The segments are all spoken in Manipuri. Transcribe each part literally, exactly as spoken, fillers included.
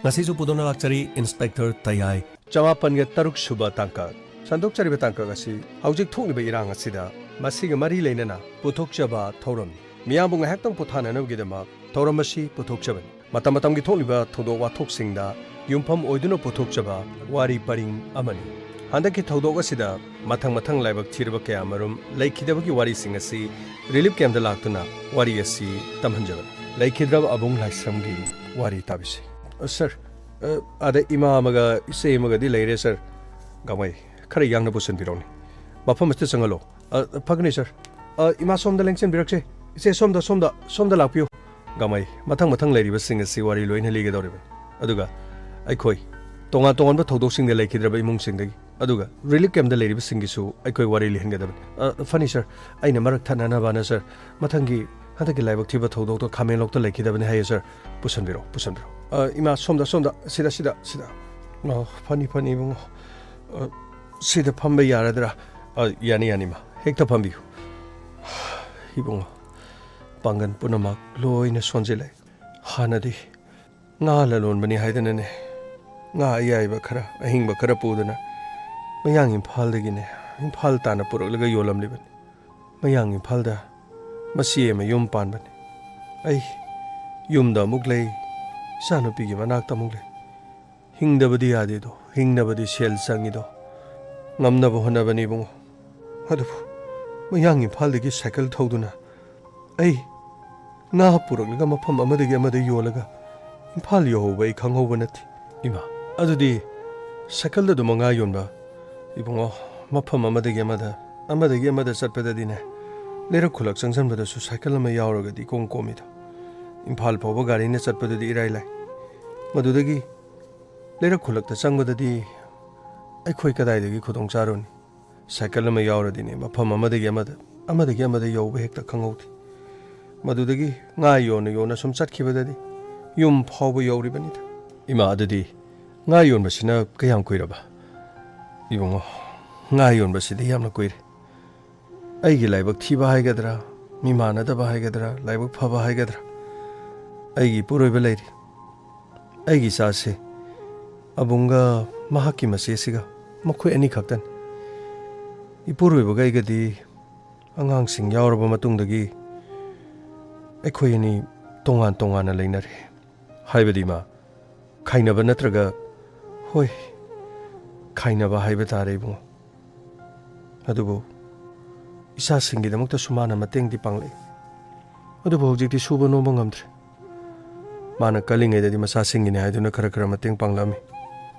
ꯉꯁꯤꯁꯨ ꯄꯨꯗꯨꯅ ꯂꯥꯛꯆꯔꯤ ꯏꯟꯁꯄꯦꯛꯇꯔ ꯇꯌꯥꯏ꯫ ꯆꯃꯥꯄꯟꯒ ꯇꯔꯨꯛ ꯁꯨꯕ ꯇꯥꯡꯀꯛ꯫ ꯁꯟꯗꯣꯛꯆꯔꯤꯕ ꯇꯥꯡꯀꯛ ꯑꯁꯤ ꯍꯧꯖꯤꯛ ꯊꯣꯛꯂꯤꯕ ꯏꯔꯥꯡ ꯑꯁꯤꯗ ꯃꯁꯤꯒ ꯃꯔꯤ ꯂꯩꯅꯅ ꯄꯨꯊꯣꯛꯆꯕ ꯊꯧꯔꯝꯅꯤ꯫ ꯃꯤꯌꯥꯝꯕꯨ ꯉꯥꯏꯍꯥꯛꯇꯪ ꯄꯣꯊꯥꯅꯅꯕꯒꯤꯗꯃꯛ ꯊꯧꯔꯝ ꯑꯁꯤ ꯄꯨꯊꯣꯛꯆꯕꯅꯤ꯫ ꯃꯇꯝ ꯃꯇꯝꯒꯤ ꯊꯣꯛꯂꯤꯕ ꯊꯧꯗꯣꯛ ꯋꯥꯊꯣꯛꯁꯤꯡꯗ ꯌꯨꯝꯐꯝ ꯑꯣꯏꯗꯨꯅ ꯄꯨꯊꯣꯛꯆꯕ ꯋꯥꯔꯤ ꯄꯔꯤꯡ ꯑꯃꯅꯤ꯫ ꯍꯟꯗꯛꯀꯤ ꯊꯧꯗꯣꯛ ꯑꯁꯤꯗ ꯃꯊꯪ ꯃꯊꯪ ꯂꯥꯏꯕꯛ ꯊꯤꯔꯕ ꯀꯌꯥꯃꯔꯨꯝ ꯂꯩꯈꯤꯗꯕꯒꯤ ꯋꯥꯔꯤꯁꯤꯡ ꯑꯁꯤ ꯔꯤꯂꯤꯐ ꯀꯦꯝꯞꯇ ꯂꯥꯛꯇꯨꯅ ꯋꯥꯔꯤ ꯑꯁꯤ ꯇꯝꯍꯟꯖꯕꯅꯤ꯫ ꯂꯩꯈꯤꯗ꯭ꯔꯕ ꯑꯕꯨꯡ ꯂꯥꯏꯁ꯭ꯔꯝꯒꯤ ꯋꯥꯔꯤ ꯇꯥꯕꯤꯁꯤ꯫ ꯑ, ꯁꯔ, ꯑ, ꯑꯥꯗ ꯏꯃꯥ ꯑꯃꯒ ꯏꯆꯦ ꯑꯃꯒꯗꯤ ꯂꯩꯔꯦ, ꯁꯔ꯫ ꯒꯥꯡꯃꯩ, ꯈꯔ ꯌꯥꯡꯅ ꯄꯨꯁꯤꯟꯕꯤꯔꯛꯎꯅꯦ꯫ ꯃꯐꯝ ꯑꯁꯤꯗ ꯆꯪꯍꯜꯂꯣ꯫ ꯑ, ꯐꯒꯅꯤ, ꯁꯔ꯫ ꯑ, ꯏꯃꯥ ꯁꯣꯝꯗ ꯂꯦꯡꯁꯤꯟꯕꯤꯔꯛꯁꯦ꯫ ꯏꯆꯦ, ꯁꯣꯝꯗ, ꯁꯣꯝꯗ, ꯁꯣꯝꯗ ꯂꯥꯛꯄꯤꯌꯨ꯫ ꯒꯥꯡꯃꯩ, ꯃꯊꯪ ꯃꯊꯪ ꯂꯩꯔꯤꯕꯁꯤꯡ ꯑꯁꯤ ꯋꯥꯔꯤ ꯂꯣꯏꯅ ꯂꯤꯒꯗꯧꯔꯤꯕꯅꯤ꯫ ꯑꯗꯨꯒ ꯑꯩꯈꯣꯏ ꯇꯣꯉꯥꯟ ꯇꯣꯉꯥꯟꯕ ꯊꯧꯗꯣꯛꯁꯤꯡꯗ ꯂꯩꯈꯤꯗ꯭ꯔꯕ ꯏꯃꯨꯡꯁꯤꯡꯗꯒꯤ, ꯑꯗꯨꯒ ꯔꯤꯂꯤꯐ ꯀꯦꯝꯞꯇ ꯂꯩꯔꯤꯕꯁꯤꯡꯒꯤꯁꯨ ꯑꯩꯈꯣꯏ ꯋꯥꯔꯤ ꯂꯤꯍꯟꯒꯗꯕꯅꯤ꯫ ꯑ, ꯐꯅꯤ, ꯁꯔ꯫ ꯑꯩꯅ ꯃꯔꯛ ꯊꯠꯅꯅꯕꯅ, ꯁꯔ, ꯃꯊꯪꯒꯤ, ꯍꯟꯗꯛꯀꯤ ꯂꯥꯏꯕꯛ ꯊꯤꯕ ꯊꯧꯗꯣꯛꯇꯣ ꯈꯥꯃꯦꯟꯂꯣꯛꯇ ꯂꯩꯈꯤꯗꯕꯅꯤ ꯍꯥꯏꯌꯦ, ꯁꯔ꯫ ꯄꯨꯁꯟꯕꯤꯔꯣ, ꯄꯨꯁꯟꯕꯤꯔꯣ꯫ ꯑ, ꯏꯃꯥ, ꯁꯣꯝꯗ, ꯁꯣꯝꯗ, ꯁꯤꯗ, ꯁꯤꯗ, ꯁꯤꯗ꯫ ꯑ, ꯐꯅꯤ, ꯐꯅꯤ, ꯏꯕꯨꯡꯉꯣ꯫ ꯑ, ꯁꯤꯗ ꯐꯝꯕ ꯌꯥꯔꯗ꯭ꯔꯥ? ꯑ, ꯌꯥꯅꯤ, ꯌꯥꯅꯤ, ꯏꯃꯥ꯫ ꯍꯦꯛꯇ ꯐꯝꯕꯤꯌꯨ꯫ ꯏꯕꯨꯡꯉꯣ, ꯄꯥꯡꯒꯜ ꯄꯨꯝꯅꯃꯛ ꯂꯣꯏꯅ ꯁꯣꯟꯖꯤꯜꯂꯦ꯫ ꯍꯥꯟꯅꯗꯤ ꯉꯥ ꯂꯂꯣꯟꯕꯅꯤ ꯍꯥꯏꯗꯅꯅꯦ, ꯉꯥ ꯑꯌꯥꯏꯕ ꯈꯔ, ꯑꯍꯤꯡꯕ ꯈꯔ ꯄꯨꯗꯅ ꯃꯌꯥꯡ ꯏꯝꯐꯥꯜꯗꯒꯤꯅꯦ, ꯏꯝꯐꯥꯜ ꯇꯥꯟꯅ ꯄꯨꯔꯛꯂꯒ ꯌꯣꯜꯂꯝꯂꯤꯕꯅꯤ꯫ ꯃꯌꯥꯡ ꯏꯝꯐꯥꯜꯗ ꯃꯆꯦ ꯑꯃ ꯌꯨꯝ ꯄꯥꯟꯕꯅꯤ꯫ ꯑꯩ ꯌꯨꯝꯗ ꯑꯃꯨꯛ ꯂꯩ, ꯏꯆꯥꯅꯨꯄꯤꯒꯤ ꯃꯅꯥꯛꯇ ꯑꯃꯨꯛ ꯂꯩ꯫ ꯍꯤꯡꯗꯕꯗꯤ ꯌꯥꯗꯦꯗꯣ, ꯍꯤꯡꯅꯕꯗꯤ ꯁꯦꯜ ꯆꯪꯉꯤꯗꯣ꯫ ꯉꯝꯅꯕ ꯍꯣꯠꯅꯕꯅꯤ, ꯏꯕꯨꯡꯉꯣ꯫ ꯑꯗꯨꯕꯨ ꯃꯌꯥꯡ ꯏꯝꯐꯥꯜꯗꯒꯤ ꯁꯥꯏꯀꯜ ꯊꯧꯗꯨꯅ ꯑꯩ ꯉꯥ ꯄꯨꯔꯛꯂꯒ ꯃꯐꯝ ꯑꯃꯗꯒꯤ ꯑꯃꯗ ꯌꯣꯜꯂꯒ ꯏꯝꯐꯥꯜ ꯌꯧꯍꯧꯕ ꯑꯩ ꯈꯪꯍꯧꯕ ꯅꯠꯇꯦ꯫ ꯏꯃꯥ, ꯑꯗꯨꯗꯤ ꯁꯥꯏꯀꯜꯗ ꯑꯗꯨꯃꯛ ꯉꯥ ꯌꯣꯟꯕ? ꯏꯕꯨꯡꯉꯣ, ꯃꯐꯝ ꯑꯃꯗꯒꯤ ꯑꯃꯗ, ꯑꯃꯗꯒꯤ ꯑꯃꯗ ꯆꯠꯄꯗꯗꯤꯅꯦ, ꯂꯩꯔꯛ ꯈꯨꯜꯂꯛ ꯆꯪꯁꯤꯟꯕꯗꯁꯨ ꯁꯥꯏꯀꯜ ꯑꯃ ꯌꯥꯎꯔꯒꯗꯤ ꯏꯀꯣꯝ ꯀꯣꯝꯃꯤꯗ꯫ ꯏꯝꯐꯥꯜ ꯐꯥꯎꯕ ꯒꯥꯔꯤꯅ ꯆꯠꯄꯗꯨꯗꯤ ꯏꯔꯥꯏ ꯂꯥꯏ꯫ ꯃꯗꯨꯗꯒꯤ ꯂꯩꯔꯛ ꯈꯨꯜꯂꯛꯇ ꯆꯪꯕꯗꯗꯤ ꯑꯩꯈꯣꯏ ꯀꯗꯥꯏꯗꯒꯤ ꯈꯨꯗꯣꯡ ꯆꯥꯔꯨꯅꯤ? ꯁꯥꯏꯀꯜ ꯑꯃ ꯌꯥꯎꯔꯗꯤꯅꯦ, ꯃꯐꯝ ꯑꯃꯗꯒꯤ ꯑꯃꯗ, ꯑꯃꯗꯒꯤ ꯑꯃꯗ ꯌꯧꯕ ꯍꯦꯛꯇ ꯈꯪꯍꯧꯗꯦ꯫ ꯃꯗꯨꯗꯒꯤ ꯉꯥ ꯌꯣꯟꯅ ꯌꯣꯟꯅ ꯁꯨꯝ ꯆꯠꯈꯤꯕꯗꯗꯤ ꯌꯨꯝ ꯐꯥꯎꯕ ꯌꯧꯔꯤꯕꯅꯤꯗ꯫ ꯏꯃꯥ, ꯑꯗꯨꯗꯤ ꯉꯥ ꯌꯣꯟꯕꯁꯤꯅ ꯀꯌꯥꯝ ꯀꯨꯏꯔꯕ? ꯏꯕꯨꯡꯉꯣ, ꯉꯥ ꯌꯣꯟꯕꯁꯤꯗꯤ ꯌꯥꯝꯅ ꯀꯨꯏꯔꯦ꯫ ꯑꯩꯒꯤ ꯂꯥꯏꯕꯛ ꯊꯤꯕ ꯍꯥꯏꯒꯗ꯭ꯔꯥ, ꯃꯤꯃꯥꯟꯅꯗꯕ ꯍꯥꯏꯒꯗ꯭ꯔꯥ, ꯂꯥꯏꯕꯛ ꯐꯕ ꯍꯥꯏꯒꯗ꯭ꯔꯥ, ꯑꯩꯒꯤ ꯏꯄꯨꯔꯣꯏꯕ ꯂꯩꯔꯤ꯫ ꯑꯩꯒꯤ ꯏꯆꯥꯁꯦ ꯑꯕꯨꯡꯒ ꯃꯍꯥꯛꯀꯤ ꯃꯆꯦꯁꯤꯒ ꯃꯈꯣꯏ ꯑꯅꯤꯈꯛꯇꯅꯤ꯫ ꯏꯄꯨꯔꯣꯏꯕꯒ ꯑꯩꯒꯗꯤ ꯑꯉꯥꯡꯁꯤꯡ ꯌꯥꯎꯔꯕ ꯃꯇꯨꯡꯗꯒꯤ ꯑꯩꯈꯣꯏ ꯑꯅꯤ ꯇꯣꯉꯥꯟ ꯇꯣꯉꯥꯟꯅ ꯂꯩꯅꯔꯦ꯫ ꯍꯥꯏꯕꯗꯤ ꯃꯥ ꯈꯥꯏꯅꯕ ꯅꯠꯇ꯭ꯔꯒ, ꯍꯣꯏ, ꯈꯥꯏꯅꯕ ꯍꯥꯏꯕ ꯇꯥꯔꯦ ꯏꯕꯨꯡꯉꯣ꯫ ꯑꯗꯨꯕꯨ ꯏꯆꯥꯁꯤꯡꯒꯤꯗꯃꯛꯇꯁꯨ ꯃꯥꯅ ꯃꯇꯦꯡꯗꯤ ꯄꯥꯡꯂꯛꯏ꯫ ꯑꯗꯨꯕꯨ ꯍꯧꯖꯤꯛꯇꯤ ꯁꯨꯕ ꯅꯣꯝꯕ ꯉꯝꯗ꯭ꯔꯦ꯫ ꯃꯥꯅ ꯀꯜꯂꯤꯉꯩꯗꯗꯤ ꯃꯆꯥꯁꯤꯡꯒꯤꯅꯤ ꯍꯥꯏꯗꯨꯅ ꯈꯔ ꯈꯔ ꯃꯇꯦꯡ ꯄꯥꯡꯂꯛꯑꯝꯃꯤ꯫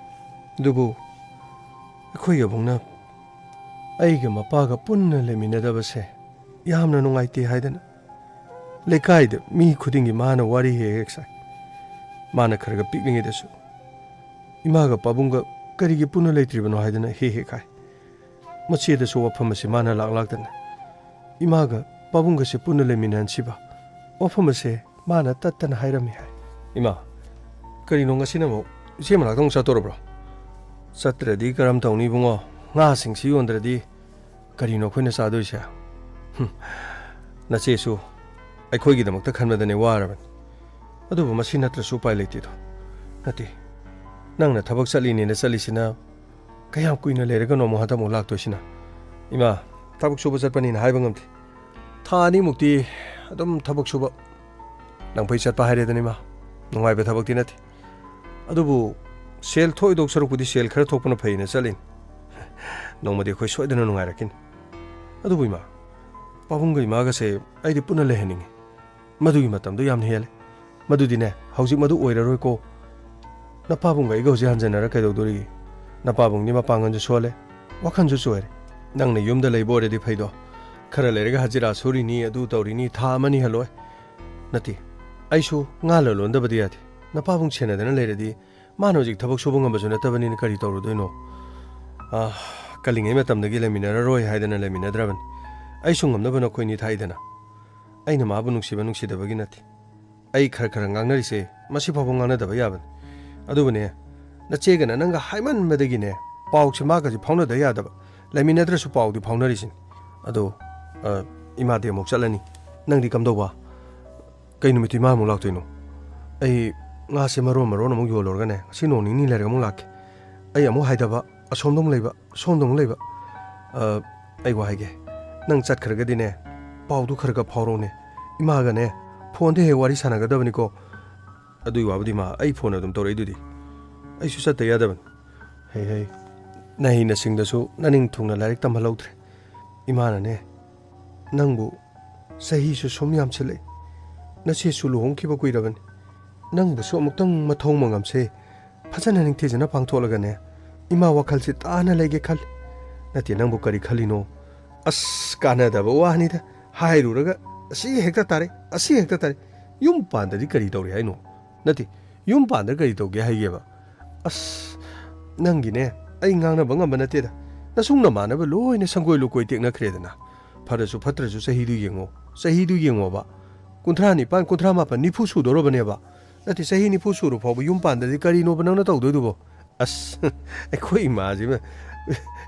ꯑꯗꯨꯕꯨ ꯑꯩꯈꯣꯏꯒꯤ ꯑꯕꯨꯡꯅ ꯑꯩꯒ ꯃꯄꯥꯒ ꯄꯨꯟꯅ ꯂꯩꯃꯤꯟꯅꯗꯕꯁꯦ ꯌꯥꯝꯅ ꯅꯨꯡꯉꯥꯏꯇꯦ ꯍꯥꯏꯗꯅ ꯂꯩꯀꯥꯏꯗ ꯃꯤ ꯈꯨꯗꯤꯡꯒꯤ ꯃꯥꯅ ꯋꯥꯔꯤ ꯍꯦꯛ ꯍꯦꯛ ꯁꯥꯏ꯫ ꯃꯥꯅ ꯈꯔꯒ ꯄꯤꯛꯂꯤꯉꯩꯗꯁꯨ ꯏꯃꯥꯒ ꯄꯥꯕꯨꯡꯒ ꯀꯔꯤꯒꯤ ꯄꯨꯟꯅ ꯂꯩꯇ꯭ꯔꯤꯕꯅꯣ ꯍꯥꯏꯗꯅ ꯍꯦꯛ ꯍꯦꯛ ꯍꯥꯏ꯫ ꯃꯆꯦꯗꯁꯨ ꯋꯥꯐꯝ ꯑꯁꯤ ꯃꯥꯅ ꯂꯥꯛ ꯂꯥꯛꯇꯅ ꯏꯃꯥꯒ ꯄꯥꯕꯨꯡꯒꯁꯦ ꯄꯨꯟꯅ ꯂꯩꯃꯤꯟꯅꯍꯟꯁꯤꯕ, ꯋꯥꯐꯝ ꯑꯁꯦ ꯃꯥꯅ ꯇꯠꯇꯅ ꯍꯥꯏꯔꯝꯃꯤ ꯍꯥꯏ꯫ ꯏꯃꯥ, ꯀꯔꯤꯅꯣ ꯉꯁꯤꯅ ꯑꯃꯨꯛ ꯏꯆꯦ ꯃꯅꯥꯛꯇ ꯑꯃꯨꯛ ꯆꯠꯇꯣꯔꯕ꯭ꯔꯣ? ꯆꯠꯇ꯭ꯔꯗꯤ ꯀꯔꯝ ꯇꯧꯅꯤ ꯏꯕꯨꯡꯉꯣ? ꯉꯥꯁꯤꯡꯁꯤ ꯌꯣꯟꯗ꯭ꯔꯗꯤ ꯀꯔꯤꯅꯣ ꯑꯩꯈꯣꯏꯅ ꯆꯥꯗꯣꯏꯁꯦ? ꯍꯨꯝ, ꯅꯆꯦꯁꯨ ꯑꯩꯈꯣꯏꯒꯤꯗꯃꯛꯇ ꯈꯟꯕꯗꯅꯦ ꯋꯥꯔꯕꯅꯤ꯫ ꯑꯗꯨꯕꯨ ꯃꯁꯤ ꯅꯠꯇ꯭ꯔꯁꯨ ꯎꯄꯥꯏ ꯂꯩꯇꯦꯗꯣ꯫ ꯅꯠꯇꯦ, ꯅꯪꯅ ꯊꯕꯛ ꯆꯠꯂꯤꯅꯦꯅ ꯆꯠꯂꯤꯁꯤꯅ ꯀꯌꯥꯝ ꯀꯨꯏꯅ ꯂꯩꯔꯒꯅꯣ ꯑꯃꯨꯛ ꯍꯟꯗꯛ ꯑꯃꯨꯛ ꯂꯥꯛꯇꯣꯏꯁꯤꯅ? ꯏꯃꯥ, ꯊꯕꯛ ꯁꯨꯕ ꯆꯠꯄꯅꯤꯅ ꯍꯥꯏꯕ ꯉꯝꯗꯦ꯫ ꯊꯥ ꯑꯅꯤꯃꯨꯛꯇꯤ ꯑꯗꯨꯝ ꯊꯕꯛ ꯁꯨꯕ ꯂꯪꯐꯩ ꯆꯠꯄ ꯍꯥꯏꯔꯦꯗꯅ ꯏꯃꯥ꯫ ꯅꯨꯡꯉꯥꯏꯕ ꯊꯕꯛꯇꯤ ꯅꯠꯇꯦ꯫ ꯑꯗꯨꯕꯨ ꯁꯦꯜ ꯊꯣꯛꯏꯗꯧ ꯁꯔꯨꯛꯄꯨꯗꯤ ꯁꯦꯜ ꯈꯔ ꯊꯣꯛꯄꯅ ꯐꯩꯅ ꯆꯠꯂꯤꯅꯤ꯫ ꯅꯣꯡꯃꯗꯤ ꯑꯩꯈꯣꯏ ꯁꯣꯏꯗꯅ ꯅꯨꯡꯉꯥꯏꯔꯛꯈꯤꯅꯤ꯫ ꯑꯗꯨꯕꯨ ꯏꯃꯥ, ꯄꯥꯕꯨꯡꯒ ꯏꯃꯥꯒꯁꯦ ꯑꯩꯗꯤ ꯄꯨꯟꯅ ꯂꯩꯍꯟꯅꯤꯡꯉꯤ꯫ ꯃꯗꯨꯒꯤ ꯃꯇꯝꯗꯣ ꯌꯥꯝꯅ ꯍꯦꯜꯂꯦ꯫ ꯃꯗꯨꯗꯤꯅꯦ, ꯍꯧꯖꯤꯛ ꯃꯗꯨ ꯑꯣꯏꯔꯔꯣꯏꯀꯣ꯫ ꯅꯄꯥꯕꯨꯡꯒ ꯑꯩꯒ ꯍꯧꯖꯤꯛ ꯍꯟꯖꯟꯅꯔ ꯀꯩꯗꯧꯗꯣꯔꯤꯒꯦ? ꯅꯄꯥꯕꯨꯡꯗꯤ ꯃꯄꯥꯡꯒꯜꯁꯨ ꯁꯣꯜꯂꯦ, ꯋꯥꯈꯜꯁꯨ ꯆꯣꯏꯔꯦ꯫ ꯅꯪꯅ ꯌꯨꯝꯗ ꯂꯩꯕ ꯑꯣꯏꯔꯗꯤ ꯐꯩꯗꯣ꯫ ꯈꯔ ꯂꯩꯔꯒ ꯍꯖꯤꯔꯥ ꯁꯨꯔꯤꯅꯤ, ꯑꯗꯨ ꯇꯧꯔꯤꯅꯤ, ꯊꯥ ꯑꯃꯅꯤ ꯍꯜꯂꯣꯏ꯫ ꯅꯠꯇꯦ, ꯑꯩꯁꯨ ꯉꯥ ꯂꯂꯣꯟꯗꯕꯗꯤ ꯌꯥꯗꯦ꯫ ꯅꯄꯥꯕꯨꯡ ꯁꯦꯟꯅꯗꯅ ꯂꯩꯔꯗꯤ ꯃꯥꯅ ꯍꯧꯖꯤꯛ ꯊꯕꯛ ꯁꯨꯕ ꯉꯝꯕꯁꯨ ꯅꯠꯇꯕꯅꯤꯅ ꯀꯔꯤ ꯇꯧꯔꯨꯗꯣꯏꯅꯣ? ꯑꯥ, ꯀꯜꯂꯤꯉꯩ ꯃꯇꯝꯗꯒꯤ ꯂꯩꯃꯤꯟꯅꯔꯔꯣꯏ ꯍꯥꯏꯗꯅ ꯂꯩꯃꯤꯟꯅꯗ꯭ꯔꯕꯅꯤ꯫ ꯑꯩꯁꯨ ꯉꯝꯅꯕ ꯅꯈꯣꯏꯅꯤ ꯊꯥꯛꯏꯗꯅ꯫ ꯑꯩꯅ ꯃꯥꯕꯨ ꯅꯨꯡꯁꯤꯕ ꯅꯨꯡꯁꯤꯗꯕꯒꯤ ꯅꯠꯇꯦ꯫ ꯑꯩ ꯈꯔ ꯈꯔ ꯉꯥꯡꯅꯔꯤꯁꯦ ꯃꯁꯤ ꯐꯥꯎꯕ ꯉꯥꯡꯅꯗꯕ ꯌꯥꯕꯅꯤ꯫ ꯑꯗꯨꯕꯨꯅꯦ, ꯅꯆꯦꯒꯅ ꯅꯪꯒ ꯍꯥꯏꯃꯟꯕꯗꯒꯤꯅꯦ ꯄꯥꯎꯁꯦ ꯃꯥꯒꯁꯦ ꯐꯥꯎꯅꯗ ꯌꯥꯗꯕ꯫ ꯂꯩꯃꯤꯟꯅꯗ꯭ꯔꯁꯨ ꯄꯥꯎꯗꯤ ꯐꯥꯎꯅꯔꯤꯁꯤꯅꯤ꯫ ꯑꯗꯣ, ꯑ, ꯏꯃꯥꯗꯤ ꯑꯃꯨꯛ ꯆꯠꯂꯅꯤ꯫ ꯅꯪꯗꯤ ꯀꯝꯗꯧꯕ? ꯀꯩ ꯅꯨꯃꯤꯠꯇ ꯏꯃꯥ ꯑꯃꯨꯛ ꯂꯥꯛꯇꯣꯏꯅꯣ? ꯑꯩ ꯉꯥꯁꯦ ꯃꯔꯣꯟ ꯃꯔꯣꯟ ꯑꯃꯨꯛ ꯌꯣꯜꯂꯨꯔꯒꯅꯦ, ꯉꯁꯤ ꯅꯣꯡ ꯅꯤꯅꯤ ꯂꯩꯔꯒ ꯑꯃꯨꯛ ꯂꯥꯛꯀꯦ꯫ ꯑꯩ ꯑꯃꯨꯛ ꯍꯥꯏꯗꯕ, ꯑꯁꯣꯝꯗ ꯑꯃꯨꯛ ꯂꯩꯕ, ꯁꯣꯝꯗ ꯑꯃꯨꯛ ꯂꯩꯕ꯫ ꯑ, ꯑꯩ ꯋꯥ ꯍꯥꯏꯒꯦ, ꯅꯪ ꯆꯠꯈ꯭ꯔꯒꯗꯤꯅꯦ, ꯄꯥꯎꯗꯨ ꯈꯔ ꯈꯔ ꯐꯥꯎꯔꯛꯎꯅꯦ꯫ ꯏꯃꯥꯒꯅꯦ ꯐꯣꯟꯗ ꯍꯦꯛ ꯋꯥꯔꯤ ꯁꯥꯟꯅꯒꯗꯕꯅꯤꯀꯣ꯫ ꯑꯗꯨꯒꯤ ꯋꯥꯕꯨꯗꯤ ꯏꯃꯥ, ꯑꯩ ꯐꯣꯟ ꯑꯗꯨꯝ ꯇꯧꯔꯛꯏꯗꯨꯗꯤ꯫ ꯑꯩꯁꯨ ꯆꯠꯇ ꯌꯥꯗꯕꯅꯤ꯫ ꯍꯩ ꯍꯩ, ꯅꯍꯩ ꯅꯁꯤꯡꯗꯁꯨ ꯅꯅꯤꯡ ꯊꯨꯡꯅ ꯂꯥꯏꯔꯤꯛ ꯇꯝꯍꯜꯍꯧꯗ꯭ꯔꯦ꯫ ꯏꯃꯥꯅꯅꯦ, ꯅꯪꯕꯨ ꯆꯍꯤꯁꯨ ꯁꯨꯝ ꯌꯥꯝꯁꯤꯜꯂꯛꯏ, ꯅꯆꯦꯁꯨ ꯂꯨꯍꯣꯡꯈꯤꯕ ꯀꯨꯏꯔꯕꯅꯤ, ꯅꯪꯕꯨꯁꯨ ꯑꯃꯨꯛꯇꯪ ꯃꯊꯧ ꯃꯉꯝꯁꯦ ꯐꯖꯅ ꯅꯤꯡꯊꯤꯖꯅ ꯄꯥꯡꯊꯣꯛꯂꯒꯅꯦ, ꯏꯃꯥ ꯋꯥꯈꯜꯁꯤ ꯇꯥꯅ ꯂꯩꯒꯦ ꯈꯜꯂꯤ꯫ ꯅꯠꯇꯦ, ꯅꯪꯕꯨ ꯀꯔꯤ ꯈꯜꯂꯤꯅꯣ? ꯑꯁ, ꯀꯥꯟꯅꯗꯕ ꯋꯥꯅꯤꯗ, ꯍꯥꯏꯔꯨꯔꯒ ꯑꯁꯤ ꯍꯦꯛꯇ ꯇꯥꯔꯦ, ꯑꯁꯤ ꯍꯦꯛꯇ ꯇꯥꯔꯦ꯫ ꯌꯨꯝ ꯄꯥꯟꯗꯗꯤ ꯀꯔꯤ ꯇꯧꯔꯤ ꯍꯥꯏꯅꯣ? ꯅꯠꯇꯦ, ꯌꯨꯝ ꯄꯥꯟꯗ ꯀꯔꯤ ꯇꯧꯒꯦ ꯍꯥꯏꯒꯦꯕ? ꯑꯁ, ꯅꯪꯒꯤꯅꯦ, ꯑꯩ ꯉꯥꯡꯅꯕ ꯉꯝꯕ ꯅꯠꯇꯦꯗ꯫ ꯅꯁꯨꯡ ꯅꯃꯥꯟꯅꯕ ꯂꯣꯏꯅ ꯁꯪꯒꯣꯏ ꯂꯨꯀꯣꯏ ꯇꯦꯛꯅꯈ꯭ꯔꯦꯗꯅ꯫ ꯐꯔꯁꯨ ꯐꯠꯇ꯭ꯔꯁꯨ ꯆꯍꯤꯗꯨ ꯌꯦꯡꯉꯣ, ꯆꯍꯤꯗꯨ ꯌꯦꯡꯉꯣꯕ꯫ ꯀꯨꯟꯊ꯭ꯔꯥ ꯅꯤꯄꯥꯟ, ꯀꯨꯟꯊ꯭ꯔꯥ ꯃꯥꯄꯟ, ꯅꯤꯐꯨ ꯁꯨꯗꯧꯔꯕꯅꯦꯕ꯫ ꯅꯠꯇꯦ, ꯆꯍꯤ ꯅꯤꯐꯨ ꯁꯨꯔ ꯐꯥꯎꯕ ꯌꯨꯝ ꯄꯥꯟꯗꯗꯤ ꯀꯔꯤꯅꯣꯕ ꯅꯪꯅ ꯇꯧꯗꯣꯏꯗꯨꯕꯣ? ꯑꯁ, ꯑꯩꯈꯣꯏ ꯏꯃꯥꯁꯤꯃ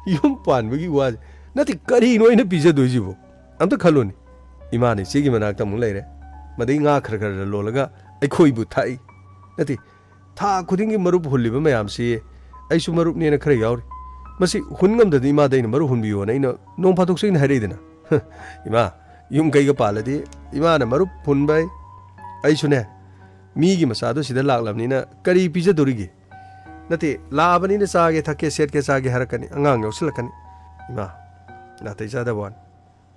ꯌꯨꯝ ꯄꯥꯟꯕꯒꯤ ꯋꯥꯁꯦ, ꯅꯠꯇꯦ, ꯀꯔꯤꯅꯣ ꯑꯩꯅ ꯄꯤꯖꯗꯣꯏꯁꯤꯕꯣ? ꯑꯝꯇ ꯈꯜꯂꯨꯅꯦ꯫ ꯏꯃꯥꯅ ꯏꯆꯦꯒꯤ ꯃꯅꯥꯛꯇ ꯑꯃꯨꯛ ꯂꯩꯔꯦ, ꯃꯗꯩ ꯉꯥ ꯈꯔ ꯈꯔ ꯂꯣꯜꯂꯒ ꯑꯩꯈꯣꯏꯕꯨ ꯊꯥꯛꯏ꯫ ꯅꯠꯇꯦ, ꯊꯥ ꯈꯨꯗꯤꯡꯒꯤ ꯃꯔꯨꯞ ꯍꯨꯜꯂꯤꯕ ꯃꯌꯥꯝꯁꯤ ꯑꯩꯁꯨ ꯃꯔꯨꯞꯅꯦꯅ ꯈꯔ ꯌꯥꯎꯔꯤ꯫ ꯃꯁꯤ ꯍꯨꯟ ꯉꯝꯗꯗꯅ ꯏꯃꯥꯗ ꯑꯩꯅ ꯃꯔꯨꯞ ꯍꯨꯟꯕꯤꯌꯣꯅ ꯑꯩꯅ ꯅꯣꯡ ꯐꯥꯗꯣꯛꯁꯨ ꯑꯩꯅ ꯍꯥꯏꯔꯛꯏꯗꯅ꯫ ꯏꯃꯥ, ꯌꯨꯝ ꯀꯩꯒ ꯄꯥꯜꯂꯗꯤ ꯏꯃꯥꯅ ꯃꯔꯨꯞ ꯍꯨꯟꯕ ꯑꯩ, ꯑꯩꯁꯨꯅꯦ, ꯃꯤꯒꯤ ꯃꯆꯥꯗꯣ ꯁꯤꯗ ꯂꯥꯛꯂꯕꯅꯤꯅ ꯀꯔꯤ ꯄꯤꯖꯗꯣꯔꯤꯒꯦ? ꯅꯠꯇꯦ, ꯂꯥꯛꯑꯕꯅꯤꯅ ꯆꯥꯒꯦ ꯊꯛꯀꯦ ꯁꯦꯠꯀꯦ ꯆꯥꯒꯦ ꯍꯥꯏꯔꯛꯀꯅꯤ, ꯑꯉꯥꯡ ꯌꯥꯎꯁꯤꯜꯂꯛꯀꯅꯤ꯫ ꯏꯃꯥ, ꯅꯥꯇꯩ ꯆꯥꯗꯕ ꯋꯥꯅꯤ꯫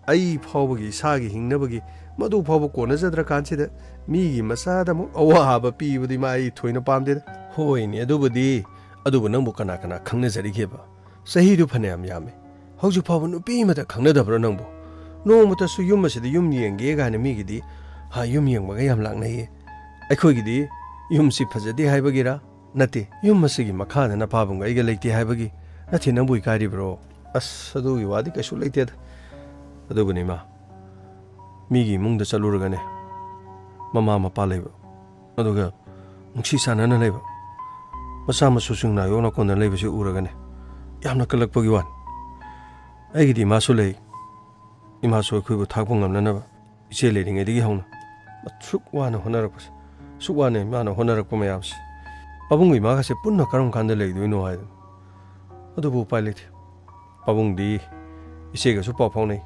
ꯑꯩ ꯐꯥꯎꯕꯒꯤ ꯏꯁꯥꯒꯤ ꯍꯤꯡꯅꯕꯒꯤ ꯃꯗꯨ ꯐꯥꯎꯕ ꯀꯣꯟꯅꯖꯗ꯭ꯔꯀꯥꯟꯁꯤꯗ ꯃꯤꯒꯤ ꯃꯆꯥꯗ ꯑꯃꯨꯛ ꯑꯋꯥꯕ ꯄꯤꯕꯗꯤ ꯃꯥ ꯑꯩ ꯊꯣꯏꯅ ꯄꯥꯝꯗꯦꯗ꯫ ꯍꯣꯏꯅꯦ, ꯑꯗꯨꯕꯨꯗꯤ꯫ ꯑꯗꯨꯕꯨ ꯅꯪꯕꯨ ꯀꯅꯥ ꯀꯅꯥ ꯈꯪꯅꯖꯔꯤꯒꯦꯕ? ꯆꯍꯤꯗꯨ ꯐꯅꯌꯥꯝ ꯌꯥꯝꯃꯦ꯫ ꯍꯧꯖꯤꯛ ꯐꯥꯎꯕ ꯅꯨꯄꯤ ꯑꯃꯇ ꯈꯪꯅꯗꯕ꯭ꯔꯣ ꯅꯪꯕꯨ? ꯅꯣꯡꯃꯇꯁꯨ ꯌꯨꯝ ꯑꯁꯤꯗ ꯌꯨꯝ ꯌꯦꯡꯒꯦ ꯀꯥꯏꯅ ꯃꯤꯒꯤꯗꯤ, ꯍꯥ, ꯌꯨꯝ ꯌꯦꯡꯕꯒ ꯌꯥꯝ ꯂꯥꯛꯅꯩꯌꯦ꯫ ꯑꯩꯈꯣꯏꯒꯤꯗꯤ ꯌꯨꯝꯁꯤ ꯐꯖꯗꯦ ꯍꯥꯏꯕꯒꯤꯔ? ꯅꯠꯇꯦ, ꯌꯨꯝ ꯑꯁꯤꯒꯤ ꯃꯈꯥꯗ ꯅꯄꯥꯕꯨꯡꯒ ꯑꯩꯒ ꯂꯩꯇꯦ ꯍꯥꯏꯕꯒꯤ꯫ ꯅꯠꯇꯦ, ꯅꯪꯕꯨ ꯏꯀꯥꯏꯔꯤꯕ꯭ꯔꯣ? ꯑꯁ, ꯑꯗꯨꯒꯤ ꯋꯥꯗꯤ ꯀꯩꯁꯨ ꯂꯩꯇꯦꯗ꯫ ꯑꯗꯨꯕꯨꯅꯦ ꯏꯃꯥ, ꯃꯤꯒꯤ ꯏꯃꯨꯡꯗ ꯆꯠꯂꯨꯔꯒꯅꯦ, ꯃꯃꯥ ꯃꯄꯥ ꯂꯩꯕ, ꯑꯗꯨꯒ ꯅꯨꯡꯁꯤ ꯆꯥꯟꯅꯅ ꯂꯩꯕ, ꯃꯆꯥ ꯃꯁꯨꯁꯤꯡ ꯅꯥꯌꯣꯛ ꯅꯥꯀꯣꯟꯗ ꯂꯩꯕꯁꯤ ꯎꯔꯒꯅꯦ, ꯌꯥꯝꯅ ꯀꯜꯂꯛꯄꯒꯤ ꯋꯥꯅꯤ꯫ ꯑꯩꯒꯤꯗꯤ ꯏꯃꯥꯁꯨ ꯂꯩ, ꯏꯃꯥꯁꯨ ꯑꯩꯈꯣꯏꯕꯨ ꯊꯥꯛꯄ ꯉꯝꯅꯅꯕ ꯏꯆꯦ ꯂꯩꯔꯤꯉꯩꯗꯒꯤ ꯍꯧꯅ ꯑꯁꯨꯛ ꯋꯥꯅ ꯍꯣꯠꯅꯔꯛꯄꯁꯦ꯫ ꯁꯨꯛ ꯋꯥꯅ ꯏꯃꯥꯅ ꯍꯣꯠꯅꯔꯛꯄ ꯃꯌꯥꯝꯁꯦ꯫ ꯄꯥꯕꯨꯡꯒ ꯏꯃꯥꯒꯁꯦ ꯄꯨꯟꯅ ꯀꯔꯝ ꯀꯥꯟꯗ ꯂꯩꯗꯣꯏꯅꯣ ꯍꯥꯏꯗꯅ꯫ ꯑꯗꯨꯕꯨ ꯎꯄꯥꯏ ꯂꯩꯇꯦ꯫ ꯄꯥꯕꯨꯡꯗꯤ ꯏꯆꯦꯒꯁꯨ ꯄꯥꯎ ꯐꯥꯎꯅꯩ,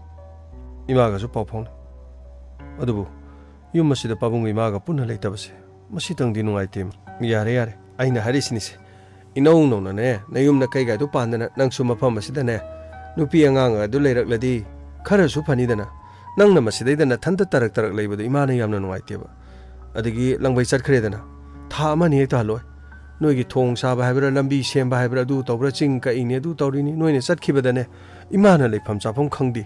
ꯏꯃꯥꯒꯁꯨ ꯄꯥꯎ ꯐꯥꯎꯅꯩ꯫ ꯑꯗꯨꯕꯨ ꯌꯨꯝ ꯑꯁꯤꯗ ꯄꯥꯕꯨꯡꯒ ꯏꯃꯥꯒ ꯄꯨꯟꯅ ꯂꯩꯇꯕꯁꯦ ꯃꯁꯤꯇꯪꯗꯤ ꯅꯨꯡꯉꯥꯏꯇꯦ꯫ ꯌꯥꯔꯦ, ꯌꯥꯔꯦ, ꯑꯩꯅ ꯍꯥꯏꯔꯤꯁꯤꯅꯤꯁꯦ꯫ ꯏꯅꯧ ꯅꯧꯅꯅꯦ, ꯅꯌꯨꯝ ꯅꯀꯩꯒꯥꯏꯗꯨ ꯄꯥꯟꯗꯅ ꯅꯪꯁꯨ ꯃꯐꯝ ꯑꯁꯤꯗꯅꯦ ꯅꯨꯄꯤ ꯑꯉꯥꯡ ꯑꯗꯨ ꯂꯩꯔꯛꯂꯗꯤ ꯈꯔꯁꯨ ꯐꯅꯤꯗꯅ꯫ ꯅꯪꯅ ꯃꯁꯤꯗꯩꯗ ꯅꯊꯟꯇ ꯇꯔꯛ ꯇꯔꯛ ꯂꯩꯕꯗꯣ ꯏꯃꯥꯅ ꯌꯥꯝꯅ ꯅꯨꯡꯉꯥꯏꯇꯦꯕ꯫ ꯑꯗꯒꯤ ꯂꯪꯕꯩ ꯆꯠꯈ꯭ꯔꯦꯗꯅ, ꯊꯥ ꯑꯃꯅꯤ ꯍꯦꯛꯇ ꯍꯜꯂꯣꯏ꯫ ꯅꯣꯏꯒꯤ ꯊꯣꯡ ꯁꯥꯕ ꯍꯥꯏꯕ꯭ꯔꯥ, ꯂꯝꯕꯤ ꯁꯦꯝꯕ ꯍꯥꯏꯕ꯭ꯔꯥ, ꯑꯗꯨ ꯇꯧꯕ꯭ꯔꯥ, ꯆꯤꯡ ꯀꯛꯏꯅꯤ, ꯑꯗꯨ ꯇꯧꯔꯤꯅꯤ, ꯅꯣꯏꯅ ꯆꯠꯈꯤꯕꯗꯅꯦ ꯏꯃꯥꯅ ꯂꯩꯐꯝ ꯆꯥꯐꯝ ꯈꯪꯗꯦ꯫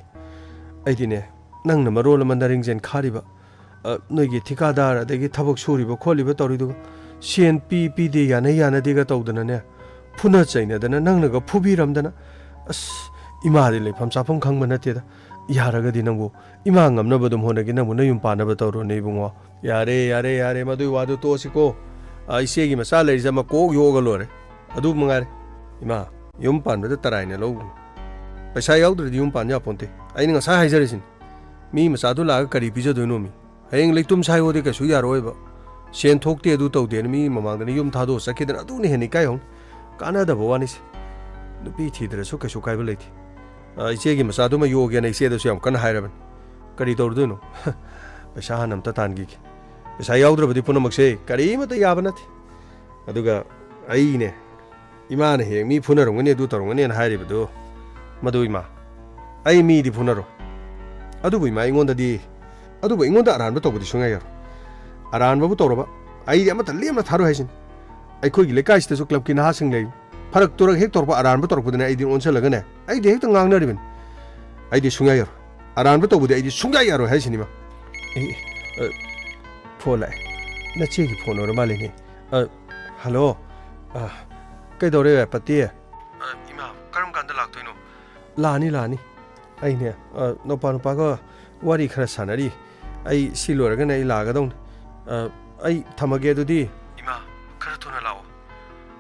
ꯑꯩꯗꯤꯅꯦ, ꯅꯪꯅ ꯃꯔꯣꯜ ꯑꯃ ꯅꯔꯤꯡꯖꯦꯟ ꯈꯥꯔꯤꯕ, ꯑ, ꯅꯣꯏꯒꯤ ꯊꯤꯀꯥꯗꯥꯔ ꯑꯗꯒꯤ ꯊꯕꯛ ꯁꯨꯔꯤꯕ ꯈꯣꯠꯂꯤꯕ ꯇꯧꯔꯤꯗꯨꯒ ꯁꯦꯟ ꯄꯤ ꯄꯤꯗꯦ, ꯌꯥꯅꯩ ꯌꯥꯅꯗꯦꯒ ꯇꯧꯗꯅꯅꯦ, ꯐꯨꯅ ꯆꯩꯅꯗꯅ ꯅꯪꯅꯒ ꯐꯨꯕꯤꯔꯝꯗꯅ꯫ ꯑꯁ, ꯏꯃꯥꯗꯤ ꯂꯩꯐꯝ ꯆꯥꯐꯝ ꯈꯪꯕ ꯅꯠꯇꯦꯗ꯫ ꯌꯥꯔꯒꯗꯤ ꯅꯪꯕꯨ ꯏꯃꯥ ꯉꯝꯅꯕ ꯑꯗꯨꯝ ꯍꯣꯠꯅꯒꯦ, ꯅꯪꯕꯨ ꯅꯌꯨꯝ ꯄꯥꯟꯅꯕ ꯇꯧꯔꯣꯅꯦ ꯏꯕꯨꯡꯉꯣ꯫ ꯌꯥꯔꯦ, ꯌꯥꯔꯦ, ꯌꯥꯔꯦ, ꯃꯗꯨꯒꯤ ꯋꯥꯗꯨ ꯇꯣꯛꯑꯁꯤꯀꯣ꯫ ꯑ, ꯏꯆꯦꯒꯤ ꯃꯆꯥ ꯂꯩꯔꯤꯁꯦ ꯑꯃ ꯀꯣꯛ ꯌꯣꯛꯑꯒ ꯂꯣꯏꯔꯦ꯫ ꯑꯗꯨ ꯃꯉꯥꯏꯔꯦ꯫ ꯏꯃꯥ, ꯌꯨꯝ ꯄꯥꯟꯕꯗ ꯇꯔꯥꯏꯅ ꯂꯧꯒꯅꯨ꯫ ꯄꯩꯁꯥ ꯌꯥꯎꯗ꯭ꯔꯗꯤ ꯌꯨꯝ ꯄꯥꯟ ꯌꯥꯄꯣꯟꯇꯦ꯫ ꯑꯩꯅ ꯉꯁꯥꯏ ꯍꯥꯏꯖꯔꯤꯁꯤꯅꯤ꯫ ꯃꯤ ꯃꯆꯥꯗꯨ ꯂꯥꯛꯑꯒ ꯀꯔꯤ ꯄꯤꯖꯗꯣꯏꯅꯣ ꯃꯤ? ꯍꯌꯦꯡ ꯂꯩꯇꯨꯝ ꯁꯥꯏꯌꯣꯗꯤ ꯀꯩꯁꯨ ꯌꯥꯔꯣꯏꯕ꯫ ꯁꯦꯟ ꯊꯣꯛꯇꯦ, ꯑꯗꯨ ꯇꯧꯗꯦꯅ ꯃꯤ ꯃꯃꯥꯡꯗꯅ ꯌꯨꯝ ꯊꯥꯗꯣꯛꯑ ꯆꯠꯈꯤꯗꯅ ꯑꯗꯨꯅ ꯍꯦꯟꯅ ꯏꯀꯥꯏ ꯍꯧꯅꯤ꯫ ꯀꯥꯟꯅꯗꯕ ꯋꯥꯅꯤꯁꯦ꯫ ꯅꯨꯄꯤ ꯊꯤꯗ꯭ꯔꯁꯨ ꯀꯩꯁꯨ ꯀꯥꯏꯕ ꯂꯩꯇꯦ꯫ ꯑ, ꯏꯆꯦꯒꯤ ꯃꯆꯥꯗꯨꯃ ꯌꯣꯛꯑꯒꯦꯅ ꯏꯆꯦꯗꯁꯨ ꯌꯥꯝ ꯀꯟꯅ ꯍꯥꯏꯔꯕꯅꯤ꯫ ꯀꯔꯤ ꯇꯧꯔꯨꯗꯣꯏꯅꯣ? ꯄꯩꯁꯥ ꯍꯥꯟꯅ ꯑꯝꯇ ꯇꯥꯟꯈꯤꯒꯦ꯫ ꯄꯩꯁꯥ ꯌꯥꯎꯗ꯭ꯔꯕꯗꯤ ꯄꯨꯝꯅꯃꯛꯁꯦ ꯀꯔꯤꯃꯠꯇ ꯌꯥꯕ ꯅꯠꯇꯦ꯫ ꯑꯗꯨꯒ ꯑꯩꯅꯦ, ꯏꯃꯥꯅ ꯍꯦꯛ ꯃꯤ ꯐꯨꯅꯔꯝꯒꯅꯤ, ꯑꯗꯨ ꯇꯧꯔꯝꯒꯅꯤꯅ ꯍꯥꯏꯔꯤꯕꯗꯨ, ꯃꯗꯨ ꯏꯃꯥ, ꯑꯩ ꯃꯤꯗꯤ ꯐꯨꯅꯔꯣꯏ꯫ ꯑꯗꯨꯕꯨ ꯏꯃꯥ, ꯑꯩꯉꯣꯟꯗꯗꯤ, ꯑꯗꯨꯕꯨ ꯑꯩꯉꯣꯟꯗ ꯑꯔꯥꯟꯕ ꯇꯧꯕꯗꯤ ꯁꯨꯡꯌꯥ ꯌꯥꯔꯣꯏ꯫ ꯑꯔꯥꯟꯕꯕꯨ ꯇꯧꯔꯕ ꯑꯩꯗꯤ ꯑꯃꯠꯇ ꯂꯦꯝꯅ ꯊꯥꯔꯣꯏ ꯍꯥꯏꯁꯤꯅꯤ꯫ ꯑꯩꯈꯣꯏꯒꯤ ꯂꯩꯀꯥꯏꯁꯤꯗꯁꯨ ꯀ꯭ꯂꯕꯀꯤ ꯅꯍꯥꯁꯤꯡ ꯂꯩ꯫ ꯐꯔꯛ ꯇꯨꯔꯛ ꯍꯦꯛ ꯇꯧꯔꯛꯄ, ꯑꯔꯥꯟꯕ ꯇꯧꯔꯛꯄꯗꯅꯦ ꯑꯩꯗꯤ ꯑꯣꯟꯁꯤꯜꯂꯒꯅꯦ, ꯑꯩꯗꯤ ꯍꯦꯛꯇ ꯉꯥꯡꯅꯔꯤꯕꯅꯤ꯫ ꯑꯩꯗꯤ ꯁꯨꯡꯌꯥ ꯌꯥꯔꯣꯏ꯫ ꯑꯔꯥꯟꯕ ꯇꯧꯕꯗꯤ ꯑꯩꯗꯤ ꯁꯨꯡꯌꯥ ꯌꯥꯔꯣꯏ ꯍꯥꯏꯁꯤꯅꯤꯃ꯫ ꯑꯦ, ꯑ, ꯐꯣꯟ ꯂꯥꯛꯑꯦ꯫ ꯅꯆꯦꯒꯤ ꯐꯣꯟ ꯑꯣꯏꯔ ꯃꯥꯜꯂꯦꯅꯦ꯫ ꯑ, ꯍꯜꯂꯣ꯫ ꯑ, ꯀꯩꯗꯧꯔꯦ, ꯄꯇꯤ? ꯑ, ꯏꯃꯥ, ꯀꯔꯝ ꯀꯥꯟꯗ ꯂꯥꯛꯇꯣꯏꯅꯣ? ꯂꯥꯛꯑꯅꯤ, ꯂꯥꯛꯑꯅꯤ꯫ ꯑꯩꯅꯦ, ꯑ, ꯅꯨꯄꯥ ꯅꯨꯄꯥꯒ ꯋꯥꯔꯤ ꯈꯔ ꯁꯥꯟꯅꯔꯤ꯫ ꯑꯩ ꯁꯤ ꯂꯣꯏꯔꯒꯅꯦ ꯑꯩ ꯂꯥꯛꯑꯒꯗꯧꯅꯤ꯫ ꯑ, ꯑꯩ ꯊꯝꯃꯒꯦ ꯑꯗꯨꯗꯤ꯫ ꯏꯃꯥ, ꯈꯔ ꯊꯨꯅ ꯂꯥꯛꯑꯣ꯫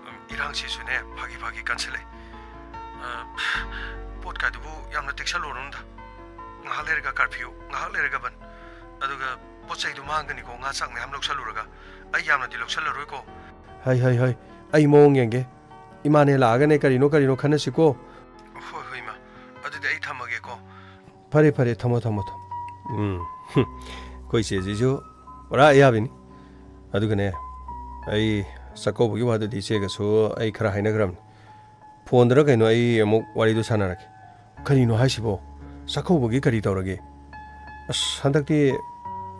ꯎꯝ, ꯏꯔꯥꯡꯁꯤꯁꯨꯅꯦ ꯐꯥꯒꯤ ꯐꯥꯒꯤ ꯀꯟꯁꯤꯜꯂꯦ꯫ ꯑ, ꯄꯣꯠ ꯀꯥꯏꯗꯨꯕꯨ ꯌꯥꯝꯅ ꯇꯦꯛꯁꯜꯂꯨꯔꯨꯅꯨꯗ꯫ ꯉꯥꯏꯍꯥꯛ ꯂꯩꯔꯒ ꯀꯥꯔꯐ꯭ꯌꯨ, ꯉꯥꯏꯍꯥꯛ ꯂꯩꯔꯒ ꯕꯟ꯫ ꯑꯗꯨꯒ ꯄꯣꯠ ꯆꯩꯗꯣ ꯃꯥꯡꯒꯅꯤꯀꯣ, ꯉꯥ ꯆꯥꯛ ꯃꯌꯥꯝ ꯂꯧꯁꯜꯂꯨꯔꯒ꯫ ꯑꯩ ꯌꯥꯝꯅꯗꯤ ꯂꯧꯁꯜꯂꯔꯣꯏꯀꯣ꯫ ꯍꯩ, ꯍꯩ, ꯍꯩ, ꯑꯩ ꯃꯑꯣꯡ ꯌꯦꯡꯒꯦ꯫ ꯏꯃꯥꯅꯦ ꯂꯥꯛꯑꯒꯅꯦ ꯀꯔꯤꯅꯣ ꯀꯔꯤꯅꯣ ꯈꯟꯅꯁꯤꯀꯣ꯫ ꯍꯣꯏ, ꯍꯣꯏ, ꯏꯃꯥ꯫ ꯑꯗꯨꯗꯤ ꯑꯩ ꯊꯝꯃꯒꯦꯀꯣ꯫ ꯐꯔꯦ, ꯐꯔꯦ, ꯊꯝꯃꯣ, ꯊꯝꯃꯣ, ꯊꯝꯃꯣ꯫ ꯎꯝ, ꯍꯨꯝ꯫ ꯑꯩꯈꯣꯏ ꯆꯦꯁꯤꯁꯨ ꯄꯨꯔꯥ ꯑꯌꯥꯕꯤꯅꯤ꯫ ꯑꯗꯨꯒꯅꯦ, ꯑꯩ ꯆꯥꯛꯀꯧꯕꯒꯤ ꯋꯥꯗꯨꯗꯤ ꯏꯆꯦꯒꯁꯨ ꯑꯩ ꯈꯔ ꯍꯥꯏꯅꯈ꯭ꯔꯕꯅꯤ꯫ ꯐꯣꯟꯗꯔ ꯀꯩꯅꯣ ꯑꯩ ꯑꯃꯨꯛ ꯋꯥꯔꯤꯗꯨ ꯁꯥꯟꯅꯔꯛꯀꯦ꯫ ꯀꯔꯤꯅꯣ ꯍꯥꯏꯁꯤꯕꯣ? ꯆꯥꯛꯀꯧꯕꯒꯤ ꯀꯔꯤ ꯇꯧꯔꯒꯦ? ꯑꯁ, ꯍꯟꯗꯛꯇꯤ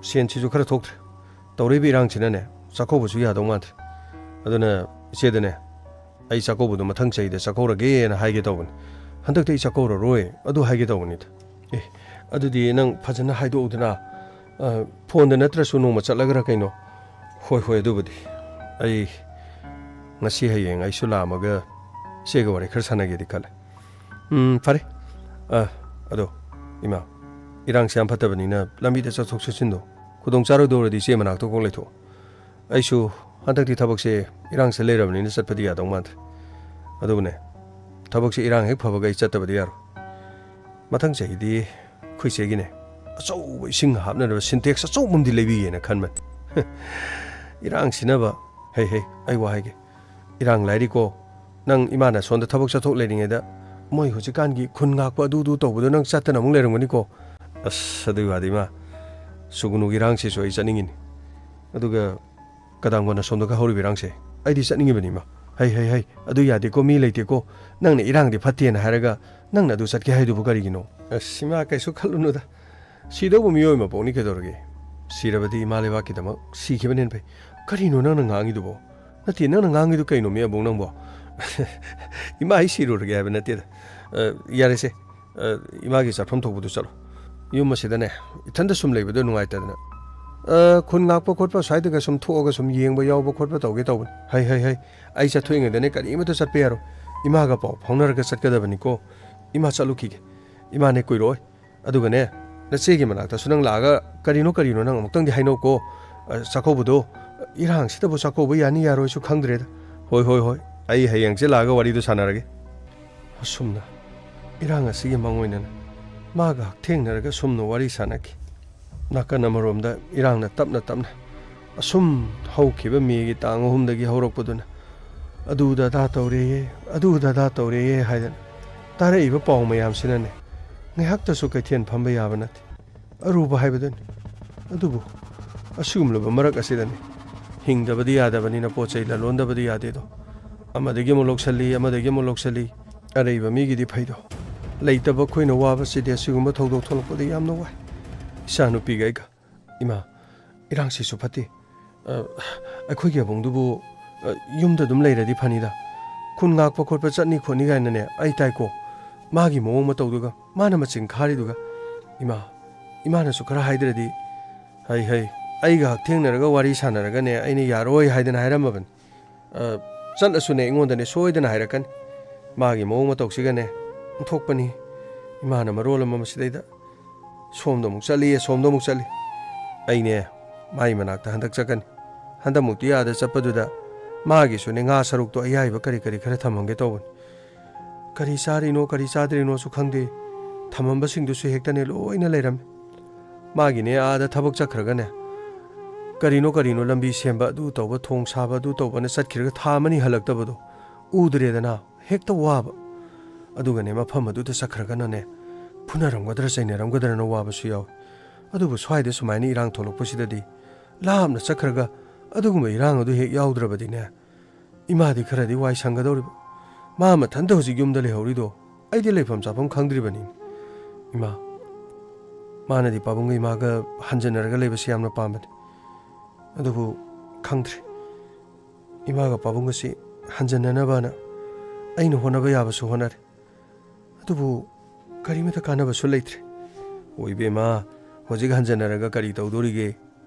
ꯁꯦꯟꯁꯤꯁꯨ ꯈꯔ ꯊꯣꯛꯇ꯭ꯔꯦ꯫ ꯇꯧꯔꯛꯏꯕ ꯏꯔꯥꯡꯁꯤꯅꯅꯦ, ꯆꯥꯛꯀꯧꯕꯁꯨ ꯌꯥꯗꯧ ꯃꯥꯟꯗ꯭ꯔꯦ꯫ ꯑꯗꯨꯅ ꯏꯆꯦꯗꯅꯦ, ꯑꯩ ꯆꯥꯛꯀꯧꯕꯗꯣ ꯃꯊꯪ ꯆꯍꯤꯗ ꯆꯥꯛꯀꯧꯔꯒꯦꯅ ꯍꯥꯏꯒꯦ ꯇꯧꯕꯅꯤ꯫ ꯍꯟꯗꯛꯇꯤ ꯑꯩ ꯆꯥꯛꯀꯧꯔꯔꯣꯏ, ꯑꯗꯨ ꯍꯥꯏꯒꯦ ꯇꯧꯕꯅꯤꯗ꯫ ꯑꯦ, ꯑꯗꯨꯗꯤ ꯅꯪ ꯐꯖꯅ ꯍꯥꯏꯗꯣꯛꯎꯗꯅ, ꯑ, ꯐꯣꯟꯗ ꯅꯠꯇ꯭ꯔꯁꯨ ꯅꯣꯡꯃ ꯆꯠꯂꯒꯔ ꯀꯩꯅꯣ? ꯍꯣꯏ, ꯍꯣꯏ, ꯑꯗꯨꯕꯨꯗꯤ꯫ ꯑꯩ ꯉꯁꯤ ꯍꯌꯦꯡ ꯑꯩꯁꯨ ꯂꯥꯛꯑꯝꯃꯒ ꯏꯆꯦꯒ ꯋꯥꯔꯤ ꯈꯔ ꯁꯥꯟꯅꯒꯦꯗꯤ ꯈꯜꯂꯦ꯫ ꯎꯝ, ꯐꯔꯦ꯫ ꯑ, ꯑꯗꯣ, ꯏꯃꯥ, ꯏꯔꯥꯡꯁꯦ ꯌꯥꯝ ꯐꯠꯇꯕꯅꯤꯅ ꯂꯝꯕꯤꯗ ꯆꯠꯊꯣꯛ ꯆꯠꯁꯤꯟꯗꯣ ꯈꯨꯗꯣꯡ ꯆꯥꯔꯣꯏꯗꯧꯔꯗꯤ ꯏꯆꯦ ꯃꯅꯥꯛꯇ ꯀꯣꯛ ꯂꯩꯊꯣꯛꯑꯣ꯫ ꯑꯩꯁꯨ ꯍꯟꯗꯛꯇꯤ ꯊꯕꯛꯁꯦ ꯏꯔꯥꯡꯁꯦ ꯂꯩꯔꯕꯅꯤꯅ ꯆꯠꯄꯗꯤ ꯌꯥꯗꯧ ꯃꯥꯟꯗ꯭ꯔꯦ꯫ ꯑꯗꯨꯕꯨꯅꯦ, ꯊꯕꯛꯁꯦ ꯏꯔꯥꯡ ꯍꯦꯛ ꯐꯕꯒ ꯑꯩ ꯆꯠꯇꯕꯗꯤ ꯌꯥꯔꯣꯏ꯫ ꯃꯊꯪ ꯆꯍꯤꯗꯤ ꯑꯩꯈꯣꯏ ꯆꯦꯒꯤꯅꯦ, ꯑꯆꯧꯕ ꯏꯁꯤꯡ ꯍꯥꯞꯅꯅꯕ ꯁꯤꯟꯇꯦꯛꯁ ꯑꯆꯧꯕ ꯑꯃꯗꯤ ꯂꯩꯕꯤꯒꯦꯅ ꯈꯟꯕꯅꯤ꯫ ꯏꯔꯥꯡꯁꯤꯅꯕ, ꯍꯩ, ꯍꯩ, ꯑꯩ ꯋꯥ ꯍꯥꯏꯒꯦ꯫ ꯏꯔꯥꯡ ꯂꯥꯏꯔꯤꯀꯣ, ꯅꯪ ꯏꯃꯥꯅ ꯁꯣꯝꯗ ꯊꯕꯛ ꯆꯠꯊꯣꯛ ꯂꯩꯔꯤꯉꯩꯗ ꯃꯣꯏ ꯍꯧꯖꯤꯛꯀꯥꯟꯒꯤ ꯈꯨꯟ ꯉꯥꯛꯄ ꯑꯗꯨꯗꯨ ꯇꯧꯕꯗꯣ ꯅꯪ ꯆꯠꯇꯅ ꯑꯃꯨꯛ ꯂꯩꯔꯝꯒꯅꯤꯀꯣ꯫ ꯑꯁ, ꯑꯗꯨꯒꯤ ꯋꯥꯗꯤ ꯏꯃꯥ, ꯁꯨꯒꯨꯅꯨꯒꯤ ꯏꯔꯥꯡꯁꯤꯁꯨ ꯑꯩ ꯆꯠꯅꯤꯡꯉꯤꯅꯤ꯫ ꯑꯗꯨꯒ ꯀꯗꯥꯡꯕꯅ ꯁꯣꯝꯗꯒ ꯍꯧꯔꯤꯕ ꯏꯔꯥꯡꯁꯦ ꯑꯩꯗꯤ ꯆꯠꯅꯤꯡꯉꯤꯕꯅꯤ ꯏꯃꯥ꯫ ꯍꯩ, ꯍꯩ, ꯍꯩ, ꯑꯗꯨ ꯌꯥꯗꯦꯀꯣ, ꯃꯤ ꯂꯩꯇꯦꯀꯣ꯫ ꯅꯪꯅ ꯏꯔꯥꯡꯗꯤ ꯐꯠꯇꯦꯅ ꯍꯥꯏꯔꯒ ꯅꯪꯅ ꯑꯗꯨ ꯆꯠꯀꯦ ꯍꯥꯏꯗꯨꯕꯨ ꯀꯔꯤꯒꯤꯅꯣ? ꯑꯁ, ꯏꯃꯥ, ꯀꯩꯁꯨ ꯈꯜꯂꯨꯅꯨꯗ꯫ ꯁꯤꯗꯧꯕ ꯃꯤꯑꯣꯏ ꯃꯄꯣꯛꯅꯤ ꯀꯩꯗꯧꯔꯒꯦ? ꯁꯤꯔꯕꯗꯤ ꯏꯃꯥ ꯂꯩꯕꯥꯛꯀꯤꯗꯃꯛ ꯁꯤꯈꯤꯕꯅ ꯍꯦꯟꯅ ꯐꯩ꯫ ꯀꯔꯤꯅꯣ ꯅꯪꯅ ꯉꯥꯡꯉꯤꯗꯨꯕꯣ? ꯅꯠꯇꯦ, ꯅꯪꯅ ꯉꯥꯡꯉꯤꯗꯨ ꯀꯩꯅꯣ, ꯃꯤ ꯑꯕꯨꯡ ꯅꯪꯕꯣ? ꯏꯃꯥ, ꯑꯩ ꯁꯤꯔꯨꯔꯒꯦ ꯍꯥꯏꯕ ꯅꯠꯇꯦꯗ꯫ ꯑ, ꯌꯥꯔꯦꯁꯦ꯫ ꯑ, ꯏꯃꯥꯒꯤ ꯆꯠꯐꯝ ꯊꯣꯛꯄꯗꯨ ꯆꯠꯂꯣ꯫ ꯌꯨꯝ ꯑꯁꯤꯗꯅꯦ, ꯏꯊꯟꯗ ꯁꯨꯝ ꯂꯩꯕꯗꯣ ꯅꯨꯡꯉꯥꯏꯇꯗꯅ꯫ ꯑ, ꯈꯨꯟ ꯉꯥꯛꯄ ꯈꯣꯠꯄ ꯁ꯭ꯋꯥꯏꯗꯒ ꯁꯨꯝ ꯊꯣꯛꯑꯒ ꯁꯨꯝ ꯌꯦꯡꯕ ꯌꯥꯎꯕ ꯈꯣꯠꯄ ꯇꯧꯒꯦ ꯇꯧꯕꯅꯤ꯫ ꯍꯩ, ꯍꯩ, ꯍꯩ꯫ ꯑꯩ ꯆꯠꯊꯣꯛꯏꯉꯩꯗꯅꯦ, ꯀꯔꯤꯃꯠꯇ ꯆꯠꯄ ꯌꯥꯔꯣꯏ꯫ ꯏꯃꯥꯒ ꯄꯥꯎ ꯐꯥꯎꯅꯔꯒ ꯆꯠꯀꯗꯕꯅꯤꯀꯣ꯫ ꯏꯃꯥ, ꯆꯠꯂꯨꯈꯤꯒꯦ꯫ ꯏꯃꯥꯅꯦ ꯀꯨꯏꯔꯣꯏ꯫ ꯑꯗꯨꯒꯅꯦ, ꯅꯆꯦꯒꯤ ꯃꯅꯥꯛꯇꯁꯨ ꯅꯪ ꯂꯥꯛꯑꯒ ꯀꯔꯤꯅꯣ ꯀꯔꯤꯅꯣ ꯅꯪ ꯑꯃꯨꯛꯇꯪꯗꯤ ꯍꯥꯏꯅꯧꯀꯣ꯫ ꯑ, ꯆꯥꯛꯀꯧꯕꯗꯣ, ꯏꯔꯥꯡꯁꯤꯗꯕꯨ ꯆꯥꯛꯀꯧꯕ ꯌꯥꯅꯤ ꯌꯥꯔꯣꯏꯁꯨ ꯈꯪꯗ꯭ꯔꯦꯗ꯫ ꯍꯣꯏ, ꯍꯣꯏ, ꯍꯣꯏ꯫ ꯑꯩ ꯍꯌꯦꯡꯁꯦ ꯂꯥꯛꯑꯒ ꯋꯥꯔꯤꯗꯨ ꯁꯥꯟꯅꯔꯒꯦ꯫ ꯑꯁꯨꯝꯅ ꯏꯔꯥꯡ ꯑꯁꯤꯒꯤ ꯃꯥꯡꯑꯣꯏꯅꯅ ꯃꯥꯒ ꯍꯛꯊꯦꯡꯅꯔꯒ ꯁꯨꯝꯅ ꯋꯥꯔꯤ ꯁꯥꯟꯅꯈꯤ꯫ ꯅꯥꯀꯟ ꯑꯃꯔꯣꯝꯗ ꯏꯔꯥꯡꯅ ꯇꯞꯅ ꯇꯞꯅ ꯑꯁꯨꯝ ꯍꯧꯈꯤꯕ ꯃꯦꯒꯤ ꯇꯥꯡ ꯑꯍꯨꯝꯗꯒꯤ ꯍꯧꯔꯛꯄꯗꯨꯅ ꯑꯗꯨ ꯗꯗꯥ ꯇꯧꯔꯦꯌꯦ, ꯑꯗꯨ ꯗꯗꯥ ꯇꯧꯔꯦꯌꯦ ꯍꯥꯏꯗꯅ ꯇꯥꯔꯛꯏꯕ ꯄꯥꯎ ꯃꯌꯥꯝꯁꯤꯅꯅꯦ, ꯉꯥꯏꯍꯥꯛꯇꯁꯨ ꯀꯩꯊꯦꯜ ꯐꯝꯕ ꯌꯥꯕ ꯅꯠꯇꯦ꯫ ꯑꯔꯨꯕ ꯍꯥꯏꯕꯗꯨꯅꯤ꯫ ꯑꯗꯨꯕꯨ ꯑꯁꯤꯒꯨꯝꯂꯕ ꯃꯔꯛ ꯑꯁꯤꯗꯅꯤ ꯍꯤꯡꯗꯕꯗꯤ ꯌꯥꯗꯕꯅꯤꯅ ꯄꯣꯠ ꯆꯩ ꯂꯂꯣꯟꯗꯕꯗꯤ ꯌꯥꯗꯦꯗꯣ꯫ ꯑꯃꯗꯒꯤ ꯑꯃꯨꯛ ꯂꯧꯁꯜꯂꯤ, ꯑꯃꯗꯒꯤ ꯑꯃꯨꯛ ꯂꯧꯁꯜꯂꯤ꯫ ꯑꯔꯩꯕ ꯃꯤꯒꯤꯗꯤ ꯐꯩꯗꯣ꯫ ꯂꯩꯇꯕ ꯑꯩꯈꯣꯏꯅ ꯋꯥꯕꯁꯤꯗꯤ ꯑꯁꯤꯒꯨꯝꯕ ꯊꯧꯗꯣꯛ ꯊꯣꯛꯂꯛꯄꯗ ꯌꯥꯝꯅ ꯋꯥꯏ꯫ ꯏꯆꯥ ꯅꯨꯄꯤꯒ ꯑꯩꯒ꯫ "ꯏꯃꯥ, ꯏꯔꯥꯡꯁꯤꯁꯨ ꯐꯠꯇꯦ꯫ ꯑ, ꯑꯩꯈꯣꯏꯒꯤ ꯑꯕꯨꯡꯗꯨꯕꯨ, ꯑ, ꯌꯨꯝꯗ ꯑꯗꯨꯝ ꯂꯩꯔꯗꯤ ꯐꯅꯤꯗ꯫ ꯈꯨꯟ ꯉꯥꯛꯄ ꯈꯣꯠꯄ ꯆꯠꯅꯤ ꯈꯣꯠꯅꯤ ꯀꯥꯏꯅꯅꯦ ꯑꯩ ꯇꯥꯏꯀꯣ꯫ ꯃꯥꯒꯤ ꯃꯑꯣꯡ ꯃꯇꯧꯗꯨꯒ, ꯃꯥꯅ ꯃꯆꯤꯡ ꯈꯥꯔꯤꯗꯨꯒ꯫ ꯏꯃꯥ, ꯏꯃꯥꯅꯁꯨ ꯈꯔ ꯍꯥꯏꯗ꯭ꯔꯗꯤ"꯫ "ꯍꯩ, ꯍꯩ, ꯑꯩꯒ ꯍꯛꯊꯦꯡꯅꯔꯒ ꯋꯥꯔꯤ ꯁꯥꯟꯅꯔꯒꯅꯦ ꯑꯩꯅ ꯌꯥꯔꯣꯏ ꯍꯥꯏꯗꯅ ꯍꯥꯏꯔꯝꯃꯕꯅꯤ꯫ ꯑ, ꯆꯠꯂꯁꯨꯅꯦ ꯑꯩꯉꯣꯟꯗꯅꯦ ꯁꯣꯏꯗꯅ ꯍꯥꯏꯔꯛꯀꯅꯤ꯫ ꯃꯥꯒꯤ ꯃꯑꯣꯡ ꯃꯇꯧꯁꯤꯒꯅꯦ ꯑꯣꯟꯊꯣꯛꯄꯅꯤ꯫ ꯏꯃꯥꯅ ꯃꯔꯣꯜ ꯑꯃ ꯃꯁꯤꯗꯩꯗ ꯁꯣꯝꯗ ꯑꯃꯨꯛ ꯆꯠꯂꯤ, ꯑꯁꯣꯝꯗ ꯑꯃꯨꯛ ꯆꯠꯂꯤ꯫ ꯑꯩꯅꯦ ꯃꯥꯒꯤ ꯃꯅꯥꯛꯇ ꯍꯟꯗꯛ ꯆꯠꯀꯅꯤ꯫ ꯍꯟꯗꯛꯃꯨꯛꯇꯤ ꯑꯥꯗ ꯆꯠꯄꯗꯨꯗ ꯃꯥꯒꯤꯁꯨꯅꯦ ꯉꯥ ꯁꯔꯨꯛꯇꯣ ꯑꯌꯥꯏꯕ ꯀꯔꯤ ꯀꯔꯤ ꯈꯔ ꯊꯝꯍꯟꯒꯦ ꯇꯧꯕꯅꯤ꯫ ꯀꯔꯤ ꯆꯥꯔꯤꯅꯣ, ꯀꯔꯤ ꯆꯥꯗ꯭ꯔꯤꯅꯣꯁꯨ ꯈꯪꯗꯦ꯫ ꯊꯝꯃꯝꯕꯁꯤꯡꯗꯨꯁꯨ ꯍꯦꯛꯇꯅꯦ ꯂꯣꯏꯅ ꯂꯩꯔꯝꯃꯤ꯫ ꯃꯥꯒꯤꯅꯦ ꯑꯥꯗ ꯊꯕꯛ ꯆꯠꯈ꯭ꯔꯒꯅꯦ ꯀꯔꯤꯅꯣ ꯀꯔꯤꯅꯣ ꯂꯝꯕꯤ ꯁꯦꯝꯕ, ꯑꯗꯨ ꯇꯧꯕ, ꯊꯣꯡ ꯁꯥꯕ, ꯑꯗꯨ ꯇꯧꯕꯅ ꯆꯠꯈꯤꯔꯒ ꯊꯥ ꯑꯃꯅꯤ ꯍꯜꯂꯛꯇꯕꯗꯣ ꯎꯗ꯭ꯔꯦꯗꯅ꯫ ꯍꯦꯛꯇ ꯋꯥꯕ꯫ ꯑꯗꯨꯒꯅꯦ ꯃꯐꯝ ꯑꯗꯨꯗ ꯆꯠꯈ꯭ꯔꯒꯅꯅꯦ ꯐꯨꯅꯔꯝꯒꯗ꯭ꯔꯥ ꯆꯩꯅꯔꯝꯒꯗ꯭ꯔꯅ ꯋꯥꯕꯁꯨ ꯌꯥꯎꯏ꯫ ꯑꯗꯨꯕꯨ ꯁ꯭ꯋꯥꯏꯗ ꯁꯨꯃꯥꯏꯅ ꯏꯔꯥꯡ ꯊꯣꯛꯂꯛꯄꯁꯤꯗꯗꯤ ꯂꯥꯞꯅ ꯆꯠꯈ꯭ꯔꯒ ꯑꯗꯨꯒꯨꯝꯕ ꯏꯔꯥꯡ ꯑꯗꯨ ꯍꯦꯛ ꯌꯥꯎꯗ꯭ꯔꯕꯗꯤꯅꯦ ꯏꯃꯥꯗꯤ ꯈꯔꯗꯤ ꯋꯥꯏ ꯁꯪꯒꯗꯧꯔꯤꯕ꯫ ꯃꯥ ꯃꯊꯟꯇ ꯍꯧꯖꯤꯛ ꯌꯨꯝꯗ ꯂꯩꯍꯧꯔꯤꯗꯣ ꯑꯩꯗꯤ ꯂꯩꯐꯝ ꯆꯥꯐꯝ ꯈꯪꯗ꯭ꯔꯤꯕꯅꯤ꯫ ꯏꯃꯥ, ꯃꯥꯅꯗꯤ ꯄꯥꯕꯨꯡꯒ ꯏꯃꯥꯒ ꯍꯟꯖꯟꯅꯔꯒ ꯂꯩꯕꯁꯤ ꯌꯥꯝꯅ ꯄꯥꯝꯕꯅꯤ꯫ ꯑꯗꯨꯕꯨ ꯈꯪꯗ꯭ꯔꯦ꯫ ꯏꯃꯥꯒ ꯄꯥꯕꯨꯡꯒꯁꯤ ꯍꯟꯖꯟꯅꯅꯕꯅ ꯑꯩꯅ ꯍꯣꯠꯅꯕ ꯌꯥꯕꯁꯨ ꯍꯣꯠꯅꯔꯦ꯫ ꯑꯗꯨꯕꯨ ꯀꯔꯤꯃꯇ ꯀꯥꯟꯅꯕꯁꯨ ꯂꯩꯇ꯭ꯔꯦ꯫ ꯑꯣ ꯏꯕꯦꯝꯃ, ꯍꯧꯖꯤꯛ ꯍꯟꯖꯟꯅꯔꯒ ꯀꯔꯤ ꯇꯧꯗꯣꯔꯤꯒꯦ?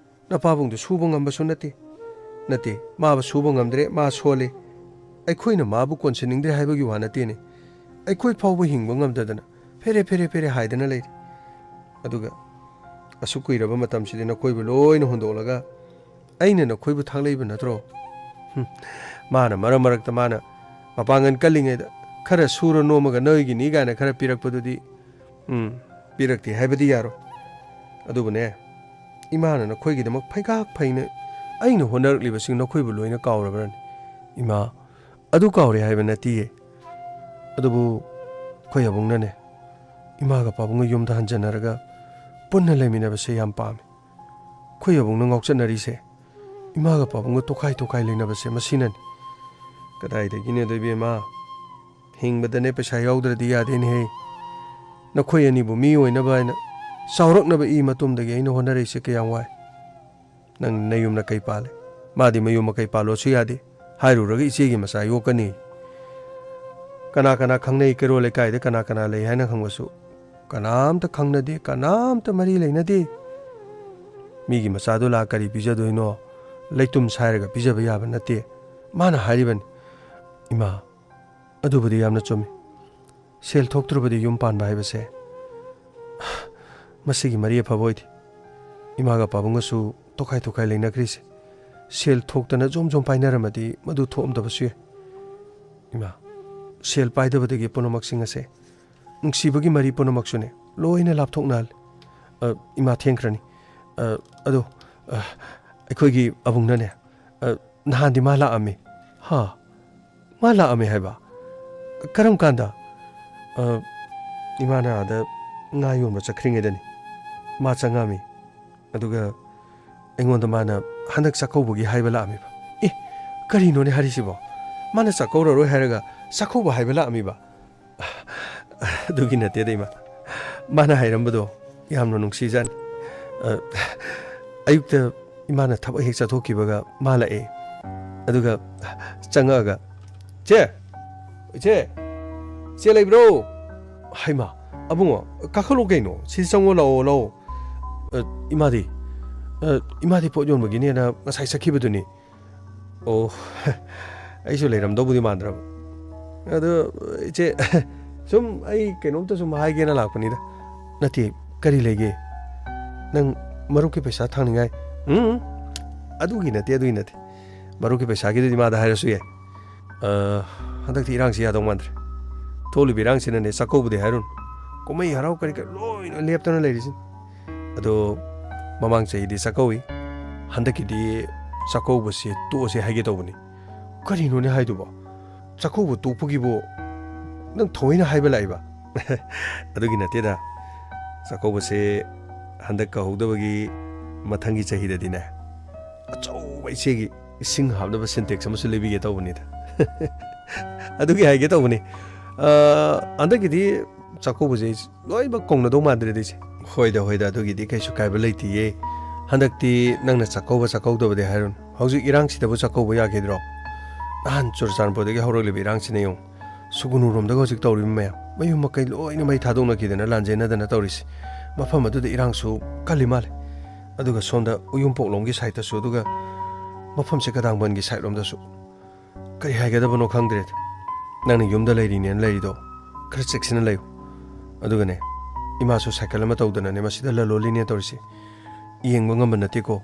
ꯅꯄꯥꯕꯨꯡꯗꯨ ꯁꯨꯕ ꯉꯝꯕꯁꯨ ꯅꯠꯇꯦ꯫ ꯅꯠꯇꯦ, ꯃꯥꯕꯨ ꯁꯨꯕ ꯉꯝꯗ꯭ꯔꯦ, ꯃꯥ ꯁꯣꯜꯂꯦ꯫ ꯑꯩꯈꯣꯏꯅ ꯃꯥꯕꯨ ꯀꯣꯟꯁꯤꯟꯅꯤꯡꯗ꯭ꯔꯦ ꯍꯥꯏꯕꯒꯤ ꯋꯥ ꯅꯠꯇꯦꯅꯦ꯫ ꯑꯩꯈꯣꯏ ꯐꯥꯎꯕ ꯍꯤꯡꯕ ꯉꯝꯗꯗꯅ ꯐꯦꯔꯦ ꯐꯦꯔꯦ ꯐꯦꯔꯦ ꯍꯥꯏꯗꯅ ꯂꯩꯔꯤ꯫ ꯑꯗꯨꯒ ꯑꯁꯨꯛ ꯀꯨꯏꯔꯕ ꯃꯇꯝꯁꯤꯗꯤ ꯅꯈꯣꯏꯕꯨ ꯂꯣꯏꯅ ꯍꯨꯟꯗꯣꯛꯂꯒ ꯑꯩꯅ ꯅꯈꯣꯏꯕꯨ ꯊꯥꯛꯂꯛꯏꯕ ꯅꯠꯇ꯭ꯔꯣ? ꯍꯨꯝ, ꯃꯥꯅ ꯃꯔꯛ ꯃꯔꯛꯇ ꯃꯥꯅ ꯃꯄꯥꯡꯒꯜ ꯀꯜꯂꯤꯉꯩꯗ ꯈꯔ ꯁꯨꯔ ꯅꯣꯝꯃꯒ ꯅꯣꯏꯒꯤꯅꯤ ꯀꯥꯏꯅ ꯈꯔ ꯄꯤꯔꯛꯄꯗꯨꯗꯤ, ꯎꯝ, ꯄꯤꯔꯛꯇꯦ ꯍꯥꯏꯕꯗꯤ ꯌꯥꯔꯣꯏ꯫ ꯑꯗꯨꯕꯨꯅꯦ, ꯏꯃꯥꯅ ꯅꯈꯣꯏꯒꯤꯗꯃꯛ ꯐꯩꯒꯥꯛ ꯐꯩꯅ ꯑꯩꯅ ꯍꯣꯠꯅꯔꯛꯂꯤꯕꯁꯤꯡ ꯅꯈꯣꯏꯕꯨ ꯂꯣꯏꯅ ꯀꯥꯎꯔꯕ꯭ꯔꯅꯤ? ꯏꯃꯥ, ꯑꯗꯨ ꯀꯥꯎꯔꯦ ꯍꯥꯏꯕ ꯅꯠꯇꯤꯌꯦ꯫ ꯑꯗꯨꯕꯨ ꯑꯩꯈꯣꯏ ꯑꯕꯨꯡꯅꯅꯦ, ꯏꯃꯥꯒ ꯄꯥꯕꯨꯡꯒ ꯌꯨꯝꯗ ꯍꯟꯖꯟꯅꯔꯒ ꯄꯨꯟꯅ ꯂꯩꯃꯤꯟꯅꯕꯁꯦ ꯌꯥꯝ ꯄꯥꯝꯃꯤ꯫ ꯑꯩꯈꯣꯏ ꯑꯕꯨꯡꯅ ꯉꯥꯎꯆꯠꯅꯔꯤꯁꯦ ꯏꯃꯥꯒ ꯄꯥꯕꯨꯡꯒ ꯇꯣꯈꯥꯏ ꯇꯣꯈꯥꯏ ꯂꯩꯅꯕꯁꯦ ꯃꯁꯤꯅꯅꯤ꯫ ꯀꯗꯥꯏꯗꯒꯤꯅꯣꯗ ꯏꯕꯦꯝꯃ, ꯍꯤꯡꯕꯗꯅꯦ ꯄꯩꯁꯥ ꯌꯥꯎꯗ꯭ꯔꯗꯤ ꯌꯥꯗꯦꯅꯦꯍꯦ꯫ ꯅꯈꯣꯏ ꯑꯅꯤꯕꯨ ꯃꯤ ꯑꯣꯏꯅꯕ ꯍꯥꯏꯅ ꯆꯥꯎꯔꯛꯅꯕ ꯏ ꯃꯇꯨꯝꯗꯒꯤ ꯑꯩꯅ ꯍꯣꯠꯅꯔꯛꯏꯁꯦ ꯀꯌꯥꯝ ꯋꯥꯏ꯫ ꯅꯪ ꯅꯌꯨꯝ ꯅꯀꯩ ꯄꯥꯜꯂꯦ, ꯃꯥꯗꯤ ꯃꯌꯨꯝ ꯃꯀꯩ ꯄꯥꯜꯂꯣꯁꯨ ꯌꯥꯗꯦ꯫ ꯍꯥꯏꯔꯨꯔꯒ ꯏꯆꯦꯒꯤ ꯃꯆꯥ ꯌꯣꯛꯀꯅꯤ꯫ ꯀꯅꯥ ꯀꯅꯥ ꯈꯪꯅꯩ, ꯀꯩꯔꯣꯜ ꯂꯩꯀꯥꯏꯗ ꯀꯅꯥ ꯀꯅꯥ ꯂꯩ ꯍꯥꯏꯅ ꯈꯪꯕꯁꯨ ꯀꯅꯥꯝꯇ ꯈꯪꯅꯗꯦ, ꯀꯅꯥꯝꯇ ꯃꯔꯤ ꯂꯩꯅꯗꯦ꯫ ꯃꯤꯒꯤ ꯃꯆꯥꯗꯣ ꯂꯥꯛ ꯀꯔꯤ ꯄꯤꯖꯗꯣꯏꯅꯣ? ꯂꯩꯇꯨꯝ ꯁꯥꯏꯔꯒ ꯄꯤꯖꯕ ꯌꯥꯕ ꯅꯠꯇꯦ꯫ ꯃꯥꯅ ꯍꯥꯏꯔꯤꯕꯅꯤ꯫ ꯏꯃꯥ, ꯑꯗꯨꯕꯨꯗꯤ ꯌꯥꯝꯅ ꯆꯨꯝꯃꯤ꯫ ꯁꯦꯜ ꯊꯣꯛꯇ꯭ꯔꯕꯗꯤ ꯌꯨꯝ ꯄꯥꯟꯕ ꯍꯥꯏꯕꯁꯦ ꯃꯁꯤꯒꯤ ꯃꯔꯤ ꯑꯐꯕ ꯑꯣꯏꯗꯦ꯫ ꯏꯃꯥꯒ ꯄꯥꯕꯨꯡꯒꯁꯨ ꯇꯣꯈꯥꯏ ꯇꯣꯈꯥꯏ ꯂꯩꯅꯈ꯭ꯔꯤꯁꯦ ꯁꯦꯜ ꯊꯣꯛꯇꯅ ꯖꯣꯝ ꯖꯣꯝ ꯄꯥꯏꯅꯔꯝꯃꯗꯤ ꯃꯗꯨ ꯊꯣꯛꯑꯝꯗꯕꯁꯨ ꯌꯥꯏ꯫ ꯏꯃꯥ, ꯁꯦꯜ ꯄꯥꯏꯗꯕꯗꯒꯤ ꯄꯨꯝꯅꯃꯛꯁꯤꯡ ꯑꯁꯦ ꯅꯨꯡꯁꯤꯕꯒꯤ ꯃꯔꯤ ꯄꯨꯝꯅꯃꯛꯁꯨꯅꯦ ꯂꯣꯏꯅ ꯂꯥꯞꯊꯣꯛꯅꯍꯜꯂꯦ꯫ ꯑ, ꯏꯃꯥ ꯊꯦꯡꯈ꯭ꯔꯅꯤ꯫ ꯑ, ꯑꯗꯣ, ꯑ, ꯑꯩꯈꯣꯏꯒꯤ ꯑꯕꯨꯡꯅꯅꯦ, ꯑ, ꯅꯍꯥꯟꯗꯤ ꯃꯥ ꯂꯥꯛꯑꯝꯃꯤ꯫ ꯍꯥ? ꯃꯥ ꯂꯥꯛꯑꯝꯃꯤ ꯍꯥꯏꯕ? ꯀꯔꯝ ꯀꯥꯟꯗ? ꯑ, ꯏꯃꯥꯅ ꯑꯥꯗ ꯉꯥ ꯌꯣꯟꯕ ꯆꯠꯈ꯭ꯔꯤꯉꯩꯗꯅꯤ꯫ ꯃꯥ ꯆꯪꯉꯛꯑꯝꯃꯤ꯫ ꯑꯗꯨꯒ ꯑꯩꯉꯣꯟꯗ ꯃꯥꯅ ꯍꯟꯗꯛ ꯆꯥꯛꯀꯧꯕꯒꯤ ꯍꯥꯏꯕ ꯂꯥꯛꯑꯝꯃꯤꯕ꯫ ꯑꯦ, ꯀꯔꯤꯅꯣꯅꯦ ꯍꯥꯏꯔꯤꯁꯤꯕꯣ? ꯃꯥꯅ ꯆꯥꯛꯀꯧꯔꯔꯣꯏ ꯍꯥꯏꯔꯒ ꯆꯥꯛꯀꯧꯕ ꯍꯥꯏꯕ ꯂꯥꯛꯑꯝꯃꯤꯕ? ꯑꯗꯨꯒꯤ ꯅꯠꯇꯦꯗ, ꯏꯃꯥ꯫ ꯃꯥꯅ ꯍꯥꯏꯔꯝꯕꯗꯣ ꯌꯥꯝꯅ ꯅꯨꯡꯁꯤꯖꯥꯠꯅꯤ꯫ ꯑ, ꯑꯌꯨꯛꯇ ꯏꯃꯥꯅ ꯊꯕꯛ ꯍꯦꯛ ꯆꯠꯊꯣꯛꯈꯤꯕꯒ ꯃꯥ ꯂꯥꯛꯑꯦ꯫ ꯑꯗꯨꯒ ꯆꯪꯉꯛꯑꯒ, "ꯆꯦ! ꯏꯆꯦ! ꯆꯦ ꯂꯩꯕ꯭ꯔꯣ?" "ꯍꯩꯃꯥ, ꯑꯕꯨꯡꯉꯣ, ꯀꯥꯈꯠꯂꯣ ꯀꯩꯅꯣ꯫ ꯁꯤꯗ ꯆꯪꯉꯣ, ꯂꯥꯛꯑꯣ, ꯂꯥꯛꯑꯣ꯫ ꯑ, ꯏꯃꯥꯗꯤ? ꯑ, ꯏꯃꯥꯗꯤ ꯄꯣꯠ ꯌꯣꯟꯕꯒꯤꯅꯦꯅ ꯉꯁꯥꯏ ꯆꯠꯈꯤꯕꯗꯨꯅꯤ꯫" "ꯑꯣ, ꯑꯩꯁꯨ ꯂꯩꯔꯝꯗꯧꯕꯨꯗꯤ ꯃꯥꯟꯗ꯭ꯔꯕ꯫ ꯑꯗꯣ, ꯏꯆꯦ, ꯁꯨꯝ ꯑꯩ ꯀꯩꯅꯣꯝꯇ ꯁꯨꯝ ꯍꯥꯏꯒꯦꯅ ꯂꯥꯛꯄꯅꯤꯗ꯫" "ꯅꯠꯇꯦ, ꯀꯔꯤ ꯂꯩꯒꯦ? ꯅꯪ ꯃꯔꯨꯞꯀꯤ ꯄꯩꯁꯥ ꯊꯥꯡꯅꯤꯡꯉꯥꯏ?" "ꯎꯝ, ꯑꯗꯨꯒꯤ ꯅꯠꯇꯦ, ꯑꯗꯨꯒꯤ ꯅꯠꯇꯦ꯫ ꯃꯔꯨꯞꯀꯤ ꯄꯩꯁꯥꯒꯤꯗꯨꯗꯤ ꯃꯥꯗ ꯍꯥꯏꯔꯁꯨ ꯌꯥꯏ꯫ ꯑ, ꯍꯟꯗꯛꯇꯤ ꯏꯔꯥꯡꯁꯤ ꯌꯥꯗꯧ ꯃꯥꯟꯗ꯭ꯔꯦ꯫ ꯊꯣꯛꯂꯤꯕ ꯏꯔꯥꯡꯁꯤꯅꯅꯦ, ꯆꯥꯛꯀꯧꯕꯗꯤ ꯍꯥꯏꯔꯨꯅꯨ, ꯀꯨꯝꯍꯩ ꯍꯔꯥꯎ ꯀꯔꯤ ꯀꯔꯤ ꯂꯣꯏꯅ ꯂꯦꯞꯇꯅ ꯂꯩꯔꯤꯁꯤꯅꯤ꯫ ꯑꯗꯣ ꯃꯃꯥꯡ ꯆꯍꯤꯗꯤ ꯆꯥꯛꯀꯧꯏ, ꯍꯟꯗꯛꯀꯤꯗꯤ ꯆꯥꯛꯀꯧꯕꯁꯦ ꯇꯣꯛꯑꯁꯦ ꯍꯥꯏꯒꯦ ꯇꯧꯕꯅꯤ꯫ ꯀꯔꯤꯅꯣꯅꯦ ꯍꯥꯏꯗꯨꯕꯣ? ꯆꯥꯛꯀꯧꯕ ꯇꯣꯛꯄꯒꯤꯕꯨ ꯅꯪ ꯊꯑꯣꯏꯅ ꯍꯥꯏꯕ ꯂꯥꯛꯏꯕ? ꯑꯗꯨꯒꯤ ꯅꯠꯇꯦꯗ, ꯆꯥꯛꯀꯧꯕꯁꯦ ꯍꯟꯗꯛ ꯀꯧꯍꯧꯗꯕꯒꯤ ꯃꯊꯪꯒꯤ ꯆꯍꯤꯗꯗꯤꯅꯦ, ꯑꯆꯧꯕ ꯏꯆꯦꯒꯤ ꯏꯁꯤꯡ ꯍꯥꯞꯅꯕ ꯁꯤꯟꯇꯦꯛꯁ ꯑꯃꯁꯨ ꯂꯩꯕꯤꯒꯦ ꯇꯧꯕꯅꯤꯗ꯫ ꯑꯗꯨꯒꯤ ꯍꯥꯏꯒꯦ ꯇꯧꯕꯅꯤ꯫ ꯑ, ꯍꯟꯗꯛꯀꯤꯗꯤ ꯆꯥꯛꯀꯧꯕꯁꯦ ꯂꯣꯏꯅꯃꯛ ꯀꯧꯅꯗꯧ ꯃꯥꯟꯗ꯭ꯔꯦꯗ ꯏꯆꯦ꯫ ꯍꯣꯏꯗ, ꯍꯣꯏꯗ, ꯑꯗꯨꯒꯤꯗꯤ ꯀꯩꯁꯨ ꯀꯥꯏꯕ ꯂꯩꯇꯤꯌꯦ꯫ ꯍꯟꯗꯛꯇꯤ ꯅꯪꯅ ꯆꯥꯛꯀꯧꯕ ꯆꯥꯛꯀꯧꯗꯕꯗꯤ ꯍꯥꯏꯔꯨꯅꯨ꯫ ꯍꯧꯖꯤꯛ ꯏꯔꯥꯡꯁꯤꯗꯕꯨ ꯆꯥꯛꯀꯧꯕ ꯌꯥꯈꯤꯗ꯭ꯔꯣ? ꯅꯍꯥꯟ ꯆꯨꯔꯆꯥꯟꯄꯨꯔꯗꯒꯤ ꯍꯧꯔꯛꯂꯤꯕ ꯏꯔꯥꯡꯁꯤꯅ ꯌꯦꯡꯉꯨ꯫ ꯁꯨꯒꯨꯅꯨꯔꯣꯝꯗꯒ ꯍꯧꯖꯤꯛ ꯇꯧꯔꯤꯕ ꯃꯌꯥꯝ, ꯃꯌꯨꯝ ꯃꯀꯩ ꯂꯣꯏꯅ ꯃꯩ ꯊꯥꯗꯣꯛꯅꯈꯤꯗꯅ ꯂꯥꯟꯖꯦꯟꯅꯗꯅ ꯇꯧꯔꯤꯁꯤ꯫ ꯃꯐꯝ ꯑꯗꯨꯗ ꯏꯔꯥꯡꯁꯨ ꯀꯜꯂꯤ ꯃꯥꯜꯂꯦ꯫ ꯑꯗꯨꯒ ꯁꯣꯝꯗ ꯎꯌꯨꯝꯄꯣꯛꯂꯣꯝꯒꯤ ꯁꯥꯏꯠꯇꯁꯨ, ꯑꯗꯨꯒ ꯃꯐꯝꯁꯦ ꯀꯗꯥꯡꯕꯟꯒꯤ ꯁꯥꯏꯠ ꯂꯣꯝꯗꯁꯨ꯫ ꯀꯔꯤ ꯍꯥꯏꯒꯗꯕꯅꯣ ꯈꯪꯗ꯭ꯔꯦꯗ꯫ ꯅꯪꯅ ꯌꯨꯝꯗ ꯂꯩꯔꯤꯅꯦꯅ ꯂꯩꯔꯤꯗꯣ ꯈꯔ ꯆꯦꯛꯁꯤꯟꯅ ꯂꯩꯌꯨ꯫ ꯑꯗꯨꯒꯅꯦ, ꯏꯃꯥꯁꯨ ꯁꯥꯏꯀꯜ ꯑꯃ ꯇꯧꯗꯅꯅꯦ ꯃꯁꯤꯗ ꯂꯂꯣꯜꯂꯤꯅꯦ ꯇꯧꯔꯤꯁꯦ꯫ ꯌꯦꯡꯕ ꯉꯝꯕ ꯅꯠꯇꯦꯀꯣ꯫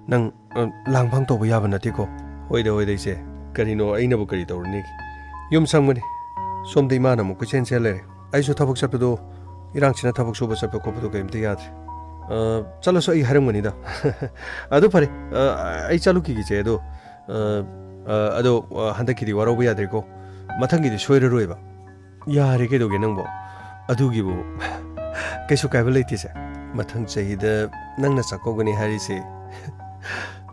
ꯅꯪ, ꯑ, ꯂꯥꯡꯐꯥꯡ ꯇꯧꯕ ꯌꯥꯕ ꯅꯠꯇꯦꯀꯣ꯫ ꯍꯣꯏꯗ, ꯍꯣꯏꯗ, ꯏꯆꯦ꯫ ꯀꯔꯤꯅꯣ, ꯑꯩꯅꯕꯨ ꯀꯔꯤ ꯇꯧꯔꯨꯅꯤꯒꯦ? ꯌꯨꯝ ꯁꯪꯕꯅꯤ꯫ ꯁꯣꯝꯗ ꯏꯃꯥꯅ ꯑꯃꯨꯛ ꯀꯣꯏꯆꯦꯟ ꯆꯦꯟ ꯂꯩꯔꯦ꯫ ꯑꯩꯁꯨ ꯊꯕꯛ ꯆꯠꯄꯗꯣ, ꯏꯔꯥꯡꯁꯤꯅ ꯊꯕꯛ ꯁꯨꯕ ꯆꯠꯄ ꯈꯣꯠꯄꯗꯣ ꯀꯔꯤꯝꯇ ꯌꯥꯗ꯭ꯔꯦ꯫ ꯑ, ꯆꯠꯂꯁꯨ ꯑꯩ ꯍꯥꯏꯔꯝꯒꯅꯤꯗ꯫ ꯑꯗꯨ ꯐꯔꯦ, ꯑ, ꯑꯩ ꯆꯠꯂꯨꯈꯤꯒꯦ, ꯏꯆꯦ꯫ ꯑꯗꯣ, ꯑ, ꯑ, ꯑꯗꯣ, ꯑ, ꯍꯟꯗꯛꯀꯤꯗꯤ ꯋꯥꯔꯧꯕ ꯌꯥꯗ꯭ꯔꯦꯀꯣ꯫ ꯃꯊꯪꯒꯤꯗꯤ ꯁꯣꯏꯔꯔꯣꯏꯕ꯫ ꯌꯥꯔꯦ, ꯀꯩꯗꯧꯒꯦ ꯅꯪꯕꯣ? ꯑꯗꯨꯒꯤꯕꯨ ꯀꯩꯁꯨ ꯀꯥꯏꯕ ꯂꯩꯇꯦꯁꯦ꯫ ꯃꯊꯪ ꯆꯍꯤꯗ ꯅꯪꯅ ꯆꯥꯛꯀꯧꯒꯅꯤ ꯍꯥꯏꯔꯤꯁꯦ꯫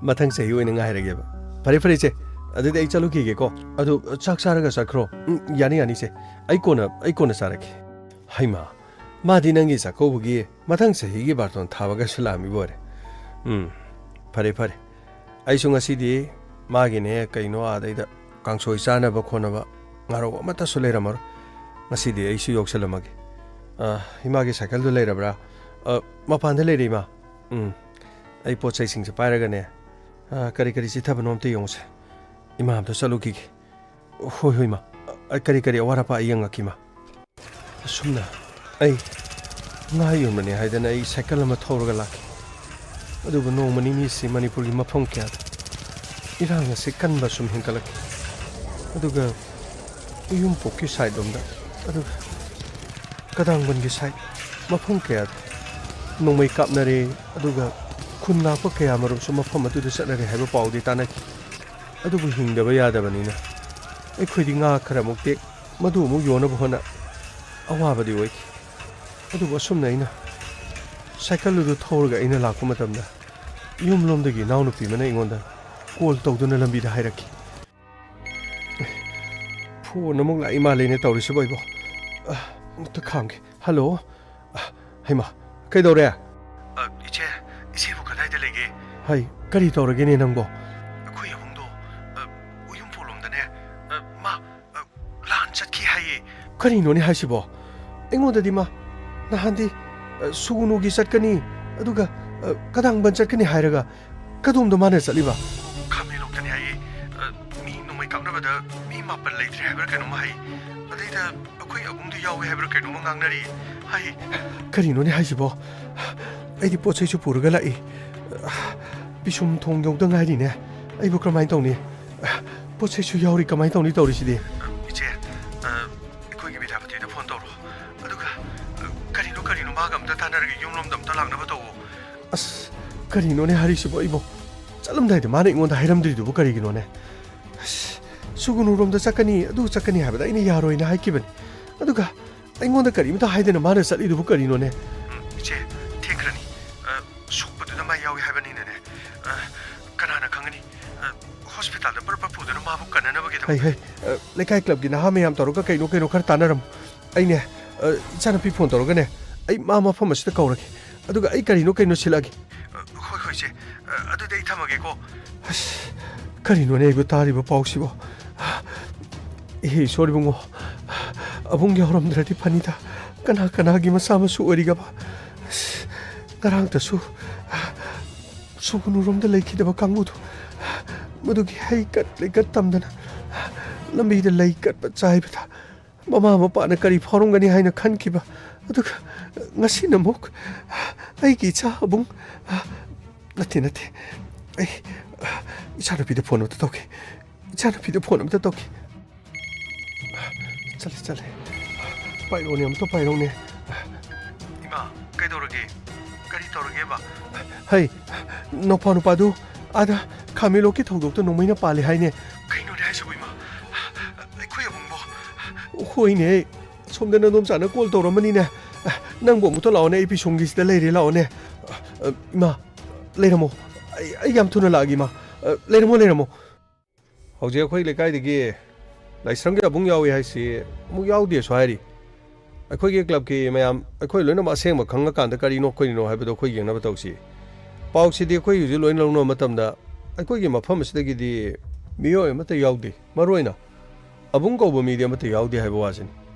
ꯃꯊꯪ ꯆꯍꯤ ꯑꯣꯏꯅ ꯉꯥꯏꯔꯒꯦꯕ꯫ ꯐꯔꯦ, ꯐꯔꯦ, ꯏꯆꯦ꯫ ꯑꯗꯨꯗꯤ ꯑꯩ ꯆꯠꯂꯨꯈꯤꯒꯦꯀꯣ꯫ ꯑꯗꯨ ꯆꯥꯛ ꯆꯥꯔꯒ ꯆꯠꯈ꯭ꯔꯣ꯫ ꯎꯝ, ꯌꯥꯅꯤ, ꯌꯥꯅꯤ, ꯏꯆꯦ꯫ ꯑꯩ ꯀꯣꯟꯅ, ꯑꯩ ꯀꯣꯟꯅ ꯆꯥꯔꯒꯦ꯫ ꯍꯩꯃꯥ, ꯃꯥꯗꯤ ꯅꯪꯒꯤ ꯆꯥꯛꯀꯧꯕꯒꯤ ꯃꯊꯪ ꯆꯍꯤꯒꯤ ꯕꯥꯔꯇꯣꯟ ꯊꯥꯕꯒꯁꯨ ꯂꯥꯛꯑꯝꯃꯤꯕ ꯑꯣꯏꯔꯦ꯫ ꯎꯝ, ꯐꯔꯦ, ꯐꯔꯦ꯫ ꯑꯩꯁꯨ ꯉꯁꯤꯗꯤ ꯃꯥꯒꯤꯅꯦ ꯀꯩꯅꯣ ꯑꯥꯗꯩꯗ ꯀꯥꯡꯁꯣꯏ ꯆꯥꯅꯕ ꯈꯣꯠꯅꯕ ꯉꯥꯔꯧ ꯑꯃꯠꯇꯁꯨ ꯂꯩꯔꯝꯃꯔꯣꯏ꯫ ꯉꯁꯤꯗꯤ ꯑꯩꯁꯨ ꯌꯥꯎꯁꯜꯂꯝꯃꯒꯦ꯫ ꯑ, ꯏꯃꯥꯒꯤ ꯁꯥꯏꯀꯜꯗꯨ ꯂꯩꯔꯕ꯭ꯔꯥ? ꯑ, ꯃꯄꯥꯟꯗ ꯂꯩꯔꯦ, ꯏꯃꯥ꯫ ꯎꯝ, ꯑꯩ ꯄꯣꯠ ꯆꯩꯁꯤꯡꯁꯦ ꯄꯥꯏꯔꯒꯅꯦ, ꯑ, ꯀꯔꯤ ꯀꯔꯤ ꯆꯤꯠꯊꯕꯅꯣ ꯑꯝꯇ ꯌꯦꯡꯉꯨꯁꯦ꯫ ꯏꯃꯥ ꯑꯝꯇ ꯆꯠꯂꯨꯈꯤꯒꯦ꯫ ꯍꯣꯏ, ꯍꯣꯏ, ꯏꯃꯥ꯫ ꯑ, ꯀꯔꯤ ꯀꯔꯤ ꯑꯋꯥꯠ ꯑꯄꯥ ꯑꯩ ꯌꯦꯡꯉꯛꯀꯦ, ꯏꯃꯥ꯫ ꯑꯁꯨꯝꯅ ꯑꯩ ꯉꯥ ꯌꯣꯟꯕꯅꯦ ꯍꯥꯏꯗꯅ ꯑꯩ ꯁꯥꯏꯀꯜ ꯑꯃ ꯊꯧꯔꯒ ꯂꯥꯛꯈꯤ꯫ ꯑꯗꯨꯕꯨ ꯅꯣꯡꯃ ꯅꯤꯅꯤꯁꯤ ꯃꯅꯤꯄꯨꯔꯒꯤ ꯃꯐꯝ ꯀꯌꯥꯗ ꯏꯔꯥꯡ ꯑꯁꯤ ꯀꯟꯕ ꯁꯨꯝ ꯍꯦꯟꯒꯠꯂꯛꯈꯤ꯫ ꯑꯗꯨꯒ ꯎꯌꯨꯝꯄꯣꯛꯀꯤ ꯁꯥꯏꯠ ꯂꯣꯝꯗ, ꯑꯗꯨꯒ ꯀꯗꯥꯡꯕꯟꯒꯤ ꯁꯥꯏꯠ, ꯃꯐꯝ ꯀꯌꯥꯗ ꯅꯣꯡꯃꯩ ꯀꯥꯞꯅꯔꯦ꯫ ꯑꯗꯨꯒ ꯈꯨꯟ ꯂꯥꯛꯄ ꯀꯌꯥꯃꯔꯨꯝꯁꯨ ꯃꯐꯝ ꯑꯗꯨꯗ ꯆꯠꯅꯔꯦ ꯍꯥꯏꯕ ꯄꯥꯎꯗꯤ ꯇꯥꯅꯈꯤ꯫ ꯑꯗꯨꯕꯨ ꯍꯤꯡꯗꯕ ꯌꯥꯗꯕꯅꯤꯅ ꯑꯩꯈꯣꯏꯗꯤ ꯉꯥ ꯈꯔ ꯑꯃꯨꯛ ꯇꯦꯛ, ꯃꯗꯨ ꯑꯃꯨꯛ ꯌꯣꯟꯅꯕ ꯍꯣꯠꯅ, ꯑꯋꯥꯕꯗꯤ ꯑꯣꯏꯈꯤ꯫ ꯑꯗꯨꯕꯨ ꯑꯁꯨꯝꯅ ꯑꯩꯅ ꯁꯥꯏꯀꯜ ꯑꯗꯨ ꯊꯧꯔꯒ ꯑꯩꯅ ꯂꯥꯛꯄ ꯃꯇꯝꯗ ꯌꯨꯝꯂꯣꯝꯗꯒꯤ ꯏꯅꯥꯎꯅꯨꯄꯤ ꯑꯃꯅ ꯑꯩꯉꯣꯟꯗ ꯀꯣꯜ ꯇꯧꯗꯨꯅ ꯂꯝꯕꯤꯗ ꯍꯥꯏꯔꯛꯈꯤ꯫ ꯐꯣꯟ ꯑꯃꯨꯛ ꯂꯥꯛꯏ ꯃꯥꯜꯂꯦꯅꯦ ꯇꯧꯔꯤꯁꯤꯕꯣ ꯑꯩꯕꯣ꯫ ꯑ, ꯑꯃꯨꯛꯇ ꯈꯥꯝꯒꯦ꯫ ꯍꯜꯂꯣ꯫ ꯑ, ꯍꯩꯃꯥ, ꯀꯩꯗꯧꯔꯦ? ꯑ, ꯏꯆꯦ, ꯏꯆꯦꯕꯨ ꯀꯗꯥꯏꯗ ꯂꯩꯒꯦ? ꯍꯩ, ꯀꯔꯤ ꯇꯧꯔꯒꯦꯅꯦ ꯅꯪꯕꯣ? ꯑꯩꯈꯣꯏ ꯑꯕꯨꯡꯗꯣ, ꯑ, ꯎꯌꯨꯝꯄꯣꯛꯂꯣꯝꯗꯅꯦ, ꯑ, ꯃꯥ, ꯑ, ꯂꯥꯟ ꯆꯠꯈꯤ ꯍꯥꯏꯌꯦ꯫ ꯀꯔꯤꯅꯣꯅꯦ ꯍꯥꯏꯁꯤꯕꯣ? ꯑꯩꯉꯣꯟꯗꯗꯤ ꯃꯥ ꯅꯍꯥꯟꯗꯤ, ꯑ, ꯁꯨꯒꯨꯅꯨꯒꯤ ꯆꯠꯀꯅꯤ, ꯑꯗꯨꯒ, ꯑ, ꯀꯗꯥꯡꯕꯟ ꯆꯠꯀꯅꯤ ꯍꯥꯏꯔꯒ ꯀꯗꯣꯝꯗ ꯃꯥꯅ ꯆꯠꯂꯤꯕ? ꯈꯥꯃꯦꯟꯂꯣꯛꯇꯅꯤ ꯍꯥꯏꯌꯦ꯫ ꯑ, ꯃꯤ ꯅꯣꯡꯃꯩ ꯀꯥꯞꯅꯕꯗ ꯃꯤ ꯃꯥꯄꯟ ꯂꯩꯇ꯭ꯔꯦ ꯍꯥꯏꯕ꯭ꯔꯥ ꯀꯩꯅꯣꯝꯃ ꯍꯥꯏ꯫ ꯑꯗꯩꯗ ꯑꯩꯈꯣꯏ ꯑꯕꯨꯡꯗꯣ ꯌꯥꯎꯋꯦ ꯍꯥꯏꯕ꯭ꯔꯥ ꯀꯩꯅꯣꯝꯃ ꯉꯥꯡꯅꯔꯤ ꯍꯥꯏ꯫ ꯀꯔꯤꯅꯣꯅꯦ ꯍꯥꯏꯁꯤꯕꯣ? ꯑꯩꯗꯤ ꯄꯣꯠ ꯆꯩꯁꯨ ꯄꯨꯔꯒ ꯂꯥꯛꯏ꯫ ꯄꯤꯁꯨꯝ ꯊꯣꯡ ꯌꯧꯗ ꯉꯥꯏꯔꯤꯅꯦ꯫ ꯑꯩꯕꯨ ꯀꯔꯝꯍꯥꯏꯅ ꯇꯧꯅꯤ? ꯄꯣꯠ ꯆꯩꯁꯨ ꯌꯥꯎꯔꯤ, ꯀꯃꯥꯏꯅ ꯇꯧꯅꯤ ꯇꯧꯔꯤꯁꯤꯗꯤ? ꯏꯆꯦ, ꯑ, ꯑꯩꯈꯣꯏꯒꯤ ꯕꯤꯗ꯭ꯌꯥꯄꯇꯤꯗ ꯐꯣꯟ ꯇꯧꯔꯣ꯫ ꯑꯗꯨꯒ, ꯑ, ꯀꯔꯤꯅꯣ ꯀꯔꯤꯅꯣ ꯃꯥꯒ ꯑꯝꯇ ꯇꯥꯟꯅꯔꯒ ꯌꯨꯝꯂꯣꯝꯗ ꯑꯝꯇ ꯂꯥꯛꯅꯕ ꯇꯧꯋꯣ꯫ ꯑꯁ, ꯀꯔꯤꯅꯣꯅꯦ ꯍꯥꯏꯔꯤꯁꯤꯕꯣ ꯑꯩꯕꯣ? ꯆꯠꯂꯝꯗꯥꯏꯗ ꯃꯥꯅ ꯑꯩꯉꯣꯟꯗ ꯍꯥꯏꯔꯝꯗ꯭ꯔꯤꯗꯨꯕꯨ ꯀꯔꯤꯒꯤꯅꯣꯅꯦ? ꯑꯁ, ꯁꯨꯒꯨꯅꯨꯔꯣꯝꯗ ꯆꯠꯀꯅꯤ, ꯑꯗꯨ ꯆꯠꯀꯅꯤ ꯍꯥꯏꯕꯗ ꯑꯩꯅ ꯌꯥꯔꯣꯏꯅ ꯍꯥꯏꯈꯤꯕꯅꯤ꯫ ꯑꯗꯨꯒ ꯑꯩꯉꯣꯟꯗ ꯀꯔꯤꯝꯇ ꯍꯥꯏꯗꯅ ꯃꯥꯅ ꯆꯠꯂꯤꯗꯨꯕꯨ ꯀꯔꯤꯅꯣꯅꯦ? ꯎꯝ, ꯏꯆꯦ, ꯊꯦꯡꯈ꯭ꯔꯅꯤ꯫ ꯑ, ꯁꯣꯛꯄꯗꯨꯗ ꯃꯥ ꯌꯥꯎꯏ ꯍꯥꯏꯕꯅꯤꯅꯅꯦ꯫ ꯑ, ꯀꯅꯥꯅ ꯈꯪꯒꯅꯤ? ꯑ, ꯍꯣꯁꯄꯤꯇꯥꯜꯗ ꯄꯔꯞ ꯄꯔꯞ ꯄꯨꯗꯨꯅ ꯃꯥꯕꯨ ꯀꯟꯅꯅꯕꯒꯤꯗꯃꯛ꯫ ꯍꯩ, ꯍꯩ, ꯑ, ꯂꯩꯀꯥꯏ ꯀ꯭ꯂꯕꯀꯤ ꯅꯍꯥ ꯃꯌꯥꯝ ꯇꯧꯔꯒ ꯀꯩꯅꯣ ꯀꯩꯅꯣ ꯈꯔ ꯇꯥꯟꯅꯔꯝꯃꯨ꯫ ꯑꯩꯅꯦ, ꯑ, ꯏꯆꯥꯅꯨꯄꯤ ꯐꯣꯟ ꯇꯧꯔꯒꯅꯦ, ꯑꯩ ꯃꯥ ꯃꯐꯝ ꯑꯁꯤꯗ ꯀꯧꯔꯒꯦ꯫ ꯑꯗꯨꯒ ꯑꯩ ꯀꯔꯤꯅꯣ ꯀꯩꯅꯣ ꯁꯤꯜꯂꯛꯑꯒꯦ꯫ ꯑ, ꯍꯣꯏ, ꯍꯣꯏ, ꯏꯆꯦ꯫ ꯑ, ꯑꯗꯨꯗꯤ ꯑꯩ ꯊꯝꯃꯒꯦꯀꯣ꯫ ꯑꯁ, ꯀꯔꯤꯅꯣꯅꯦ ꯑꯩꯕꯨ ꯇꯥꯔꯤꯕ ꯄꯥꯎꯁꯤꯕꯣ? ꯏꯍꯦ ꯏꯁꯣꯔ ꯏꯕꯨꯡꯉꯣ, ꯑꯕꯨꯡ ꯌꯥꯎꯔꯝꯗ꯭ꯔꯗꯤ ꯐꯅꯤꯗ꯫ ꯀꯅꯥ ꯀꯅꯥꯒꯤ ꯃꯆꯥ ꯃꯁꯨ ꯑꯣꯏꯔꯤꯒꯕ? ꯑꯁ, ꯉꯔꯥꯡꯇꯁꯨ ꯁꯨꯒꯨꯅꯨꯔꯣꯝꯗ ꯂꯩꯈꯤꯗꯕ ꯀꯥꯡꯕꯨꯗꯨ, ꯃꯗꯨꯒꯤ ꯍꯩ ꯀꯠ ꯂꯩꯀꯠ ꯇꯝꯗꯅ ꯂꯝꯕꯤꯗ ꯂꯩ ꯀꯠꯄ ꯆꯥꯏꯕꯗ ꯃꯃꯥ ꯃꯄꯥꯅ ꯀꯔꯤ ꯐꯥꯎꯔꯝꯒꯅꯤ ꯍꯥꯏꯅ ꯈꯟꯈꯤꯕ꯫ ꯑꯗꯨꯒ ꯉꯁꯤꯅ ꯑꯃꯨꯛ ꯑꯩꯒꯤ ꯏꯆꯥ ꯑꯕꯨꯡ, ꯅꯠꯇꯦ, ꯅꯠꯇꯦ, ꯑꯩ ꯏꯆꯥꯅꯨꯄꯤꯗ ꯐꯣꯟ ꯑꯝꯇ ꯇꯧꯒꯦ꯫ ꯏꯆꯥꯅꯨꯄꯤꯗ ꯐꯣꯟ ꯑꯝꯇ ꯇꯧꯒꯦ꯫ ꯆꯠꯂꯦ, ꯆꯠꯂꯦ꯫ ꯄꯥꯏꯔꯛꯑꯣꯅꯦ, ꯑꯝꯇ ꯄꯥꯏꯔꯛꯑꯣꯅꯦ꯫ ꯏꯃꯥ, ꯀꯩꯗꯧꯔꯒꯦ? ꯀꯔꯤ ꯇꯧꯔꯒꯦꯕ? ꯍꯩ, ꯅꯧꯄꯥ ꯅꯨꯄꯥꯗꯨ ꯑꯥꯗ ꯈꯥꯃꯦꯟꯂꯣꯛꯀꯤ ꯊꯧꯗꯣꯛꯇ ꯅꯣꯡꯃꯩꯅ ꯄꯥꯜꯂꯦ ꯍꯥꯏꯅꯦ꯫ ꯀꯩꯅꯣꯅꯦ ꯍꯥꯏꯁꯤꯕꯨ, ꯏꯃꯥ? ꯑꯩꯈꯣꯏ ꯑꯕꯨꯡꯕꯣ? ꯍꯣꯏꯅꯦ, ꯁꯣꯝꯗ ꯅꯗꯣꯝꯆꯥꯅ ꯀꯣꯜ ꯇꯧꯔꯝꯕꯅꯤꯅꯦ꯫ ꯅꯪꯕꯨ ꯑꯃꯨꯛꯇ ꯂꯥꯛꯑꯣꯅꯦ, ꯑꯩ ꯄꯤꯁꯨꯝꯒꯤꯁꯤꯗ ꯂꯩꯔꯦ, ꯂꯥꯛꯑꯣꯅꯦ꯫ ꯏꯃꯥ, ꯂꯩꯔꯝꯃꯣ꯫ ꯑꯩ, ꯑꯩ ꯌꯥꯝ ꯊꯨꯅ ꯂꯥꯛꯑꯒꯦ, ꯏꯃꯥ꯫ ꯂꯩꯔꯝꯃꯣ, ꯂꯩꯔꯝꯃꯣ꯫ ꯍꯧꯖꯤꯛ ꯑꯩꯈꯣꯏ ꯂꯩꯀꯥꯏꯗꯒꯤ ꯂꯥꯏꯁ꯭ꯔꯝꯒꯤ ꯑꯕꯨꯡ ꯌꯥꯎꯏ ꯍꯥꯏꯁꯤ ꯑꯃꯨꯛ ꯌꯥꯎꯗꯦꯁꯨ ꯍꯥꯏꯔꯤ꯫ ꯑꯩꯈꯣꯏꯒꯤ ꯀ꯭ꯂꯕꯀꯤ ꯃꯌꯥꯝ, ꯑꯩꯈꯣꯏ ꯂꯣꯏꯅꯃꯛ ꯑꯁꯦꯡꯕ ꯈꯪꯉꯀꯥꯟꯗ ꯀꯔꯤꯅꯣ ꯑꯩꯈꯣꯏꯅꯣ ꯍꯥꯏꯕꯗꯣ ꯑꯩꯈꯣꯏ ꯌꯦꯡꯅꯕ ꯇꯧꯁꯤ꯫ ꯄꯥꯎꯁꯤꯗꯤ ꯑꯩꯈꯣꯏ ꯍꯧꯖꯤꯛ ꯂꯣꯏꯅ ꯂꯧꯅꯕ ꯃꯇꯝꯗ ꯑꯩꯈꯣꯏꯒꯤ ꯃꯐꯝ ꯑꯁꯤꯗꯒꯤꯗꯤ ꯃꯤꯑꯣꯏ ꯑꯃꯠꯇ ꯌꯥꯎꯗꯦ꯫ ꯃꯔꯨ ꯑꯣꯏꯅ ꯑꯕꯨꯡ ꯀꯧꯕ ꯃꯤꯗꯤ ꯑꯃꯠꯇ ꯌꯥꯎꯗꯦ ꯍꯥꯏꯕ ꯋꯥꯁꯤꯅꯤ꯫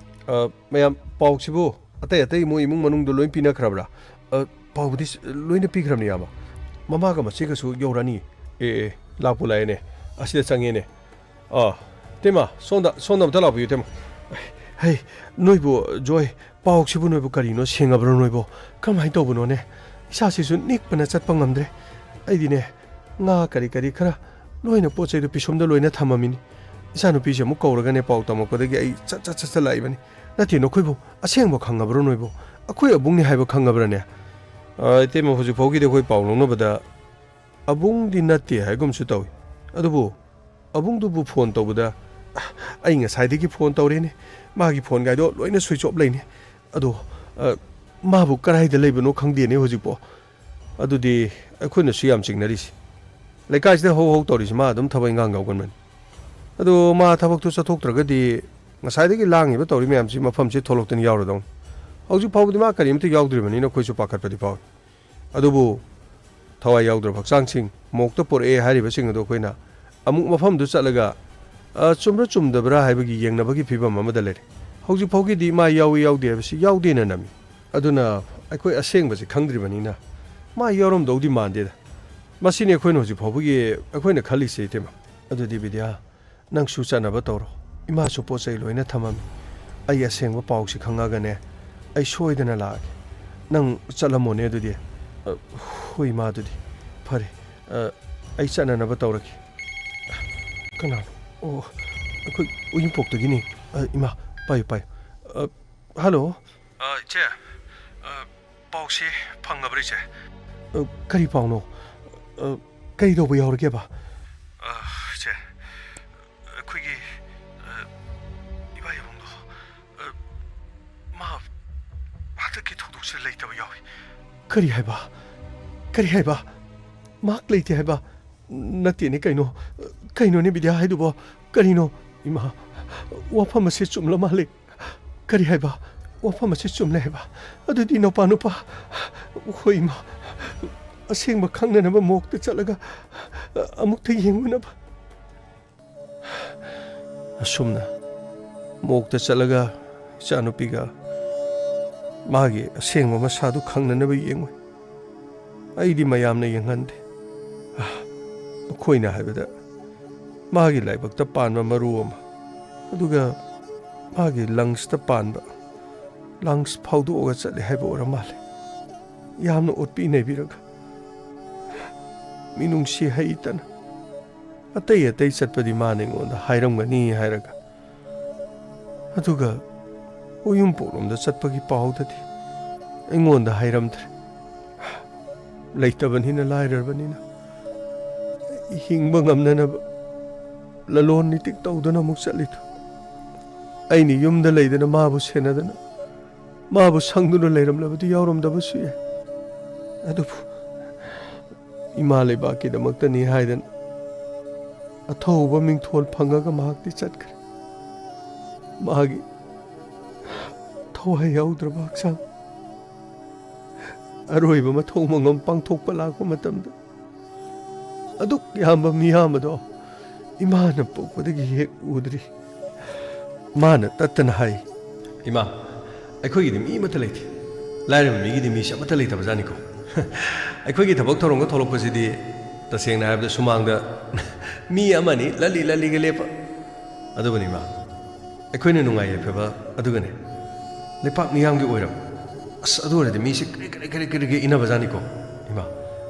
ꯑ, ꯃꯌꯥꯝ, ꯄꯥꯎꯁꯤꯕꯨ ꯑꯇꯩ ꯑꯇꯩ ꯃꯣꯏ ꯏꯃꯨꯡ ꯃꯅꯨꯡꯗ ꯂꯣꯏ ꯄꯤꯅꯈ꯭ꯔꯕ꯭ꯔꯥ? ꯑ, ꯄꯥꯎꯕꯨꯗꯤ ꯂꯣꯏꯅ ꯄꯤꯈ꯭ꯔꯕꯅꯤ, ꯏꯌꯥꯝꯕ꯫ ꯃꯃꯥꯒ ꯃꯆꯦꯒꯁꯨ ꯌꯧꯔꯛꯑꯅꯤ꯫ ꯑꯦ, ꯑꯦ, ꯂꯥꯛꯄꯨ ꯂꯥꯛꯑꯦꯅꯦ꯫ ꯑꯁꯤꯗ ꯆꯪꯉꯦꯅꯦ꯫ ꯑꯥ, ꯇꯦꯃ, ꯁꯣꯝꯗ, ꯁꯣꯝꯗ ꯑꯝꯇ ꯂꯥꯛꯄꯤꯌꯨ, ꯇꯦꯃ꯫ ꯍꯩ, ꯅꯣꯏꯕꯨ, ꯖꯣꯏ, ꯄꯥꯎꯁꯤꯕꯨ ꯅꯣꯏꯕꯨ ꯀꯔꯤꯅꯣ ꯁꯦꯡꯉꯕ꯭ꯔꯣ ꯅꯣꯏꯕꯨ? ꯀꯃꯥꯏꯅ ꯇꯧꯕꯅꯣꯅꯦ? ꯏꯁꯥꯁꯤꯁꯨ ꯅꯤꯛꯄꯅ ꯆꯠꯄ ꯉꯝꯗ꯭ꯔꯦ꯫ ꯑꯩꯗꯤꯅꯦ, ꯉꯥ ꯀꯔꯤ ꯀꯔꯤ ꯈꯔ ꯂꯣꯏꯅ ꯄꯣꯠ ꯆꯩꯗꯣ ꯄꯤꯁꯣꯝꯗ ꯂꯣꯏꯅ ꯊꯝꯃꯝꯃꯤꯅꯤ꯫ ꯏꯆꯥꯅꯨꯄꯤꯁꯦ ꯑꯃꯨꯛ ꯀꯧꯔꯒꯅꯦ, ꯄꯥꯎ ꯇꯝꯃꯛꯄꯗꯒꯤ ꯑꯩ ꯆꯠ, ꯆꯠ, ꯆꯠ, ꯆꯠ ꯂꯥꯛꯏꯕꯅꯤ꯫ ꯅꯠꯇꯦ, ꯅꯈꯣꯏꯕꯨ ꯑꯁꯦꯡꯕ ꯈꯪꯉꯕ꯭ꯔꯣ ꯅꯣꯏꯕꯨ? ꯑꯩꯈꯣꯏ ꯑꯕꯨꯡꯅꯤ ꯍꯥꯏꯕ ꯈꯪꯉꯕ꯭ꯔꯅꯦ? ꯑ, ꯏꯇꯩꯃ, ꯍꯧꯖꯤꯛ ꯐꯥꯎꯒꯤꯗꯤ ꯑꯩꯈꯣꯏ ꯄꯥꯎ ꯂꯧꯅꯕꯗ ꯑꯕꯨꯡꯗꯤ ꯅꯠꯇꯦ ꯍꯥꯏꯒꯨꯝꯁꯨ ꯇꯧꯏ꯫ ꯑꯗꯨꯕꯨ ꯑꯕꯨꯡꯗꯨꯕꯨ ꯐꯣꯟ ꯇꯧꯕꯗ, ꯑꯩ ꯉꯁꯥꯏꯗꯒꯤ ꯐꯣꯟ ꯇꯧꯔꯦꯅꯦ, ꯃꯥꯒꯤ ꯐꯣꯟꯒꯥꯏꯗꯣ ꯂꯣꯏꯅ switch off ꯂꯩꯅꯦ꯫ ꯑꯗꯣ, ꯑ, ꯃꯥꯕꯨ ꯀꯗꯥꯏꯗ ꯂꯩꯕꯅꯣ ꯈꯪꯗꯦꯅꯦ ꯍꯧꯖꯤꯛꯄꯣ꯫ ꯑꯗꯨꯗꯤ ꯑꯩꯈꯣꯏꯅꯁꯨ ꯌꯥꯝ ꯆꯤꯡꯅꯔꯤꯁꯤ꯫ ꯂꯩꯀꯥꯏꯁꯤꯗ ꯍꯧ ꯍꯧ ꯇꯧꯔꯤꯁꯤ ꯃꯥ ꯑꯗꯨꯝ ꯊꯕꯛ ꯏꯪꯈꯥꯡ ꯌꯥꯎꯒꯟꯕꯅꯤ꯫ ꯑꯗꯣ ꯃꯥ ꯊꯕꯛꯇꯨ ꯆꯠꯊꯣꯛꯇ꯭ꯔꯒꯗꯤ ꯉꯁꯥꯏꯗꯒꯤ ꯂꯥꯡꯉꯤꯕ ꯇꯧꯔꯤ ꯃꯌꯥꯝꯁꯤ ꯃꯐꯝꯁꯤ ꯊꯣꯛꯂꯛꯇꯅ ꯌꯥꯎꯔꯗꯧꯅꯤ꯫ ꯍꯧꯖꯤꯛ ꯐꯥꯎꯕꯗꯤ ꯃꯥ ꯀꯔꯤꯝꯇ ꯌꯥꯎꯗ꯭ꯔꯤꯕꯅꯤꯅ ꯑꯩꯈꯣꯏꯁꯨ ꯄꯥꯈꯠꯄꯗꯤ ꯐꯥꯎꯏ꯫ ꯑꯗꯨꯕꯨ ꯊꯋꯥꯏ ꯌꯥꯎꯗ꯭ꯔꯕ ꯍꯛꯆꯥꯡꯁꯤꯡ ꯃꯣꯛꯇ ꯄꯣꯔꯛꯑꯦ ꯍꯥꯏꯔꯤꯕꯁꯤꯡ ꯑꯗꯨ ꯑꯩꯈꯣꯏꯅ ꯑꯃꯨꯛ ꯃꯐꯝꯗꯨ ꯆꯠꯂꯒ, ꯑ, ꯆꯨꯝꯕ꯭ꯔꯥ ꯆꯨꯝꯗꯕ꯭ꯔꯥ ꯍꯥꯏꯕꯒꯤ ꯌꯦꯡꯅꯕꯒꯤ ꯐꯤꯕꯝ ꯑꯃꯗ ꯂꯩꯔꯦ꯫ ꯍꯧꯖꯤꯛ ꯐꯥꯎꯒꯤꯗꯤ ꯃꯥ ꯌꯥꯎꯏ ꯌꯥꯎꯗꯦ ꯍꯥꯏꯕꯁꯤ ꯌꯥꯎꯗꯦꯅ ꯅꯝꯃꯤ꯫ ꯑꯗꯨꯅ ꯑꯩꯈꯣꯏ ꯑꯁꯦꯡꯕꯁꯤ ꯈꯪꯗ꯭ꯔꯤꯕꯅꯤꯅ ꯃꯥ ꯌꯥꯎꯔꯝꯗꯧꯗꯤ ꯃꯥꯟꯗꯦꯗ꯫ ꯃꯁꯤꯅꯤ ꯑꯩꯈꯣꯏꯅ ꯍꯧꯖꯤꯛ ꯐꯥꯎꯕꯒꯤ ꯑꯩꯈꯣꯏꯅ ꯈꯜꯂꯤꯁꯦ, ꯏꯇꯩꯃ꯫ ꯑꯗꯨꯗꯤ ꯕꯤꯗ꯭ꯌꯥ, ꯅꯪꯁꯨ ꯆꯠꯅꯕ ꯇꯧꯔꯣ꯫ ꯏꯃꯥꯁꯨ ꯄꯣꯠ ꯆꯩ ꯂꯣꯏꯅ ꯊꯝꯃꯝꯃꯤ꯫ ꯑꯩ ꯑꯁꯦꯡꯕ ꯄꯥꯎꯁꯤ ꯈꯪꯉꯒꯅꯦ, ꯑꯩ ꯁꯣꯏꯗꯅ ꯂꯥꯛꯑꯒꯦ꯫ ꯅꯪ ꯆꯠꯂꯝꯃꯣꯅꯦ ꯑꯗꯨꯗꯤ꯫ ꯑ, ꯍꯣꯏ, ꯏꯃꯥ, ꯑꯗꯨꯗꯤ ꯐꯔꯦ꯫ ꯑ, ꯑꯩ ꯆꯠꯅꯅꯕ ꯇꯧꯔꯒꯦ꯫ ꯀꯅꯥꯅꯣ? ꯑꯣ, ꯑꯩꯈꯣꯏ ꯎꯌꯤꯡꯄꯣꯛꯇꯒꯤꯅꯤ꯫ ꯑ, ꯏꯃꯥ, ꯄꯥꯏꯌꯨ, ꯄꯥꯏꯌꯨ꯫ ꯑ, ꯍꯜꯂꯣ꯫ ꯑ, ꯏꯆꯦ, ꯑ, ꯄꯥꯎꯁꯤ ꯐꯪꯉꯕ꯭ꯔꯥ, ꯏꯆꯦ? ꯑ, ꯀꯔꯤ ꯄꯥꯎꯅꯣ? ꯑ, ꯀꯔꯤ ꯇꯧꯕ ꯌꯥꯎꯔꯒꯦꯕ? ꯑ, ꯏꯆꯦ, ꯑꯩꯈꯣꯏꯒꯤ, ꯑ, ꯏꯕꯥ ꯌꯥꯕꯨꯡꯗꯣ, ꯑ, ꯃꯥ ꯍꯟꯗꯛꯀꯤ ꯊꯧꯗꯣꯛꯁꯤꯗ ꯂꯩꯇꯕ ꯌꯥꯎꯏ꯫ ꯀꯔꯤ ꯍꯥꯏꯕ? ꯀꯔꯤ ꯍꯥꯏꯕ? ꯃꯍꯥꯛ ꯂꯩꯇꯦ ꯍꯥꯏꯕ? ꯅꯠꯇꯦꯅꯦ ꯀꯩꯅꯣ? ꯀꯩꯅꯣꯅꯦ ꯕꯤꯗ꯭ꯌꯥ ꯍꯥꯏꯗꯨꯕꯣ? ꯀꯔꯤꯅꯣ? ꯏꯃꯥ, ꯋꯥꯐꯝ ꯑꯁꯤ ꯆꯨꯝꯂ ꯃꯥꯜꯂꯦ꯫ ꯀꯔꯤ ꯍꯥꯏꯕ? ꯋꯥꯐꯝ ꯑꯁꯤ ꯆꯨꯝꯂꯦ ꯍꯥꯏꯕ? ꯑꯗꯨꯗꯤ ꯅꯨꯄꯥ, ꯅꯨꯄꯥ, ꯍꯣꯏ ꯏꯃꯥ, ꯑꯁꯦꯡꯕ ꯈꯪꯅꯅꯕ ꯃꯣꯛꯇ ꯆꯠꯂꯒ ꯑꯃꯨꯛꯇ ꯌꯦꯡꯉꯨꯅꯕ꯫ ꯑꯁꯨꯝꯅ ꯃꯣꯛꯇ ꯆꯠꯂꯒ ꯏꯆꯥꯅꯨꯄꯤꯒ ꯃꯥꯒꯤ ꯑꯁꯦꯡꯕ ꯃꯁꯥꯗꯨ ꯈꯪꯅꯅꯕ ꯌꯦꯡꯉꯨꯏ꯫ ꯑꯩꯗꯤ ꯃꯌꯥꯝꯅ ꯌꯦꯡꯍꯟꯗꯦ꯫ ꯑꯥ, ꯃꯈꯣꯏꯅ ꯍꯥꯏꯕꯗ ꯃꯥꯒꯤ ꯂꯥꯏꯕꯛꯇ ꯄꯥꯟꯕ ꯃꯔꯨ ꯑꯃ, ꯑꯗꯨꯒ ꯃꯥꯒꯤ ꯂꯪꯁꯇ ꯄꯥꯟꯕ, ꯂꯪꯁ ꯐꯥꯎꯗꯣꯛꯑꯒ ꯆꯠꯂꯦ ꯍꯥꯏꯕ ꯑꯣꯏꯔ ꯃꯥꯜꯂꯦ꯫ ꯌꯥꯝꯅ ꯑꯣꯠꯄꯤ ꯅꯩꯕꯤꯔꯒ, ꯃꯤꯅꯨꯡꯁꯤ ꯍꯩꯇꯅ꯫ ꯑꯇꯩ ꯑꯇꯩ ꯆꯠꯄꯗꯤ ꯃꯥꯅ ꯑꯩꯉꯣꯟꯗ ꯍꯥꯏꯔꯝꯒꯅꯤ ꯍꯥꯏꯔꯒ, ꯑꯗꯨꯒ ꯎꯌꯨꯝꯄꯣꯛꯂꯣꯝꯗ ꯆꯠꯄꯒꯤ ꯄꯥꯎꯗꯗꯤ ꯑꯩꯉꯣꯟꯗ ꯍꯥꯏꯔꯝꯗ꯭ꯔꯦ꯫ ꯂꯩꯇꯕꯅꯤꯅ, ꯂꯥꯏꯔꯕꯅꯤꯅ ꯍꯤꯡꯕ ꯉꯝꯅꯅꯕ ꯂꯂꯣꯟ ꯏꯇꯤꯛ ꯇꯧꯗꯨꯅ ꯑꯃꯨꯛ ꯆꯠꯂꯤꯗꯨ꯫ ꯑꯩꯅ ꯌꯨꯝꯗ ꯂꯩꯗꯅ ꯃꯥꯕꯨ ꯁꯦꯟꯅꯗꯅ, ꯃꯥꯕꯨ ꯁꯪꯗꯨꯅ ꯂꯩꯔꯝꯂꯕꯗꯤ ꯌꯥꯎꯔꯝꯗꯕꯁꯨ ꯌꯥꯏ꯫ ꯑꯗꯨꯕꯨ ꯏꯃꯥ ꯂꯩꯕꯥꯛꯀꯤꯗꯃꯛꯇꯅꯤ ꯍꯥꯏꯗꯅ ꯑꯊꯧꯕ ꯃꯤꯡꯊꯣꯜ ꯐꯪꯉꯒ ꯃꯍꯥꯛꯇꯤ ꯆꯠꯈ꯭ꯔꯦ꯫ ꯃꯥꯒꯤ ꯊꯋꯥꯏ ꯌꯥꯎꯗ꯭ꯔꯕ ꯍꯛꯆꯥꯡ ꯑꯔꯣꯏꯕ ꯃꯊꯧ ꯃꯉꯝ ꯄꯥꯡꯊꯣꯛꯄ ꯂꯥꯛꯄ ꯃꯇꯝꯗ, ꯑꯗꯨꯛ ꯌꯥꯝꯕ ꯃꯤꯌꯥꯝ ꯑꯗꯣ ꯏꯃꯥꯅ ꯄꯣꯛꯄꯗꯒꯤ ꯍꯦꯛ ꯎꯗ꯭ꯔꯤ꯫ ꯃꯥꯅ ꯇꯠꯇꯅ ꯍꯥꯏ, "ꯏꯃꯥ, ꯑꯩꯈꯣꯏꯒꯤꯗꯤ ꯃꯤ ꯑꯃꯠꯇ ꯂꯩꯇꯦ꯫ ꯂꯥꯏꯔꯕ ꯃꯤꯒꯤꯗꯤ ꯃꯤꯁꯦ ꯑꯃꯠꯇ ꯂꯩꯇꯕꯖꯥꯠꯅꯤꯀꯣ꯫ ꯑꯩꯈꯣꯏꯒꯤ ꯊꯕꯛ ꯊꯧꯔꯝꯒ ꯊꯣꯛꯂꯛꯄꯁꯤꯗꯤ, ꯇꯁꯦꯡꯅ ꯍꯥꯏꯔꯕꯗ, ꯁꯨꯃꯥꯡꯗ ꯃꯤ ꯑꯃꯅꯤ ꯂꯜꯂꯤ ꯂꯜꯂꯤꯒ ꯂꯦꯞꯄ꯫ ꯑꯗꯨꯕꯨꯅꯤ, ꯏꯃꯥ, ꯑꯩꯈꯣꯏꯅ ꯅꯨꯡꯉꯥꯏ ꯌꯥꯏꯐꯕ ꯑꯗꯨꯒꯅꯦ, ꯂꯩꯄꯥꯛ ꯃꯤꯌꯥꯝꯒꯤ ꯑꯣꯏꯔꯕ꯫ ꯑꯁ, ꯑꯗꯨ ꯑꯣꯏꯔꯗꯤ ꯃꯤꯁꯦ ꯀ꯭ꯔꯤ ꯀ꯭ꯔꯤ ꯀ꯭ꯔꯤ ꯀ꯭ꯔꯤ ꯀ꯭ꯔꯤ ꯏꯟꯅꯕꯖꯥꯠꯅꯤꯀꯣ, ꯏꯃꯥ꯫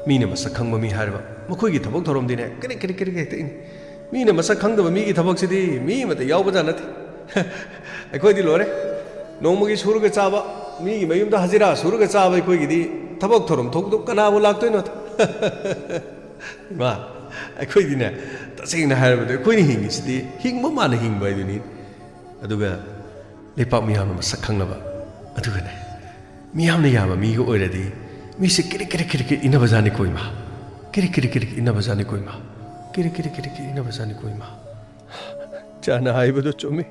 ꯃꯤꯅ ꯃꯁꯛ ꯈꯪꯕ ꯃꯤ ꯍꯥꯏꯔꯕ, ꯃꯈꯣꯏꯒꯤ ꯊꯕꯛ ꯊꯧꯔꯝꯗꯤꯅꯦ ꯀ꯭ꯔꯤ ꯀ꯭ꯔꯤ ꯀ꯭ꯔꯤ ꯀ꯭ꯔꯤ ꯍꯦꯛꯇ ꯏꯟꯅꯤ꯫ ꯃꯤꯅ ꯃꯁꯛ ꯈꯪꯗꯕ ꯃꯤꯒꯤ ꯊꯕꯛꯁꯤꯗꯤ ꯃꯤ ꯑꯃꯠꯇ ꯌꯥꯎꯕꯖꯥꯠ ꯅꯠꯇꯦ꯫ ꯑꯩꯈꯣꯏꯗꯤ ꯂꯣꯏꯔꯦ, ꯅꯣꯡꯃꯒꯤ ꯁꯨꯔꯒ ꯆꯥꯕ, ꯃꯤꯒꯤ ꯃꯌꯨꯝꯗ ꯍꯖꯤꯔꯥ ꯁꯨꯔꯒ ꯆꯥꯕ ꯑꯩꯈꯣꯏꯒꯤꯗꯤ ꯊꯕꯛ ꯊꯧꯔꯝ ꯊꯣꯛꯄꯗꯣ ꯀꯅꯥꯕꯨ ꯂꯥꯛꯇꯣꯏꯅꯣ? ꯏꯃꯥ, ꯑꯩꯈꯣꯏꯗꯤꯅꯦ, ꯇꯁꯦꯡꯅ ꯍꯥꯏꯔꯕꯗ ꯑꯩꯈꯣꯏꯅ ꯍꯤꯡꯉꯤꯁꯤꯗꯤ ꯍꯤꯡꯕ ꯃꯥꯅ ꯍꯤꯡꯕ ꯍꯥꯏꯗꯨꯅꯤ꯫ ꯑꯗꯨꯒ ꯂꯩꯄꯥꯛ ꯃꯤꯌꯥꯝꯅ ꯃꯁꯛ ꯈꯪꯅꯕ, ꯑꯗꯨꯒꯅꯦ, ꯃꯤꯌꯥꯝꯅ ꯌꯥꯕ ꯃꯤꯒ ꯑꯣꯏꯔꯗꯤ ꯃꯤꯁꯦ ꯀꯤꯔꯤꯛ ꯀꯤꯔꯤꯛ ꯀꯤꯔꯤꯛ ꯀꯤꯔꯤꯛ ꯏꯟꯅꯕꯖꯥꯠꯅꯤꯀꯣ ꯏꯃꯥ꯫ ꯀꯤꯔꯤꯛ ꯀꯤꯔꯤꯛ ꯀꯤꯔꯤꯛ ꯏꯟꯅꯕꯖꯥꯠꯅꯤꯀꯣ ꯏꯃꯥ꯫ ꯀꯤꯔꯤꯛ ꯀꯤꯔꯤꯛ ꯀꯤꯔꯤꯛ ꯏꯟꯅꯕꯖꯥꯠꯅꯤꯀꯣ ꯏꯃꯥ꯫ ꯆꯥꯅ ꯍꯥꯏꯕꯗꯣ ꯆꯨꯝꯃꯤ꯫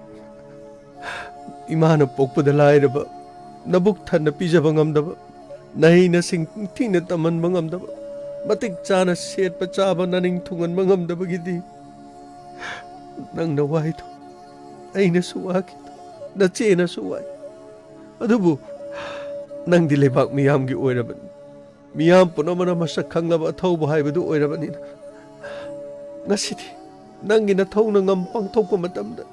ꯏꯃꯥꯅ ꯄꯣꯛꯄꯗ ꯂꯥꯏꯔꯕ, ꯅꯕꯨꯛ ꯊꯟꯅ ꯄꯤꯖꯕ ꯉꯝꯗꯕ, ꯅꯍꯩꯅ ꯁꯤꯡ ꯊꯤꯅ ꯇꯝꯍꯟꯕ ꯉꯝꯗꯕ, ꯃꯇꯤꯛ ꯆꯥꯅ ꯁꯦꯠꯄ ꯆꯥꯕ ꯅꯅꯤꯡ ꯊꯨꯡꯍꯟꯕ ꯉꯝꯗꯕꯒꯤꯗꯤ ꯅꯪꯅ ꯋꯥꯏꯗꯣ, ꯑꯩꯅꯁꯨ ꯋꯥꯈꯤ, ꯅꯆꯦꯅꯁꯨ ꯋꯥꯏ꯫ ꯑꯗꯨꯕꯨ ꯅꯪꯗꯤ ꯂꯩꯕꯥꯛ ꯃꯤꯌꯥꯝꯒꯤ ꯑꯣꯏꯔꯕꯅꯤ꯫ ꯃꯤꯌꯥꯝ ꯄꯨꯝꯅꯃꯛꯅ ꯃꯁꯛ ꯈꯪꯂꯕ ꯑꯊꯧꯕ ꯍꯥꯏꯕꯗꯨ ꯑꯣꯏꯔꯕꯅꯤꯅ, ꯉꯁꯤꯗꯤ ꯅꯪꯒꯤ ꯅꯊꯧꯅ ꯉꯝ ꯄꯥꯡꯊꯣꯛꯄ ꯃꯇꯝꯗ,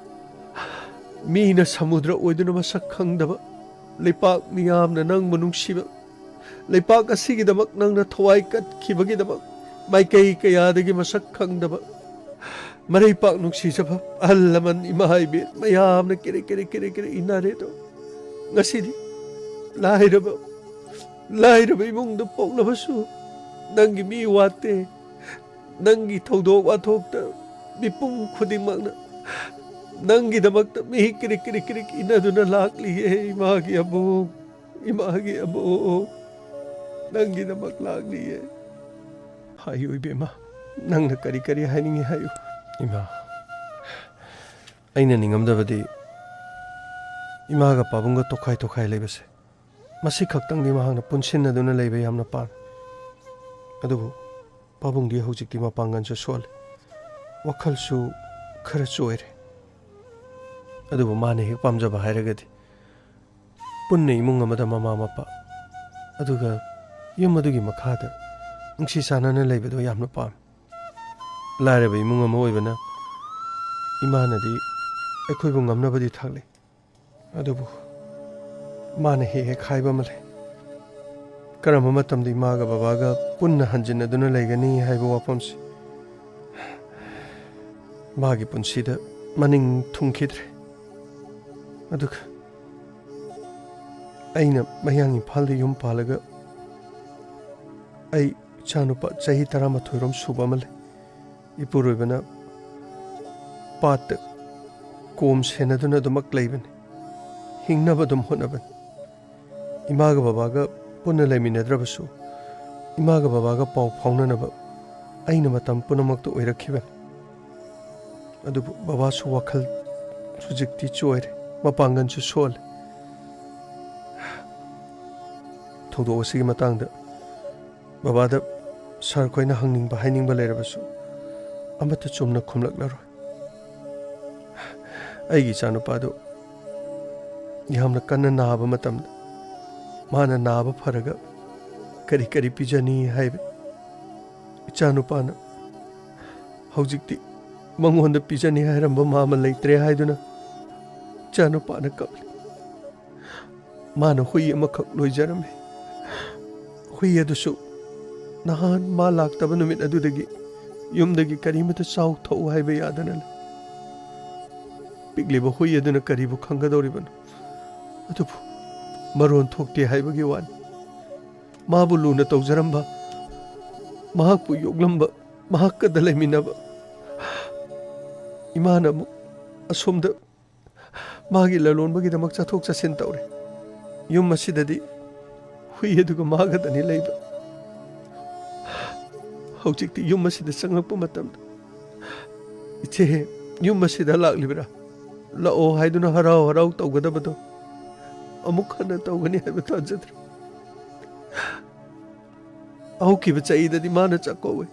ꯃꯤꯅ ꯁꯃꯨꯗ꯭ꯔ ꯑꯣꯏꯗꯨꯅ ꯃꯁꯛ ꯈꯪꯗꯕ ꯂꯩꯄꯥꯛ ꯃꯤꯌꯥꯝꯅ ꯅꯪꯕꯨ ꯅꯨꯡꯁꯤꯕ, ꯂꯩꯄꯥꯛ ꯑꯁꯤꯒꯤꯗꯃꯛ ꯅꯪꯅ ꯊꯋꯥꯏ ꯀꯠꯈꯤꯕꯒꯤꯗꯃꯛ ꯃꯥꯏꯀꯩ ꯀꯌꯥꯗꯒꯤ ꯃꯁꯛ ꯈꯪꯗꯕ ꯃꯔꯩꯄꯥꯛ ꯅꯨꯡꯁꯤꯖꯕ ꯑꯍꯜ ꯂꯃꯟ ꯏꯃꯥ ꯏꯕꯦꯟ ꯃꯌꯥꯝꯅ ꯀꯦꯔꯦ ꯀꯦꯔꯦ ꯀꯦꯔꯦ ꯀꯦꯔꯦ ꯏꯟꯅꯔꯦ ꯑꯗꯣ, ꯉꯁꯤꯗꯤ ꯂꯥꯏꯔꯕ, ꯂꯥꯏꯔꯕ ꯏꯃꯨꯡꯗ ꯄꯣꯛꯂꯕꯁꯨ ꯅꯪꯒꯤ ꯃꯤ ꯋꯥꯠꯇꯦ꯫ ꯅꯪꯒꯤ ꯊꯧꯗꯣꯛ ꯋꯥꯊꯣꯛꯇ ꯃꯤꯄꯨꯝ ꯈꯨꯗꯤꯡꯃꯛꯅ ꯅꯪꯒꯤꯗꯃꯛꯇ ꯃꯤꯍꯤꯛ ꯀꯤꯔꯤꯛ ꯀꯤꯔꯤꯛ ꯀꯤꯔꯤꯛ ꯏꯟꯅꯗꯨꯅ ꯂꯥꯛꯂꯤꯌꯦ, ꯏꯃꯥꯒꯤ ꯑꯕꯨꯡ, ꯏꯃꯥꯒꯤ ꯑꯕꯨꯡ, ꯅꯪꯒꯤꯗꯃꯛ ꯂꯥꯛꯂꯤꯌꯦ꯫ ꯍꯥꯏꯌꯨ ꯏꯕꯦꯝꯃ, ꯅꯪꯅ ꯀꯔꯤ ꯀꯔꯤ ꯍꯥꯏꯅꯤꯡꯉꯤ ꯍꯥꯏꯌꯨ꯫ ꯏꯃꯥ, ꯑꯩꯅ ꯅꯤꯡꯉꯝꯗꯕꯗꯤ ꯏꯃꯥꯒ ꯄꯥꯕꯨꯡꯒ ꯇꯣꯈꯥꯏ ꯇꯣꯈꯥꯏ ꯂꯩꯕꯁꯦ꯫ ꯃꯁꯤ ꯈꯛꯇꯪꯗꯤ ꯃꯍꯥꯛꯅ ꯄꯨꯟꯁꯤꯟꯅꯗꯨꯅ ꯂꯩꯕ ꯌꯥꯝꯅ ꯄꯥꯝꯃꯤ꯫ ꯑꯗꯨꯕꯨ ꯄꯥꯕꯨꯡꯗꯤ ꯍꯧꯖꯤꯛꯇꯤ ꯃꯄꯥꯡꯒꯜꯁꯨ ꯁꯣꯜꯂꯤ, ꯋꯥꯈꯜꯁꯨ ꯈꯔ ꯆꯣꯏꯔꯦ꯫ ꯑꯗꯨꯕꯨ ꯃꯥꯅ ꯍꯦꯛ ꯄꯥꯝꯖꯕ ꯍꯥꯏꯔꯒꯗꯤ ꯄꯨꯟꯅ ꯏꯃꯨꯡ ꯑꯃꯗ ꯃꯃꯥ ꯃꯄꯥ, ꯑꯗꯨꯒ ꯌꯨꯝ ꯑꯗꯨꯒꯤ ꯃꯈꯥꯗ ꯅꯨꯡꯁꯤ ꯆꯥꯟꯅꯅ ꯂꯩꯕꯗꯣ ꯌꯥꯝꯅ ꯄꯥꯝꯃꯤ꯫ ꯂꯥꯏꯔꯕ ꯏꯃꯨꯡ ꯑꯃ ꯑꯣꯏꯕꯅ ꯏꯃꯥꯅꯗꯤ ꯑꯩꯈꯣꯏꯕꯨ ꯉꯝꯅꯕꯗꯤ ꯊꯥꯛꯂꯤ꯫ ꯑꯗꯨꯕꯨ ꯃꯥꯅ ꯍꯦꯛ ꯍꯦꯛ ꯍꯥꯏꯕ ꯑꯃ ꯂꯩ, "ꯀꯔꯝꯕ ꯃꯇꯝꯗ ꯏꯃꯥꯒ ꯕꯕꯥꯒ ꯄꯨꯟꯅ ꯍꯟꯖꯤꯟꯅꯗꯨꯅ ꯂꯩꯒꯅꯤ?" ꯍꯥꯏꯕ ꯋꯥꯐꯝꯁꯤ ꯃꯥꯒꯤ ꯄꯨꯟꯁꯤꯗ ꯃꯅꯤꯡ ꯊꯨꯡꯈꯤꯗ꯭ꯔꯦ꯫ ꯑꯗꯨꯒ ꯑꯩꯅ ꯃꯌꯥꯡ ꯏꯝꯐꯥꯜꯗ ꯌꯨꯝ ꯄꯥꯜꯂꯒ ꯑꯩ ꯏꯆꯥꯅꯨꯄꯥ ꯆꯍꯤ ꯇꯔꯥꯃꯥꯊꯣꯏ ꯔꯣꯝ ꯁꯨꯕ ꯑꯃ ꯂꯩ꯫ ꯏꯄꯨꯔꯣꯏꯕꯅ ꯄꯥꯠꯇ ꯀꯣꯝ ꯁꯦꯟꯅꯗꯨꯅ ꯑꯗꯨꯃꯛ ꯂꯩꯕꯅꯤ꯫ ꯍꯤꯡꯅꯕ ꯑꯗꯨꯝ ꯍꯣꯠꯅꯕꯅꯤ꯫ ꯏꯃꯥꯒ ꯕꯕꯥꯒ ꯄꯨꯟꯅ ꯂꯩꯃꯤꯟꯅꯗ꯭ꯔꯕꯁꯨ, ꯏꯃꯥꯒ ꯕꯕꯥꯒ ꯄꯥꯎ ꯐꯥꯎꯅꯅꯕ ꯑꯩꯅ ꯃꯇꯝ ꯄꯨꯝꯅꯃꯛꯇ ꯑꯣꯏꯔꯛꯈꯤꯕꯅꯤ꯫ ꯑꯗꯨꯕꯨ ꯕꯕꯥꯁꯨ ꯋꯥꯈꯜ ꯍꯧꯖꯤꯛꯇꯤ ꯆꯣꯏꯔꯦ, ꯃꯄꯥꯡꯒꯜꯁꯨ ꯁꯣꯜꯂꯦ꯫ ꯊꯧꯗꯣꯛ ꯑꯁꯤꯒꯤ ꯃꯇꯥꯡꯗ ꯕꯕꯥꯗ ꯁꯥꯔ ꯈꯣꯏꯅ ꯍꯪꯅꯤꯡꯕ ꯍꯥꯏꯅꯤꯡꯕ ꯂꯩꯔꯕꯁꯨ ꯑꯃꯠꯇ ꯆꯨꯝꯅ ꯈꯨꯝꯂꯛꯂꯔꯣꯏ꯫ ꯑꯩꯒꯤ ꯏꯆꯥꯅꯨꯄꯥꯗꯨ ꯌꯥꯝꯅ ꯀꯟꯅ ꯅꯥꯕ ꯃꯇꯝꯗ ꯃꯥꯅ ꯅꯥꯕ ꯐꯔꯒ ꯀꯔꯤ ꯀꯔꯤ ꯄꯤꯖꯅꯤ ꯍꯥꯏꯕ꯫ ꯏꯆꯥꯅꯨꯄꯥꯅ ꯍꯧꯖꯤꯛꯇꯤ ꯃꯉꯣꯟꯗ ꯄꯤꯖꯅꯤ ꯍꯥꯏꯔꯝꯕ ꯃꯃꯥ ꯂꯩꯇ꯭ꯔꯦ ꯍꯥꯏꯗꯨꯅ ꯏꯆꯥꯅꯨꯄꯥꯅ ꯀꯞꯂꯤ꯫ ꯃꯥꯅ ꯍꯨꯏ ꯑꯃꯈꯛ ꯂꯣꯏꯖꯔꯝꯃꯤ꯫ ꯍꯨꯏ ꯑꯗꯨꯁꯨ ꯅꯍꯥꯟ ꯃꯥ ꯂꯥꯛꯇꯕ ꯅꯨꯃꯤꯠ ꯑꯗꯨꯗꯒꯤ ꯌꯨꯝꯗꯒꯤ ꯀꯔꯤꯃꯠꯇ ꯆꯥꯎ ꯊꯛꯎ ꯍꯥꯏꯕ ꯌꯥꯗꯅ ꯂꯩ꯫ ꯄꯤꯛꯂꯤꯕ ꯍꯨꯏ ꯑꯗꯨꯅ ꯀꯔꯤꯕꯨ ꯈꯪꯒꯗꯧꯔꯤꯕꯅꯣ? ꯑꯗꯨꯕꯨ ꯃꯔꯣꯟ ꯊꯣꯛꯇꯦ ꯍꯥꯏꯕꯒꯤ ꯋꯥꯅꯤ꯫ ꯃꯥꯕꯨ ꯂꯨꯅ ꯇꯧꯖꯔꯝꯕ, ꯃꯍꯥꯛꯄꯨ ꯌꯣꯛꯂꯝꯕ, ꯃꯍꯥꯛꯀꯗ ꯂꯩꯃꯤꯟꯅꯕ ꯏꯃꯥꯅ ꯑꯃꯨꯛ ꯑꯁꯣꯝꯗ ꯃꯥꯒꯤ ꯂꯂꯣꯟꯕꯒꯤꯗꯃꯛ ꯆꯠꯊꯣꯛ ꯆꯠꯁꯤꯟ ꯇꯧꯔꯦ꯫ ꯌꯨꯝ ꯑꯁꯤꯗꯗꯤ ꯍꯨꯏ ꯑꯗꯨꯒ ꯃꯥꯒꯗꯅꯤ ꯂꯩꯕ꯫ ꯍꯧꯖꯤꯛꯇꯤ ꯌꯨꯝ ꯑꯁꯤꯗ ꯆꯪꯂꯛꯄ ꯃꯇꯝꯗ, "ꯏꯆꯦ, ꯌꯨꯝ ꯑꯁꯤꯗ ꯂꯥꯛꯂꯤꯕ꯭ꯔꯥ? ꯂꯥꯛꯑꯣ" ꯍꯥꯏꯗꯨꯅ ꯍꯔꯥꯎ ꯍꯔꯥꯎ ꯇꯧꯒꯗꯕꯗꯣ ꯑꯃꯨꯛ ꯍꯟꯅ ꯇꯧꯒꯅꯤ ꯍꯥꯏꯕ ꯊꯥꯖꯗ꯭ꯔꯦ꯫ ꯍꯧꯈꯤꯕ ꯆꯍꯤꯗꯗꯤ ꯃꯥꯅ ꯆꯥꯛꯀꯧꯋꯦ꯫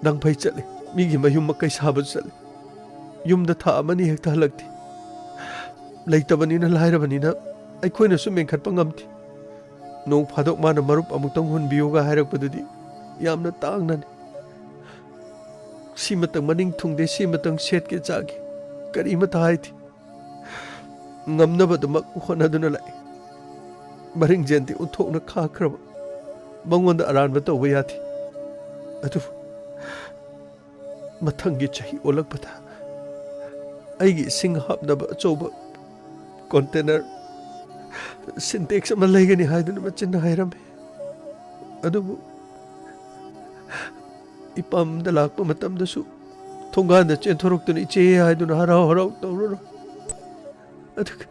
ꯅꯪꯐꯩ ꯆꯠꯂꯤ, ꯃꯤꯒꯤ ꯃꯌꯨꯝ ꯃꯀꯩ ꯁꯥꯕ ꯆꯠꯂꯤ꯫ ꯌꯨꯝꯗ ꯊꯥ ꯑꯃꯅꯤ ꯍꯦꯛꯇ ꯍꯜꯂꯛꯇꯦ꯫ ꯂꯩꯇꯕꯅꯤꯅ, ꯂꯥꯏꯔꯕꯅꯤꯅ ꯑꯩꯈꯣꯏꯅꯁꯨ ꯃꯦꯟꯈꯠꯄ ꯉꯝꯗꯦ꯫ ꯅꯣꯡ ꯐꯥꯗꯣꯛ ꯃꯥꯅ ꯃꯔꯨꯞ ꯑꯃꯨꯛꯇꯪ ꯍꯨꯟꯕꯤꯌꯨꯒ ꯍꯥꯏꯔꯛꯄꯗꯨꯗꯤ ꯌꯥꯝꯅ ꯇꯥꯡꯅꯅꯤ꯫ ꯁꯤꯃꯇꯪ ꯃꯅꯤꯡ ꯊꯨꯡꯗꯦ, ꯁꯤꯃꯇꯪ ꯁꯦꯠꯀꯦ ꯆꯥꯒꯦ, ꯀꯔꯤꯃꯇ ꯍꯥꯏꯗꯦ꯫ ꯉꯝꯅꯕꯗꯨꯃꯛ ꯍꯣꯠꯅꯗꯨꯅ ꯂꯥꯛꯏ꯫ ꯃꯔꯤꯡꯖꯦꯜꯗꯤ ꯑꯣꯟꯊꯣꯛꯅ ꯈꯥꯈ꯭ꯔꯕ, ꯃꯉꯣꯟꯗ ꯑꯔꯥꯟꯕ ꯇꯧꯕ ꯌꯥꯗꯦ꯫ ꯑꯗꯨꯕꯨ ꯃꯊꯪꯒꯤ ꯆꯍꯤ ꯑꯣꯜꯂꯛꯄꯗ ꯑꯩꯒꯤ ꯏꯁꯤꯡ ꯍꯥꯞꯅꯕ ꯑꯆꯧꯕ ꯀꯣꯟꯇꯦꯅꯔ ꯁꯤꯟꯇꯦꯛꯁ ꯑꯃ ꯂꯩꯒꯅꯤ ꯍꯥꯏꯗꯨꯅ ꯃꯆꯤꯟꯅ ꯍꯥꯏꯔꯝꯃꯤ꯫ ꯑꯗꯨꯕꯨ ꯏꯄꯥꯝꯗ ꯂꯥꯛꯄ ꯃꯇꯝꯗꯁꯨ ꯊꯣꯡꯒꯥꯟꯗ ꯆꯦꯟꯊꯣꯔꯛꯇꯨꯅ "ꯏꯆꯦ" ꯍꯥꯏꯗꯨꯅ ꯍꯔꯥꯎ ꯍꯔꯥꯎ ꯇꯧꯔꯔꯣꯏ꯫ ꯑꯗꯨꯒ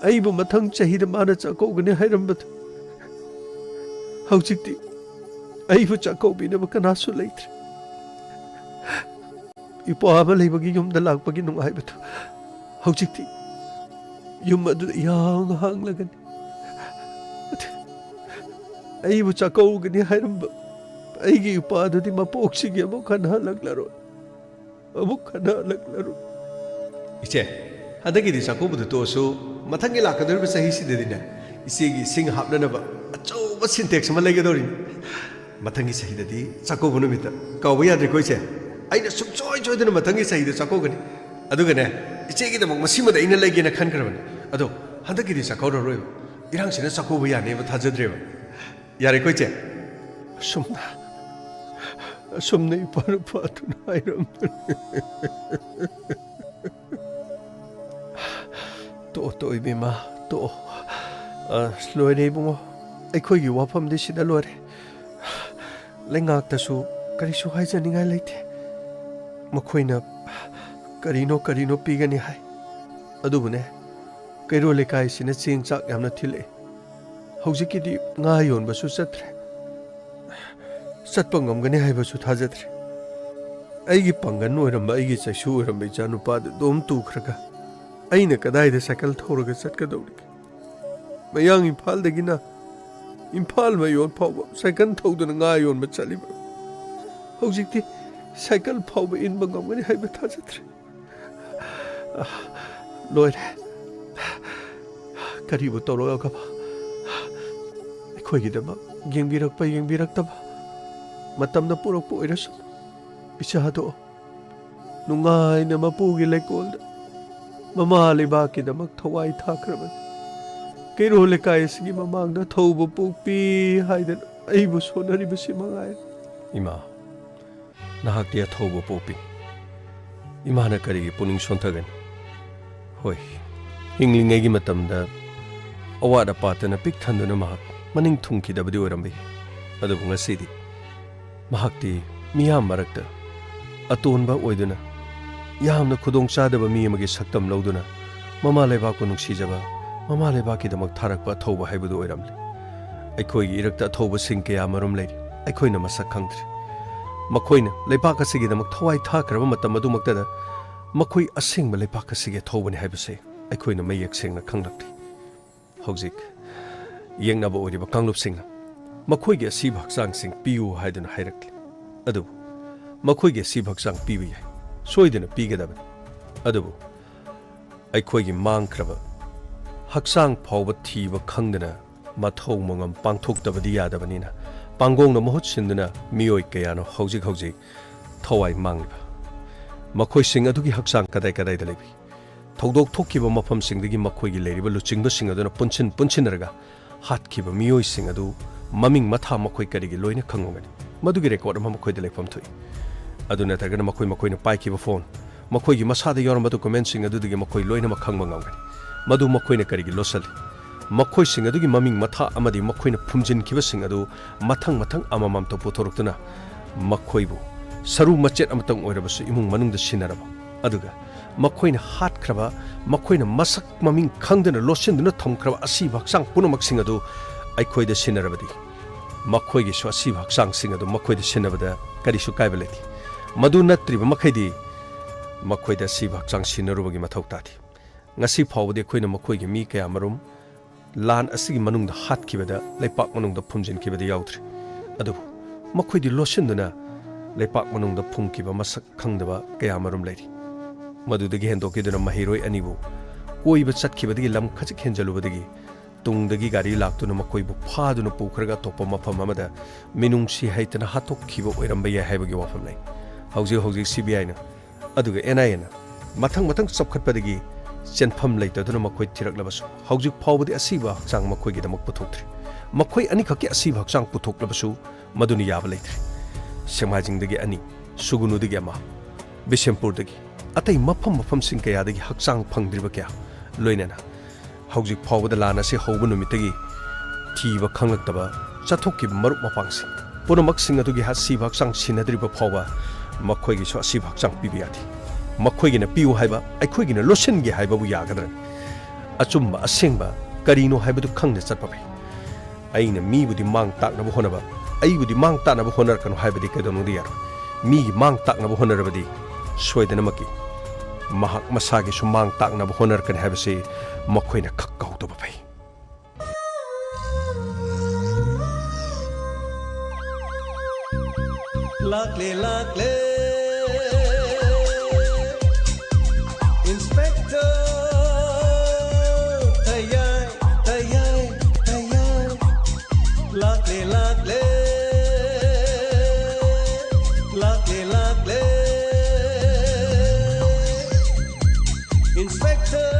ꯑꯩꯕꯨ ꯃꯊꯪ ꯆꯍꯤꯗ ꯃꯥꯅ ꯆꯥꯛꯀꯧꯒꯅꯤ ꯍꯥꯏꯔꯝꯕꯗꯨ, ꯍꯧꯖꯤꯛꯇꯤ ꯑꯩꯕꯨ ꯆꯥꯛꯀꯧꯕꯤꯅꯕ ꯀꯅꯥꯁꯨ ꯂꯩꯇ꯭ꯔꯦ꯫ ꯏꯄ꯭ꯋꯥ ꯑꯃ ꯂꯩꯕꯒꯤ ꯌꯨꯝꯗ ꯂꯥꯛꯄꯒꯤ ꯅꯨꯡꯉꯥꯏꯕꯗꯨ ꯍꯧꯖꯤꯛꯇꯤ ꯌꯨꯝ ꯑꯗꯨꯗ ꯏꯍꯥꯡ ꯍꯥꯡꯂꯒꯅꯤ꯫ ꯑꯩꯕꯨ ꯆꯥꯛꯀꯧꯒꯅꯤ ꯍꯥꯏꯔꯝꯕ ꯑꯩꯒꯤ ꯏꯄ꯭ꯋꯥꯗꯨꯗꯤ ꯃꯄꯣꯛꯁꯤꯒꯤ ꯑꯃꯨꯛ ꯍꯟꯅ ꯍꯜꯂꯛꯂꯔꯣꯏ, ꯑꯃꯨꯛ ꯍꯟꯅ ꯍꯜꯂꯛꯂꯔꯣꯏ꯫ ꯏꯆꯦ, ꯍꯟꯗꯛꯀꯤꯗꯤ ꯆꯥꯛꯀꯧꯕꯗꯨ ꯇꯣꯛꯑꯁꯨ, ꯃꯊꯪꯒꯤ ꯂꯥꯛꯀꯗꯧꯔꯤꯕ ꯆꯍꯤꯁꯤꯗꯗꯤꯅꯦ, ꯏꯆꯦꯒꯤ ꯏꯁꯤꯡ ꯍꯥꯞꯅꯅꯕ ꯑꯆꯧꯕ ꯁꯤꯟꯇꯦꯛꯁ ꯑꯃ ꯂꯩꯒꯗꯧꯔꯤꯅꯤ꯫ ꯃꯊꯪꯒꯤ ꯆꯍꯤꯗꯗꯤ ꯆꯥꯛꯀꯧꯕ ꯅꯨꯃꯤꯠꯇ ꯀꯥꯎꯕ ꯌꯥꯗ꯭ꯔꯦꯀꯣ ꯏꯆꯦ? ꯑꯩꯅ ꯁꯨꯡꯁꯣꯏ ꯁꯣꯏꯗꯅ ꯃꯊꯪꯒꯤ ꯆꯍꯤꯗ ꯆꯥꯛꯀꯧꯒꯅꯤ꯫ ꯑꯗꯨꯒꯅꯦ, ꯏꯆꯦꯒꯤꯗꯃꯛ ꯃꯁꯤꯃꯗꯤ ꯑꯩꯅ ꯂꯩꯒꯦꯅ ꯈꯟꯈ꯭ꯔꯕꯅꯤ꯫ ꯑꯗꯣ ꯍꯟꯗꯛꯀꯤꯗꯤ ꯆꯥꯛꯀꯧꯔꯔꯣꯏꯕ꯫ ꯏꯔꯥꯡꯁꯤꯅ ꯆꯥꯛꯀꯧꯕ ꯌꯥꯅꯦꯕ ꯊꯥꯖꯗ꯭ꯔꯦꯕ꯫ ꯌꯥꯔꯦꯀꯣ ꯏꯆꯦ? ꯑꯁꯨꯝꯅ, ꯑꯁꯨꯝꯅ ꯏꯄꯥ ꯅꯨꯄꯥꯗꯨꯅ ꯍꯥꯏꯔꯝꯕꯅꯤ꯫ ꯇꯣꯛꯑꯣ, ꯇꯣꯛꯑꯣ, ꯏꯕꯦꯝꯃ, ꯇꯣꯛꯑꯣ꯫ ꯑ, ꯂꯣꯏꯔꯦ, ꯏꯕꯨꯡꯉꯣ꯫ ꯑꯩꯈꯣꯏꯒꯤ ꯋꯥꯐꯝꯗꯤ ꯁꯤꯗ ꯂꯣꯏꯔꯦ꯫ ꯂꯩꯉꯥꯛꯇꯁꯨ ꯀꯔꯤꯁꯨ ꯍꯥꯏꯖꯅꯤꯡꯉꯥꯏ ꯂꯩꯇꯦ꯫ ꯃꯈꯣꯏꯅ ꯀꯔꯤꯅꯣ ꯀꯔꯤꯅꯣ ꯄꯤꯒꯅꯤ ꯍꯥꯏ꯫ ꯑꯗꯨꯕꯨꯅꯦ, ꯀꯩꯔꯣꯜ ꯂꯩꯀꯥꯏꯁꯤꯅ ꯆꯦꯡ ꯆꯥꯛ ꯌꯥꯝꯅ ꯊꯤꯜꯂꯛꯑꯦ꯫ ꯍꯧꯖꯤꯛꯀꯤꯗꯤ ꯉꯥ ꯌꯣꯟꯕꯁꯨ ꯆꯠꯇ꯭ꯔꯦ꯫ ꯆꯠꯄ ꯉꯝꯒꯅꯤ ꯍꯥꯏꯕꯁꯨ ꯊꯥꯖꯗ꯭ꯔꯦ꯫ ꯑꯩꯒꯤ ꯄꯥꯡꯒꯜ ꯑꯣꯏꯔꯝꯕ, ꯑꯩꯒꯤ ꯆꯩꯁꯨ ꯑꯣꯏꯔꯝꯕ ꯏꯆꯥ ꯅꯨꯄꯥꯗꯨ ꯑꯗꯨꯝ ꯇꯨꯈ꯭ꯔꯒ ꯑꯩꯅ ꯀꯗꯥꯏꯗ ꯁꯥꯏꯀꯜ ꯊꯧꯔꯒ ꯆꯠꯀꯗꯧꯔꯤꯒꯦ? ꯃꯌꯥꯡ ꯏꯝꯐꯥꯜꯗꯒꯤꯅ ꯏꯝꯐꯥꯜ ꯃꯌꯣꯟ ꯐꯥꯎꯕ ꯁꯥꯏꯀꯜ ꯊꯧꯗꯨꯅ ꯉꯥ ꯌꯣꯟꯕ ꯆꯠꯂꯤꯕ꯫ ꯍꯧꯖꯤꯛꯇꯤ ꯁꯥꯏꯀꯜ ꯐꯥꯎꯕ ꯏꯟꯕ ꯉꯝꯒꯅꯤ ꯍꯥꯏꯕ ꯊꯥꯖꯗ꯭ꯔꯦ꯫ ꯂꯣꯏꯔꯦ꯫ ꯀꯔꯤꯕꯨ ꯇꯧꯔꯛꯑꯒꯕ ꯑꯩꯈꯣꯏꯒꯤꯗꯃꯛ ꯌꯦꯡꯕꯤꯔꯛꯄ ꯌꯦꯡꯕꯤꯔꯛꯇꯕ, ꯃꯇꯝꯅ ꯄꯨꯔꯛꯄ ꯑꯣꯏꯔꯁꯨ, ꯏꯆꯥꯗꯣ ꯅꯨꯡꯉꯥꯏꯅ ꯃꯄꯨꯒꯤ ꯂꯩꯀꯣꯜꯗ ꯃꯃꯥ ꯂꯩꯕꯥꯛꯀꯤꯗꯃꯛ ꯊꯋꯥꯏ ꯊꯥꯈ꯭ꯔꯕꯅꯤ꯫ ꯀꯩꯔꯣꯜ ꯂꯩꯀꯥꯏ ꯑꯁꯤꯒꯤ ꯃꯃꯥꯡꯗ ꯊꯧꯕ ꯄꯣꯛꯄꯤ ꯍꯥꯏꯗꯅ ꯑꯩꯕꯨ ꯁꯣꯟꯅꯔꯤꯕꯁꯤ ꯃꯉꯥꯏꯔꯦ꯫ ꯏꯃꯥ, ꯅꯍꯥꯛꯇꯤ ꯑꯊꯧꯕ ꯄꯣꯛꯄꯤꯅꯤ꯫ ꯏꯃꯥꯅ ꯀꯔꯤꯒꯤ ꯄꯨꯛꯅꯤꯡ ꯁꯣꯟꯊꯒꯅꯤ? ꯍꯣꯏ, ꯍꯤꯡꯂꯤꯉꯩꯒꯤ ꯃꯇꯝꯗ ꯑꯋꯥꯠ ꯑꯄꯥꯇꯅ ꯄꯤꯛ ꯊꯟꯗꯨꯅ ꯃꯍꯥꯛ ꯃꯅꯤꯡ ꯊꯨꯡꯈꯤꯗꯕꯗꯤ ꯑꯣꯏꯔꯝꯕ ꯌꯥꯏ꯫ ꯑꯗꯨꯕꯨ ꯉꯁꯤꯗꯤ ꯃꯍꯥꯛꯇꯤ ꯃꯤꯌꯥꯝ ꯃꯔꯛꯇ ꯑꯇꯣꯟꯕ ꯑꯣꯏꯗꯨꯅ, ꯌꯥꯝꯅ ꯈꯨꯗꯣꯡꯆꯥꯗꯕ ꯃꯤ ꯑꯃꯒꯤ ꯁꯛꯇꯝ ꯂꯧꯗꯨꯅ, ꯃꯃꯥ ꯂꯩꯕꯥꯛꯄꯨ ꯅꯨꯡꯁꯤꯖꯕ, ꯃꯃꯥ ꯂꯩꯕꯥꯛꯀꯤꯗꯃꯛ ꯊꯥꯔꯛꯄ ꯑꯊꯧꯕ ꯍꯥꯏꯕꯗꯨ ꯑꯣꯏꯔꯝꯂꯦ꯫ ꯑꯩꯈꯣꯏꯒꯤ ꯏꯔꯛꯇ ꯑꯊꯧꯕꯁꯤꯡ ꯀꯌꯥ ꯃꯔꯨꯝ ꯂꯩꯔꯤ, ꯑꯩꯈꯣꯏꯅ ꯃꯁꯛ ꯈꯪꯗ꯭ꯔꯤ꯫ ꯃꯈꯣꯏꯅ ꯂꯩꯕꯥꯛ ꯑꯁꯤꯒꯤꯗꯃꯛ ꯊꯋꯥꯏ ꯊꯥꯈ꯭ꯔꯕ ꯃꯇꯝ ꯑꯗꯨꯃꯛꯇꯗ ꯃꯈꯣꯏ ꯑꯁꯦꯡꯕ ꯂꯩꯕꯥꯛ ꯑꯁꯤꯒꯤ ꯑꯊꯧꯕꯅꯤ ꯍꯥꯏꯕꯁꯦ ꯑꯩꯈꯣꯏꯅ ꯃꯌꯦꯛ ꯁꯦꯡꯅ ꯈꯪꯂꯛꯂꯤ꯫ ꯍꯧꯖꯤꯛ ꯌꯦꯡꯅꯕ ꯑꯣꯏꯔꯤꯕ ꯀꯥꯡꯂꯨꯞꯁꯤꯡꯅ ꯃꯈꯣꯏꯒꯤ ꯑꯁꯤꯕ ꯍꯛꯆꯥꯡꯁꯤꯡ ꯄꯤꯌꯨ ꯍꯥꯏꯗꯨꯅ ꯍꯥꯏꯔꯛꯂꯤ꯫ ꯑꯗꯨꯕꯨ ꯃꯈꯣꯏꯒꯤ ꯑꯁꯤꯕ ꯍꯛꯆꯥꯡ ꯄꯤꯕ ꯌꯥꯏ, ꯁꯣꯏꯗꯅ ꯄꯤꯒꯗꯕꯅꯤ꯫ ꯑꯗꯨꯕꯨ ꯑꯩꯈꯣꯏꯒꯤ ꯃꯥꯡꯈ꯭ꯔꯕ ꯍꯛꯆꯥꯡ ꯐꯥꯎꯕ ꯊꯤꯕ ꯈꯪꯗꯅ ꯃꯊꯧ ꯃꯉꯝ ꯄꯥꯡꯊꯣꯛꯇꯕꯗꯤ ꯌꯥꯗꯕꯅꯤꯅ, ꯄꯥꯡꯒꯣꯡꯅ ꯃꯍꯨꯠ ꯁꯤꯟꯗꯨꯅ ꯃꯤꯑꯣꯏ ꯀꯌꯥꯅꯣ ꯍꯧꯖꯤꯛ ꯍꯧꯖꯤꯛ ꯊꯋꯥꯏ ꯃꯥꯡꯂꯤꯕ꯫ ꯃꯈꯣꯏꯁꯤꯡ ꯑꯗꯨꯒꯤ ꯍꯛꯆꯥꯡ ꯀꯗꯥꯏ ꯀꯗꯥꯏꯗ ꯂꯩꯕꯤ? ꯊꯧꯗꯣꯛ ꯊꯣꯛꯈꯤꯕ ꯃꯐꯝꯁꯤꯡꯗꯒꯤ ꯃꯈꯣꯏꯒꯤ ꯂꯩꯔꯤꯕ ꯂꯨꯆꯤꯡꯕꯁꯤꯡ ꯑꯗꯨꯅ ꯄꯨꯟꯁꯤꯟ ꯄꯨꯟꯁꯤꯟꯅꯔꯒ ꯍꯥꯠꯈꯤꯕ ꯃꯤꯑꯣꯏꯁꯤꯡ ꯑꯗꯨ ꯃꯃꯤꯡ ꯃꯊꯥ ꯃꯈꯣꯏ ꯀꯔꯤꯒꯤ ꯂꯣꯏꯅ ꯈꯪꯂꯝꯒꯅꯤ? ꯃꯗꯨꯒꯤ ꯔꯦꯀꯣꯔꯗ ꯑꯃ ꯃꯈꯣꯏꯗ ꯂꯩꯐꯝ ꯊꯣꯛꯏ꯫ ꯑꯗꯨ ꯅꯠꯇ꯭ꯔꯒꯅ ꯃꯈꯣꯏ ꯃꯈꯣꯏꯅ ꯄꯥꯏꯈꯤꯕ ꯐꯣꯟ, ꯃꯈꯣꯏꯒꯤ ꯃꯁꯥꯗ ꯌꯥꯎꯔꯝꯕ ꯗꯣꯀꯨꯃꯦꯟꯁꯤꯡ ꯑꯗꯨꯗꯒꯤ ꯃꯈꯣꯏ ꯂꯣꯏꯅꯃꯛ ꯈꯪꯕ ꯉꯝꯒꯅꯤ꯫ ꯃꯗꯨ ꯃꯈꯣꯏꯅ ꯀꯔꯤꯒꯤ ꯂꯣꯠꯁꯤꯜꯂꯤ? ꯃꯈꯣꯏꯁꯤꯡ ꯑꯗꯨꯒꯤ ꯃꯃꯤꯡ ꯃꯊꯥ ꯑꯃꯗꯤ ꯃꯈꯣꯏꯅ ꯐꯨꯝꯖꯤꯟꯈꯤꯕꯁꯤꯡ ꯑꯗꯨ ꯃꯊꯪ ꯃꯊꯪ ꯑꯃꯃꯝꯇ ꯄꯨꯊꯣꯔꯛꯇꯨꯅ ꯃꯈꯣꯏꯕꯨ ꯁꯔꯨ ꯃꯆꯦꯠ ꯑꯃꯇꯪ ꯑꯣꯏꯔꯕꯁꯨ ꯏꯃꯨꯡ ꯃꯅꯨꯡꯗ ꯁꯤꯟꯅꯔꯕ, ꯑꯗꯨꯒ ꯃꯈꯣꯏꯅ ꯍꯥꯠꯈ꯭ꯔꯕ, ꯃꯈꯣꯏꯅ ꯃꯁꯛ ꯃꯃꯤꯡ ꯈꯪꯗꯅ ꯂꯣꯠꯁꯤꯟꯗꯨꯅ ꯊꯝꯈ꯭ꯔꯕ ꯑꯁꯤꯕ ꯍꯛꯆꯥꯡ ꯄꯨꯝꯅꯃꯛꯁꯤꯡ ꯑꯗꯨ ꯑꯩꯈꯣꯏꯗ ꯁꯤꯟꯅꯔꯕꯗꯤ, ꯃꯈꯣꯏꯒꯤꯁꯨ ꯑꯁꯤꯕ ꯍꯛꯆꯥꯡꯁꯤꯡ ꯑꯗꯨ ꯃꯈꯣꯏꯗ ꯁꯤꯟꯅꯕꯗ ꯀꯔꯤꯁꯨ ꯀꯥꯏꯕ ꯂꯩꯇꯦ꯫ ꯃꯗꯨ ꯅꯠꯇ꯭ꯔꯤꯕ ꯃꯈꯩꯗꯤ ꯃꯈꯣꯏꯗ ꯑꯁꯤꯕ ꯍꯛꯆꯥꯡ ꯁꯤꯟꯅꯔꯨꯕꯒꯤ ꯃꯊꯧ ꯇꯥꯗꯦ꯫ ꯉꯁꯤ ꯐꯥꯎꯕꯗꯤ ꯑꯩꯈꯣꯏꯅ ꯃꯈꯣꯏꯒꯤ ꯃꯤ ꯀꯌꯥ ꯃꯔꯨꯝ ꯂꯥꯟ ꯑꯁꯤꯒꯤ ꯃꯅꯨꯡꯗ ꯍꯥꯠꯈꯤꯕꯗ, ꯂꯩꯄꯥꯛ ꯃꯅꯨꯡꯗ ꯐꯨꯝꯖꯤꯟꯈꯤꯕꯗ ꯌꯥꯎꯗ꯭ꯔꯤ꯫ ꯑꯗꯨꯕꯨ ꯃꯈꯣꯏꯗꯤ ꯂꯣꯠꯁꯤꯟꯗꯨꯅ ꯂꯩꯄꯥꯛ ꯃꯅꯨꯡꯗ ꯐꯨꯝꯈꯤꯕ ꯃꯁꯛ ꯈꯪꯗꯕ ꯀꯌꯥ ꯃꯔꯨꯝ ꯂꯩꯔꯤ꯫ ꯃꯗꯨꯗꯒꯤ ꯍꯦꯟꯗꯣꯛꯈꯤꯗꯨꯅ ꯃꯍꯩꯔꯣꯏ ꯑꯅꯤꯕꯨ ꯀꯣꯏꯕ ꯆꯠꯈꯤꯕꯗꯒꯤ ꯂꯝ ꯈꯖꯤꯛ ꯍꯦꯟꯖꯜꯂꯨꯕꯗꯒꯤ ꯇꯨꯡꯗꯒꯤ ꯒꯥꯔꯤ ꯂꯥꯛꯇꯨꯅ ꯃꯈꯣꯏꯕꯨ ꯐꯥꯗꯨꯅ ꯄꯨꯈ꯭ꯔꯒ ꯑꯇꯣꯞꯄ ꯃꯐꯝ ꯑꯃꯗ ꯃꯤꯅꯨꯡꯁꯤ ꯍꯩꯇꯅ ꯍꯥꯠꯇꯣꯛꯈꯤꯕ ꯑꯣꯏꯔꯝꯕ ꯌꯥꯏ ꯍꯥꯏꯕꯒꯤ ꯋꯥꯐꯝ ꯂꯩ꯫ ꯍꯧꯖꯤꯛ ꯍꯧꯖꯤꯛ ꯁꯤ ꯕꯤ ꯑꯥꯏꯅ ꯑꯗꯨꯒ ꯑꯦꯟ ꯑꯥꯏ ꯑꯦꯅ ꯃꯊꯪ ꯃꯊꯪ ꯆꯞꯈꯠꯄꯗꯒꯤ ꯆꯦꯟꯐꯝ ꯂꯩꯇꯗꯨꯅ ꯃꯈꯣꯏ ꯊꯤꯔꯛꯂꯕꯁꯨ, ꯍꯧꯖꯤꯛ ꯐꯥꯎꯕꯗꯤ ꯑꯁꯤꯕ ꯍꯛꯆꯥꯡ ꯃꯈꯣꯏꯒꯤꯗꯃꯛ ꯄꯨꯊꯣꯛꯇ꯭ꯔꯤ꯫ ꯃꯈꯣꯏ ꯑꯅꯤꯈꯛꯀꯤ ꯑꯁꯤꯕ ꯍꯛꯆꯥꯡ ꯄꯨꯊꯣꯛꯂꯕꯁꯨ, ꯃꯗꯨꯅ ꯌꯥꯕ ꯂꯩꯇ꯭ꯔꯤ꯫ ꯁꯦꯛꯃꯥꯏꯖꯤꯡꯗꯒꯤ ꯑꯅꯤ, ꯁꯨꯒꯨꯅꯨꯗꯒꯤ ꯑꯃ, ꯕꯤꯁꯦꯝꯄꯨꯔꯗꯒꯤ, ꯑꯇꯩ ꯃꯐꯝ ꯃꯐꯝꯁꯤꯡ ꯀꯌꯥꯗꯒꯤ ꯍꯛꯆꯥꯡ ꯐꯪꯗ꯭ꯔꯤꯕ ꯀꯌꯥ, ꯂꯣꯏꯅꯅ ꯍꯧꯖꯤꯛ ꯐꯥꯎꯕꯗ ꯂꯥꯟ ꯑꯁꯤ ꯍꯧꯕ ꯅꯨꯃꯤꯠꯇꯒꯤ ꯊꯤꯕ ꯈꯪꯂꯛꯇꯕ ꯆꯠꯊꯣꯛꯈꯤꯕ ꯃꯔꯨꯞ ꯃꯄꯥꯡꯁꯤꯡ ꯄꯨꯝꯅꯃꯛꯁꯤꯡ ꯑꯗꯨꯒꯤ ꯑꯁꯤꯕ ꯍꯛꯆꯥꯡ ꯁꯤꯟꯅꯗ꯭ꯔꯤꯕ ꯐꯥꯎꯕ ꯃꯈꯣꯏꯒꯤꯁꯨ ꯑꯁꯤꯕ ꯍꯛꯆꯥꯡ ꯄꯤꯕ ꯌꯥꯗꯦ꯫ ꯃꯈꯣꯏꯒꯤꯅ ꯄꯤꯌꯨ ꯍꯥꯏꯕ, ꯑꯩꯈꯣꯏꯒꯤꯅ ꯂꯣꯠꯁꯤꯟꯒꯦ ꯍꯥꯏꯕꯕꯨ ꯌꯥꯒꯗ꯭ꯔꯅꯤ? ꯑꯆꯨꯝꯕ ꯑꯁꯦꯡꯕ ꯀꯔꯤꯅꯣ ꯍꯥꯏꯕꯗꯨ ꯈꯪꯅ ꯆꯠꯄ ꯐꯩ꯫ ꯑꯩꯅ ꯃꯤꯕꯨꯗꯤ ꯃꯥꯡ ꯇꯥꯛꯅꯕ ꯍꯣꯠꯅꯕ, ꯑꯩꯕꯨꯗꯤ ꯃꯥꯡ ꯇꯥꯛꯅꯕ ꯍꯣꯠꯅꯔꯛꯀꯅꯨ ꯍꯥꯏꯕꯗꯤ ꯀꯩꯗꯧꯅꯨꯡꯗ ꯌꯥꯔꯣꯏ꯫ ꯃꯤꯒꯤ ꯃꯥꯡ ꯇꯥꯛꯅꯕ ꯍꯣꯠꯅꯔꯕꯗꯤ ꯁꯣꯏꯗꯅꯃꯛꯀꯤ ꯃꯍꯥꯛ ꯃꯁꯥꯒꯤꯁꯨ ꯃꯥꯡ ꯇꯥꯛꯅꯕ ꯍꯣꯠꯅꯔꯛꯀꯅꯤ ꯍꯥꯏꯕꯁꯤ ꯃꯈꯣꯏꯅ ꯈꯛ ꯀꯥꯎꯗꯕ ꯐꯩ꯫ ꯂꯥꯛꯂꯦ, ꯂꯥꯛꯂꯦ꯫ Inspector ꯇꯌꯥꯏ, ꯇꯌꯥꯏ, ꯇꯌꯥꯏ꯫ ꯂꯥꯛꯂꯦ, ꯂꯥꯛꯂꯦ꯫ ꯂꯥꯛꯂꯦ, ꯂꯥꯛꯂꯦ꯫ Inspector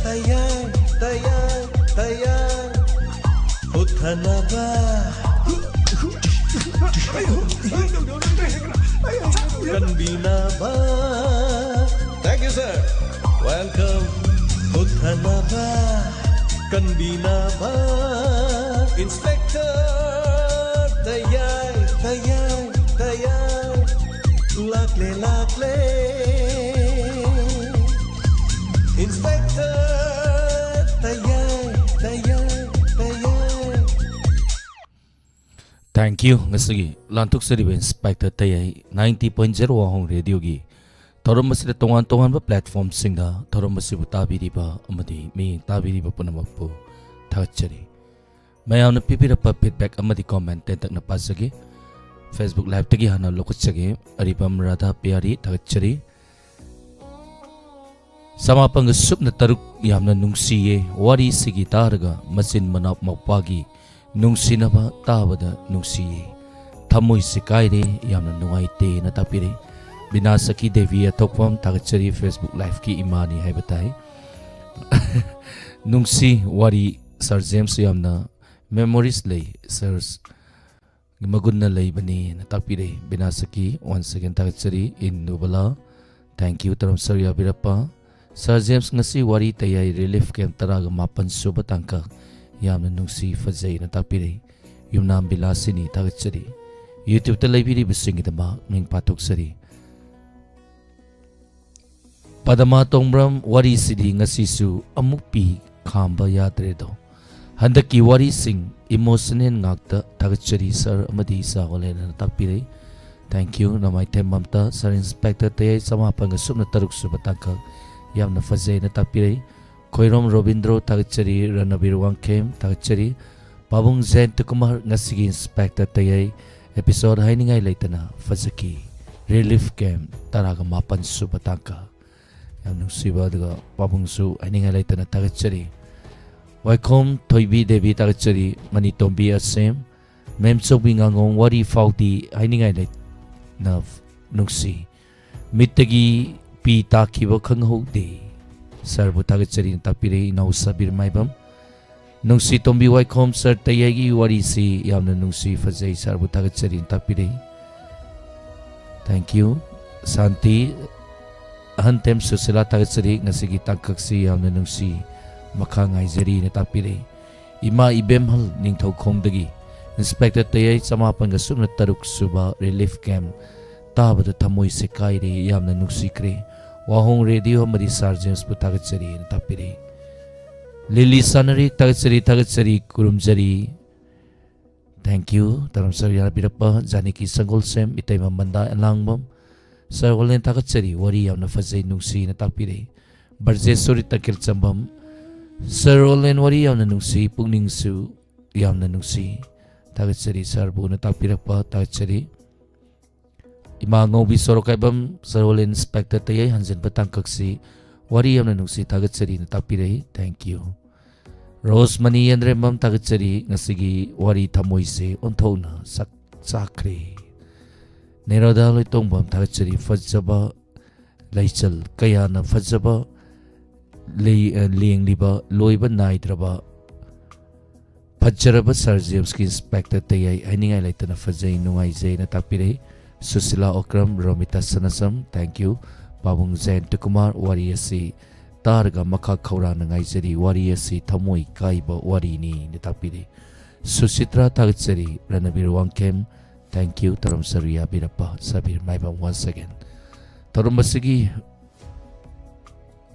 ꯇꯌꯥꯏ, ꯇꯌꯥꯏ, ꯇꯌꯥꯏ꯫ ꯍꯨꯠꯊꯅꯕ꯫ ꯀꯟꯕꯤꯅꯕ꯫ Thank you, sir. Welcome. ꯍꯨꯠꯊꯅꯕ꯫ ꯀꯟꯕꯤꯅꯕ꯫ Inspector ꯇꯌꯥꯏ, ꯇꯌꯥꯏ, ꯇꯌꯥꯏ꯫ ꯂꯥꯛꯂꯦ, ꯂꯥꯛꯂꯦ꯫ Inspector ꯇꯌꯥꯏ, ꯇꯌꯥꯏ, ꯇꯌꯥꯏ꯫ Thank you꯫ ꯉꯁꯤꯒꯤ ꯂꯥꯟꯊꯣꯛꯆꯔꯤꯕ Inspector ꯇꯌꯥꯏ ninety point zero ꯋꯥꯍꯣꯡ ꯔꯦꯗꯤꯑꯣꯒꯤ ꯊꯧꯔꯝ ꯑꯁꯤꯗ ꯇꯣꯉꯥꯟ ꯇꯣꯉꯥꯟꯕ platformꯁꯤꯡꯗ ꯊꯧꯔꯝ ꯑꯁꯤꯕꯨ ꯇꯥꯕꯤꯔꯤꯕ ꯑꯃꯗꯤ ꯃꯤꯠꯌꯦꯡ ꯇꯥꯕꯤꯔꯤꯕ ꯄꯨꯝꯅꯃꯛꯄꯨ ꯊꯥꯒꯠꯆꯔꯤ꯫ ꯃꯌꯥꯝꯅ ꯄꯤꯕꯤꯔꯛꯄ feedback ꯑꯃꯗꯤ comment ꯇꯦꯟꯇꯛꯅ ꯄꯥꯖꯒꯦ꯫ Facebook Liveꯇꯒꯤ ꯍꯥꯟꯅ ꯂꯧꯈꯠꯆꯒꯦ꯫ ꯑꯔꯤꯕꯝ ꯔꯥꯙꯥ ꯄꯤꯌꯥꯔꯤ ꯊꯥꯒꯠꯆꯔꯤ꯫ ꯆꯃꯥꯄꯟꯒ ꯁꯨꯞꯅ ꯇꯔꯨꯛ ꯌꯥꯝꯅ ꯅꯨꯡꯁꯤꯌꯦ꯫ ꯋꯥꯔꯤꯁꯤꯒꯤ ꯇꯥꯔꯒ ꯃꯆꯤꯟ ꯃꯅꯥꯎ ꯃꯧꯄꯥꯒꯤ ꯅꯨꯡꯁꯤꯅꯕ ꯇꯥꯕꯗ ꯅꯨꯡꯁꯤꯌꯦ꯫ ꯊꯃꯣꯏꯁꯤ ꯀꯥꯏꯔꯦ꯫ ꯌꯥꯝꯅ ꯅꯨꯡꯉꯥꯏꯇꯦꯅ ꯇꯥꯛꯄꯤꯔꯛꯏ꯫ ꯕꯤꯅꯥ ꯁꯈꯤ ꯗꯦꯕꯤ ꯑꯊꯣꯛꯄꯝ ꯊꯥꯒꯠꯆꯔꯤ꯫ Facebook Liveꯀꯤ ꯏꯃꯥꯅꯤ ꯍꯥꯏꯕ ꯇꯥꯏ꯫ ꯅꯨꯡꯁꯤ ꯋꯥꯔꯤ ꯁꯥꯔ ꯖꯦꯝꯁ ꯌꯥꯝꯅ memories ꯂꯩ꯫ ꯁꯥꯔ ꯃꯒꯨꯟꯅ ꯂꯩꯕꯅꯦꯅ ꯇꯥꯛꯄꯤꯔꯛꯏ꯫ ꯕꯤꯅꯥ ꯁꯈꯤ, once again ꯊꯥꯒꯠꯆꯔꯤ꯫ ꯏꯟ ꯅꯨꯕꯂꯥ, thank you ꯇꯧꯔꯝ ꯁꯔꯨ ꯌꯥꯕꯤꯔꯛꯄ꯫ ꯁꯥꯔ ꯖꯦꯝꯁ, ꯉꯁꯤ ꯋꯥꯔꯤ ꯇꯌꯥꯏ ꯔꯤꯂꯤꯐ ꯀꯦꯝꯞ ꯇꯔꯥꯒ ꯃꯥꯄꯟ ꯁꯨꯕ ꯇꯥꯡꯀꯛ ꯌꯥꯝꯅ ꯅꯨꯡꯁꯤ, ꯐꯖꯩꯅ ꯇꯥꯛꯄꯤꯔꯛꯏ꯫ ꯌꯨꯝꯅꯥꯝ ꯕꯤꯂꯥꯁꯤꯅꯤ, ꯊꯥꯒꯠꯆꯔꯤ꯫ YouTube-ꯇ ꯂꯩꯕꯤꯔꯤꯕꯁꯤꯡꯒꯤꯗꯃꯛ ꯃꯤꯡ ꯄꯥꯊꯣꯛꯆꯔꯤ꯫ ꯄꯗꯃꯥ ꯇꯣꯡꯕ꯭ꯔꯝ, ꯋꯥꯔꯤꯁꯤꯗꯤ ꯉꯁꯤꯁꯨ ꯑꯃꯨꯛ ꯄꯤ, ꯈꯥꯝꯕ ꯌꯥꯗ꯭ꯔꯦꯗꯣ꯫ ꯍꯟꯗꯛꯀꯤ ꯋꯥꯔꯤꯁꯤꯡ ꯏꯃꯣꯁꯅꯦꯜ ꯉꯥꯛꯇ꯫ ꯊꯥꯒꯠꯆꯔꯤ ꯁꯥꯔ ꯑꯃꯗꯤ ꯏꯆꯥ ꯑꯣꯂꯦꯟꯅ ꯇꯥꯛꯄꯤꯔꯛꯏ꯫ Thank you꯫ ꯅꯃꯥꯏꯊꯦꯝ ꯃꯝꯇ, ꯁꯥꯔ ꯏꯟꯁꯄꯦꯛꯇꯔ ꯇꯌꯥꯏ ꯆꯃꯥꯄꯟꯒ ꯁꯨꯞꯅ ꯇꯔꯨꯛ ꯁꯨꯕ ꯇꯥꯡꯀꯛ ꯌꯥꯝꯅ ꯐꯖꯩꯅ ꯇꯥꯛꯄꯤꯔꯛꯏ꯫ ꯈꯣꯏꯔꯣꯝ ꯔꯣꯕꯤꯟꯗ꯭ꯔꯣ, ꯊꯥꯒꯠꯆꯔꯤ꯫ ꯔꯅꯕꯤꯔ ꯋꯥꯡꯈꯦꯝ, ꯊꯥꯒꯠꯆꯔꯤ꯫ ꯄꯥꯕꯨꯡ ꯖꯌꯟꯇ ꯀꯨꯃꯥꯔ, ꯉꯁꯤꯒꯤ ꯏꯟꯁꯄꯦꯛꯇꯔ ꯇꯌꯥꯏ ꯑꯦꯄꯤꯁꯣꯗ ꯍꯥꯏꯅꯤꯡꯉꯥꯏ ꯂꯩꯇꯅ ꯐꯖꯈꯤ꯫ ꯔꯤꯂꯤꯐ ꯀꯦꯝꯞ ꯇꯔꯥꯒ ꯃꯥꯄꯟ ꯁꯨꯕ ꯇꯥꯡꯀꯛ꯫ ꯌꯥꯝ ꯅꯨꯡꯁꯤꯕ, ꯑꯗꯨꯒ ꯄꯥꯕꯨꯡꯁꯨ ꯍꯥꯏꯅꯤꯡꯉꯥꯏ ꯂꯩꯇꯅ ꯊꯥꯒꯠꯆꯔꯤ꯫ ꯋꯥꯏꯈꯣꯝ ꯊꯣꯏꯕꯤ ꯗꯦꯕꯤ, ꯊꯥꯒꯠꯆꯔꯤ꯫ ꯃꯅꯤꯇꯣꯝꯕꯤ ꯑꯁꯦꯝ, ꯃꯦꯝꯆꯧꯕꯤ ꯉꯥꯉꯣꯝ, ꯋꯥꯔꯤ ꯐꯥꯎꯗꯤ ꯍꯥꯏꯅꯤꯡꯉꯥꯏ ꯂꯩꯇꯅ ꯅꯨꯡꯁꯤ꯫ ꯃꯤꯠꯇꯒꯤ ꯄꯤ ꯇꯥꯈꯤꯕ ꯈꯪꯍꯧꯗꯦ꯫ ꯁꯥꯔꯕꯨ ꯊꯥꯒꯠꯆꯔꯤꯅ ꯇꯥꯛꯄꯤꯔꯛꯏ ꯏꯅꯥꯎ ꯁꯥꯕꯤꯔ ꯃꯥꯏꯕꯝ꯫ ꯅꯨꯡꯁꯤ ꯇꯣꯝꯕꯤ ꯋꯥꯏꯈꯣꯝ, ꯁꯥꯔ ꯇꯌꯥꯏꯒꯤ ꯋꯥꯔꯤꯁꯤ ꯌꯥꯝꯅ ꯅꯨꯡꯁꯤ, ꯐꯖꯩ, ꯁꯥꯔꯕꯨ ꯊꯥꯒꯠꯆꯔꯤꯅ ꯇꯥꯛꯄꯤꯔꯛꯏ꯫ Thank you꯫ ꯁꯥꯟꯇꯤ, ꯑꯍꯟ ꯇꯦꯝ ꯁꯨꯁꯤꯂꯥ, ꯊꯥꯒꯠꯆꯔꯤ꯫ ꯉꯁꯤꯒꯤ ꯇꯥꯡꯀꯛꯁꯤ ꯌꯥꯝꯅ ꯅꯨꯡꯁꯤ, ꯃꯈꯥ ꯉꯥꯏꯖꯔꯤꯅ ꯇꯥꯛꯄꯤꯔꯛꯏ꯫ ꯏꯃꯥ ꯏꯕꯦꯝꯍꯜ ꯅꯤꯡꯊꯧꯈꯣꯡꯗꯒꯤ ꯏꯟꯁꯄꯦꯛꯇꯔ ꯇꯌꯥꯏ ꯆꯃꯥꯄꯟꯒ ꯁꯨꯞꯅ ꯇꯔꯨꯛ ꯁꯨꯕ ꯔꯤꯂꯤꯐ ꯀꯦꯝꯞ ꯇꯥꯕꯗ ꯊꯃꯣꯏ ꯁꯦꯀꯥꯏꯔꯦ, ꯌꯥꯝꯅ ꯅꯨꯡꯁꯤꯈ꯭ꯔꯦ꯫ ꯋꯥꯍꯣꯡ ꯔꯦꯗꯤꯑꯣ ꯑꯃꯗꯤ ꯁꯥꯔ ꯖꯦꯝꯁꯄꯨ ꯊꯥꯒꯠꯆꯔꯤꯅ ꯇꯥꯛꯄꯤꯔꯛꯏ꯫ ꯂꯤꯂꯤ ꯁꯥꯅꯔꯤ, ꯊꯥꯒꯠꯆꯔꯤ, ꯊꯥꯒꯠꯆꯔꯤ, ꯈꯨꯔꯨꯝꯖꯔꯤ꯫ Thank you꯫ ꯇꯔꯝ ꯁꯔꯨ ꯌꯥꯕꯤꯔꯛꯄ ꯖꯥꯅꯤꯀꯤ ꯁꯪꯒꯣꯜꯁꯦꯝ, ꯏꯇꯩꯃ ꯃꯟꯗꯥ ꯑꯦꯂꯥꯡꯕꯝ, ꯁꯥꯔ ꯑꯣꯂꯦꯟ ꯊꯥꯒꯠꯆꯔꯤ, ꯋꯥꯔꯤ ꯌꯥꯝꯅ ꯐꯖꯩ, ꯅꯨꯡꯁꯤꯅ ꯇꯥꯛꯄꯤꯔꯛꯏ꯫ ꯕ꯭ꯔꯖꯦꯁꯣꯔꯤ ꯇꯈꯦꯜꯆꯝꯕꯝ, ꯁꯥꯔ ꯑꯣꯂꯦꯟ ꯋꯥꯔꯤ ꯌꯥꯝꯅ ꯅꯨꯡꯁꯤ, ꯄꯨꯛꯅꯤꯡꯁꯨ ꯌꯥꯝꯅ ꯅꯨꯡꯁꯤ꯫ ꯊꯥꯒꯠꯆꯔꯤ, ꯁꯥꯔꯕꯨꯅ ꯇꯥꯛꯄꯤꯔꯛꯄ ꯊꯥꯒꯠꯆꯔꯤ꯫ ꯏꯃꯥ ꯉꯧꯕꯤ ꯁꯣꯔꯣꯛꯀꯥꯏꯕꯝ, ꯁꯥꯔ ꯑꯣꯂꯦꯟ ꯏꯟꯁꯄꯦꯛꯇꯔ ꯇꯌꯥꯏ ꯍꯟꯖꯤꯟꯕ ꯇꯥꯡꯀꯛꯁꯤ ꯋꯥꯔꯤ ꯌꯥꯝꯅ ꯅꯨꯡꯁꯤ, ꯊꯥꯒꯠꯆꯔꯤꯅ ꯇꯥꯛꯄꯤꯔꯛꯏ꯫ Thank you꯫ ꯔꯣꯁꯃꯅꯤ ꯌꯦꯟꯗ꯭ꯔꯦꯝꯕꯝ, ꯊꯥꯒꯠꯆꯔꯤ꯫ ꯉꯁꯤꯒꯤ ꯋꯥꯔꯤ ꯊꯃꯣꯏꯁꯦ ꯑꯣꯟꯊꯣꯛꯅ ꯆꯥꯛ ꯆꯥꯈ꯭ꯔꯦ꯫ ꯅꯦꯔꯣꯗꯥ ꯂꯣꯏꯇꯣꯡꯕꯝ, ꯊꯥꯒꯠꯆꯔꯤ꯫ ꯐꯖꯕ ꯂꯩꯆꯜ ꯀꯌꯥꯅ ꯐꯖꯕ ꯂꯩ-, ꯑ, ꯂꯦꯡꯂꯤꯕ ꯂꯣꯏꯕ ꯅꯥꯏꯗ꯭ꯔꯕ ꯐꯖꯔꯕ ꯁꯥꯔ ꯖꯦꯝꯁꯀꯤ ꯏꯟꯁꯄꯦꯛꯇꯔ ꯇꯌꯥꯏ ꯍꯥꯏꯅꯤꯡꯉꯥꯏ ꯂꯩꯇꯅ ꯐꯖꯩ, ꯅꯨꯡꯉꯥꯏꯖꯩꯅ ꯇꯥꯛꯄꯤꯔꯛꯏ꯫ Sushila Okram, Romita ꯁꯅꯥꯁꯝ, thank you꯫ ꯄꯥꯕꯨꯡ ꯖꯌꯟꯇ ꯀꯨꯃꯥꯔ, ꯋꯥꯔꯤ ꯑꯁꯤ ꯇꯥꯔꯒ ꯃꯈꯥ ꯈꯧꯔꯥꯡꯅ ꯉꯥꯏꯖꯔꯤ꯫ ꯋꯥꯔꯤ ꯑꯁꯤ ꯊꯃꯣꯏ ꯀꯥꯏꯕ ꯋꯥꯔꯤꯅꯤꯅ ꯇꯥꯛꯄꯤꯔꯤ꯫ ꯁꯨꯁꯤꯇ꯭ꯔꯥ ꯊꯥꯒꯠꯆꯔꯤ꯫ ꯔꯅꯕꯤꯔ ꯋꯥꯡꯈꯦꯝ, thank you꯫ ꯊꯧꯔꯝ ꯁꯔꯨꯛ ꯌꯥꯕꯤꯔꯛꯄ ꯁꯥꯕꯤꯔ ꯃꯥꯏꯕꯝ once again꯫ ꯊꯧꯔꯝ ꯑꯁꯤꯒꯤ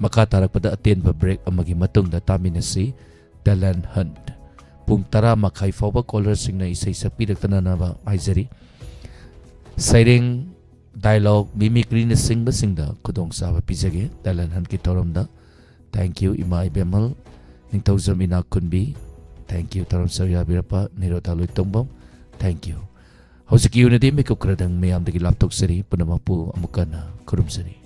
ꯃꯈꯥ ꯇꯥꯔꯛꯄꯗ ꯑꯇꯦꯟꯕ break ꯑꯃꯒꯤ ꯃꯇꯨꯡꯗ ꯇꯥꯃꯤꯟꯅꯁꯤ꯫ Talent Hunt꯫ ꯄꯨꯡ ꯇꯔꯥ ꯃꯈꯥꯏ ꯐꯥꯎꯕ callerꯁꯤꯡꯅ ꯏꯁꯩ ꯁꯛꯄꯤꯔꯛꯇꯅꯅꯕ ꯍꯥꯏꯖꯔꯤ꯫ ꯁꯩꯔꯦꯡ, dialogue, mimicryꯅꯆꯤꯡꯕꯁꯤꯡꯗ ꯈꯨꯗꯣꯡꯆꯥꯕ ꯄꯤꯖꯒꯦ Talent Huntꯀꯤ ꯊꯧꯔꯝꯗ꯫ Thank you, ꯏꯃꯥ ꯏꯕꯦꯝꯃꯜ, ꯅꯤꯡꯊꯧꯖꯝ ꯏꯅꯥꯛ ꯈꯨꯟꯕꯤ꯫ Thank you, ꯊꯧꯔꯝ ꯁꯔꯨꯛ ꯌꯥꯕꯤꯔꯛꯄ ꯅꯤꯔꯣꯗꯥ ꯂꯣꯏꯇꯣꯡꯕꯝ꯫ Thank you꯫ ꯍꯧꯖꯤꯛꯀꯤ ꯑꯣꯏꯅꯗꯤ ꯃꯤꯀꯨꯞ ꯈꯔꯗꯪ ꯃꯌꯥꯝꯗꯒꯤ ꯂꯥꯞꯊꯣꯛꯆꯔꯤ꯫ ꯄꯨꯝꯅꯃꯛꯄꯨ ꯑꯃꯨꯛ ꯍꯟꯅ ꯈꯨꯔꯨꯝꯖꯔꯤ꯫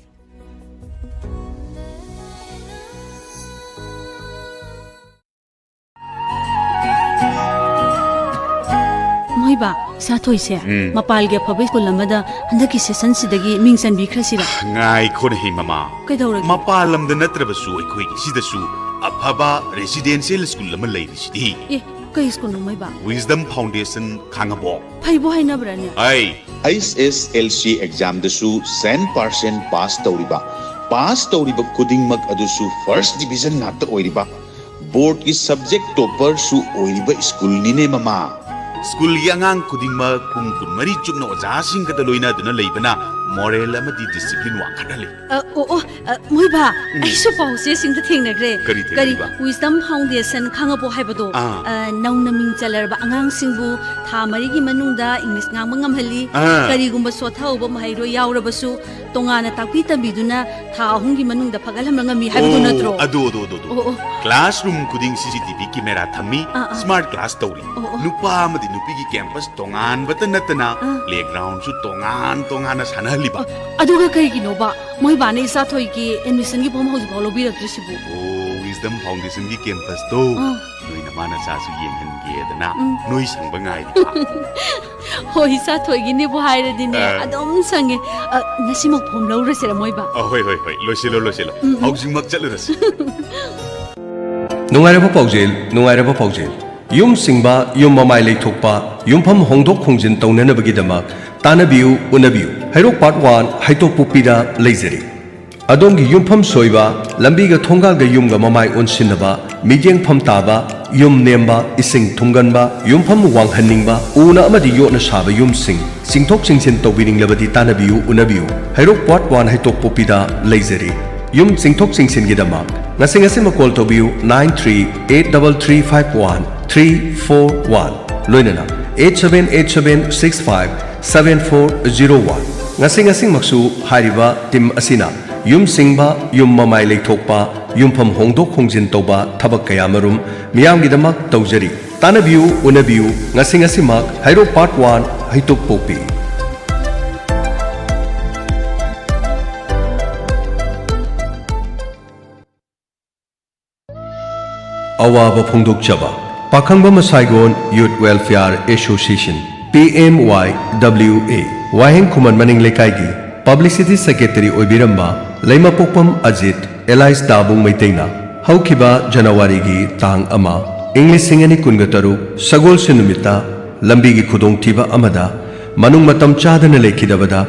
ꯃꯣꯏꯕꯥ, ꯁꯥꯊꯣꯏꯁꯦ ꯎꯝ꯫ ꯃꯄꯥꯜꯒꯤ ꯑꯐꯕ ꯁ꯭ꯀꯨꯜ ꯑꯃꯗ ꯍꯟꯗꯛꯀꯤ ꯁꯦꯁꯟꯁꯤꯗꯒꯤ ꯃꯤꯡ ꯆꯟꯕꯤꯈ꯭ꯔꯁꯤꯔ? ꯉꯥꯏꯈꯣꯅꯦꯍꯦ, ꯃꯃꯥ꯫ ꯀꯩꯗꯧꯔꯒꯦ? ꯃꯄꯥꯜ ꯂꯝꯗ ꯅꯠꯇ꯭ꯔꯕꯁꯨ ꯑꯩꯈꯣꯏꯒꯤ ꯁꯤꯗꯁꯨ ꯑꯐꯕ residential ꯁ꯭ꯀꯨꯜ ꯑꯃ ꯂꯩꯔꯤꯁꯤꯗꯤ꯫ ꯑꯦ, ꯀꯩ ꯁ꯭ꯀꯨꯜꯅꯣ, ꯃꯣꯏꯕꯥ? Wisdom Foundation ꯈꯥꯡꯉꯕꯣꯛ꯫ ꯐꯩꯕꯨ ꯍꯥꯏꯅꯕ꯭ꯔꯥꯅꯦ? ꯑꯩ ꯑꯩꯆ ꯑꯦꯁ L C ꯑꯦꯛꯖꯥꯝꯗꯁꯨ cent percent pass ꯇꯧꯔꯤꯕ, pass ꯇꯧꯔꯤꯕ ꯈꯨꯗꯤꯡꯃꯛ ꯑꯗꯨꯁꯨ first division ꯉꯥꯛꯇ ꯑꯣꯏꯔꯤꯕ, ꯕꯣꯔꯗꯀꯤ subject topperꯁꯨ ꯑꯣꯏꯔꯤꯕ ꯁ꯭ꯀꯨꯜꯅꯤꯅꯦ, ꯃꯃꯥ꯫ ꯁ꯭ꯀꯨꯜꯒꯤ ꯑꯉꯥꯡ ꯈꯨꯗꯤꯡꯃꯛ ꯄꯨꯡ ꯀꯨꯟꯃꯔꯤ ꯆꯨꯞꯅ ꯑꯣꯖꯥꯁꯤꯡꯒꯗ ꯂꯣꯏꯅꯗꯨꯅ ꯂꯩꯕꯅ moral ꯑꯃꯗꯤ discipline ꯋꯥꯡꯈꯠꯍꯜꯂꯤ꯫ ꯑ, ꯑꯣ, ꯑꯣ, ꯑ, ꯃꯣꯏꯕꯥ, ꯎꯝ꯫ ꯑꯩꯁꯨ ꯄꯥꯎꯆꯦꯁꯤꯡꯗ ꯊꯦꯡꯅꯈ꯭ꯔꯦ꯫ ꯀꯔꯤ ꯊꯦꯡꯅꯔꯤꯕ? ꯀꯔꯤ, Wisdom Foundation ꯈꯥꯡꯉꯕꯣꯛ ꯍꯥꯏꯕꯗꯣ, ꯑꯥ꯫ ꯑ, ꯅꯧꯅ ꯃꯤꯡ ꯆꯜꯂꯔꯕ ꯑꯉꯥꯡꯁꯤꯡꯕꯨ ꯊꯥ ꯃꯔꯤꯒꯤ ꯃꯅꯨꯡꯗ ꯏꯪꯂꯤꯁ ꯉꯥꯡꯕ ꯉꯝꯍꯜꯂꯤ꯫ ꯑꯥ꯫ ꯀꯔꯤꯒꯨꯝꯕ ꯁꯣꯊꯍꯧꯕ ꯃꯍꯩꯔꯣꯏ ꯌꯥꯎꯔꯕꯁꯨ ꯇꯣꯉꯥꯟꯅ ꯇꯥꯛꯄꯤ ꯇꯝꯕꯤꯗꯨꯅ ꯊꯥ ꯑꯍꯨꯝꯒꯤ ꯃꯅꯨꯡꯗ ꯐꯒꯠꯍꯟꯕ ꯉꯝꯃꯤ ꯍꯥꯏꯕꯗꯨ ꯑꯣ, ꯅꯠꯇ꯭ꯔꯣ? ꯑꯗꯨ, ꯑꯗꯨ, ꯑꯗꯨ, ꯑꯗꯨ꯫ ꯑꯣ, ꯑꯣ꯫ Classroom ꯈꯨꯗꯤꯡ C C T V camera ꯊꯝꯃꯤ, ꯑꯥ, ꯑꯥ꯫ Smart class ꯇꯧꯔꯤ꯫ ꯑꯣ, ꯑꯣ꯫ ꯅꯨꯄꯥ ꯑꯃꯗꯤ ꯅꯨꯄꯤꯒꯤ campus ꯇꯣꯉꯥꯟꯕꯇ ꯅꯠꯇꯅ ꯑꯥ꯫ Playgroundꯁꯨ ꯇꯣꯉꯥꯟ ꯇꯣꯉꯥꯟꯅ ꯁꯥꯟꯅꯍꯜꯂꯤꯕ꯫ ꯑ-, ꯑꯗꯨꯒ ꯀꯩꯒꯤꯅꯣꯕ ꯃꯣꯏꯕꯥꯅ ꯏꯆꯥꯊꯣꯏꯒꯤ admissionꯒꯤ form ꯍꯧꯖꯤꯛꯐꯥꯎ ꯂꯧꯕꯤꯔꯛꯇ꯭ꯔꯤꯁꯤꯕꯨ? ꯑꯣ, Wisdom Foundationꯒꯤ campusꯇꯣ ꯑꯥ꯫ ꯅꯣꯏ ꯅꯃꯥ ꯅꯆꯥꯁꯨ ꯌꯦꯡꯍꯟꯒꯦꯗꯅ ꯎꯝ꯫ ꯅꯣꯏ ꯁꯪꯕ ꯉꯥꯏꯔꯤꯕ꯫ ꯍꯣꯏ, ꯏꯆꯥꯊꯣꯏꯒꯤꯅꯦꯕꯨ ꯍꯥꯏꯔꯗꯤꯅꯦ, ꯑꯥ꯫ ꯑꯗꯨꯝ ꯁꯪꯉꯦ꯫ ꯑ, ꯉꯁꯤꯃꯛ form ꯂꯧꯔꯁꯤꯔ, ꯃꯣꯏꯕꯥ? ꯑ, ꯍꯣꯏ, ꯍꯣꯏ, ꯍꯣꯏ, ꯂꯣꯏꯁꯤꯜꯂꯣ, ꯂꯣꯏꯁꯤꯜꯂꯣ꯫ ꯎꯝ, ꯎꯝ꯫ ꯍꯧꯖꯤꯛꯃꯛ ꯆꯠꯂꯨꯔꯁꯤ꯫ ꯅꯨꯡꯉꯥꯏꯔꯕ ꯄꯥꯎꯖꯦꯜ, ꯅꯨꯡꯉꯥꯏꯔꯕ ꯄꯥꯎꯖꯦꯜ꯫ ꯌꯨꯝ ꯁꯤꯡꯕ, ꯌꯨꯝ ꯃꯃꯥꯏ ꯂꯩꯊꯣꯛꯄ, ꯌꯨꯝꯐꯝ ꯍꯣꯡꯗꯣꯛ ꯍꯣꯡꯖꯤꯟ ꯇꯧꯅꯅꯕꯒꯤꯗꯃꯛ ꯇꯥꯟꯅꯕꯤꯌꯨ, ꯎꯅꯕꯤꯌꯨ꯫ ꯍꯩꯔꯣꯛ ꯄꯥꯔꯠ ꯋꯥꯟ ꯍꯩꯇꯣꯛꯄꯣꯛꯄꯤꯗ ꯂꯩꯖꯔꯤ꯫ ꯑꯗꯣꯝꯒꯤ ꯌꯨꯝꯐꯝ ꯁꯣꯏꯕ, ꯂꯝꯕꯤꯒ ꯊꯣꯡꯒꯥꯜꯒ ꯌꯨꯝꯒ ꯃꯃꯥꯏ ꯑꯣꯟꯁꯤꯟꯅꯕ, ꯃꯤꯠꯌꯦꯡꯐꯝ ꯇꯥꯕ, ꯌꯨꯝ ꯅꯦꯝꯕ, ꯏꯁꯤꯡ ꯊꯨꯝꯒꯟꯕ, ꯌꯨꯝꯐꯝ ꯋꯥꯡꯍꯟꯅꯤꯡꯕ, ꯎꯅ ꯑꯃꯗꯤ ꯌꯣꯠꯅ ꯁꯥꯕ ꯌꯨꯝꯁꯤꯡ ꯆꯤꯡꯊꯣꯛ ꯆꯤꯡꯁꯤꯟ ꯇꯧꯕꯤꯅꯤꯡꯂꯕꯗꯤ ꯇꯥꯟꯅꯕꯤꯌꯨ, ꯎꯅꯕꯤꯌꯨ꯫ ꯍꯩꯔꯣꯛ ꯄꯥꯔꯠ ꯋꯥꯟ ꯍꯩꯇꯣꯛꯄꯣꯛꯄꯤꯗ ꯂꯩꯖꯔꯤ꯫ ꯌꯨꯝ ꯆꯤꯡꯊꯣꯛ ꯆꯤꯡꯁꯤꯟꯒꯤꯗꯃꯛ ꯉꯁꯤ ꯉꯁꯤꯃꯛ ꯀꯣꯜ ꯇꯧꯕꯤꯌꯨ, nine three eight double three five one three four one, ꯂꯣꯏꯅꯅ eight seven eight seven six five seven four zero one꯫ ꯉꯁꯤ ꯉꯁꯤꯃꯛꯁꯨ ꯍꯥꯏꯔꯤꯕ ꯇꯤꯝ ꯑꯁꯤꯅ ꯌꯨꯝ ꯁꯤꯡꯕ, ꯌꯨꯝ ꯃꯃꯥꯏ ꯂꯩꯊꯣꯛꯄ, ꯌꯨꯝꯐꯝ ꯍꯣꯡꯗꯣꯛ ꯍꯣꯡꯖꯤꯟ ꯇꯧꯕ ꯊꯕꯛ ꯀꯌꯥꯃꯔꯨꯝ ꯃꯤꯌꯥꯝꯒꯤꯗꯃꯛ ꯇꯧꯖꯔꯤ꯫ ꯇꯥꯟꯅꯕꯤꯌꯨ, ꯎꯅꯕꯤꯌꯨ, ꯉꯁꯤ ꯉꯁꯤꯃꯛ ꯍꯩꯔꯣꯛ ꯄꯥꯔꯠ ꯋꯥꯟ ꯍꯩꯇꯣꯛꯄꯣꯛꯄꯤ꯫ ꯑꯋꯥꯕ ꯐꯣꯡꯗꯣꯛꯆꯕ꯫ ꯄꯥꯈꯪꯕ ꯃꯁꯥꯏꯒꯣꯟ youth welfare association, P M Y W A, Waheng Khuman ꯃꯅꯤꯡ ꯂꯩꯀꯥꯏꯒꯤ ꯄꯕ꯭ꯂꯤꯁꯤꯇꯤ ꯁꯦꯀ꯭ꯔꯦꯇꯔꯤ ꯑꯣꯏꯕꯤꯔꯝꯕ ꯂꯩꯃꯄꯣꯛꯄꯝ ꯑꯖꯤꯠ alias ꯗꯥꯕꯨꯡ ꯃꯩꯇꯩꯅ ꯍꯧꯈꯤꯕ ꯖꯅꯋꯥꯔꯤꯒꯤ ꯇꯥꯡ ꯑꯃ, ꯏꯪ ꯂꯤꯁꯤꯡ ꯑꯅꯤ ꯀꯨꯟꯒ ꯇꯔꯨꯛ, ꯁꯒꯣꯜꯁꯦꯟ ꯅꯨꯃꯤꯠꯇ ꯂꯝꯕꯤꯒꯤ ꯈꯨꯗꯣꯡꯊꯤꯕ ꯑꯃꯗ ꯃꯅꯨꯡ ꯃꯇꯝ ꯆꯥꯗꯅ ꯂꯩꯈꯤꯗꯕꯗ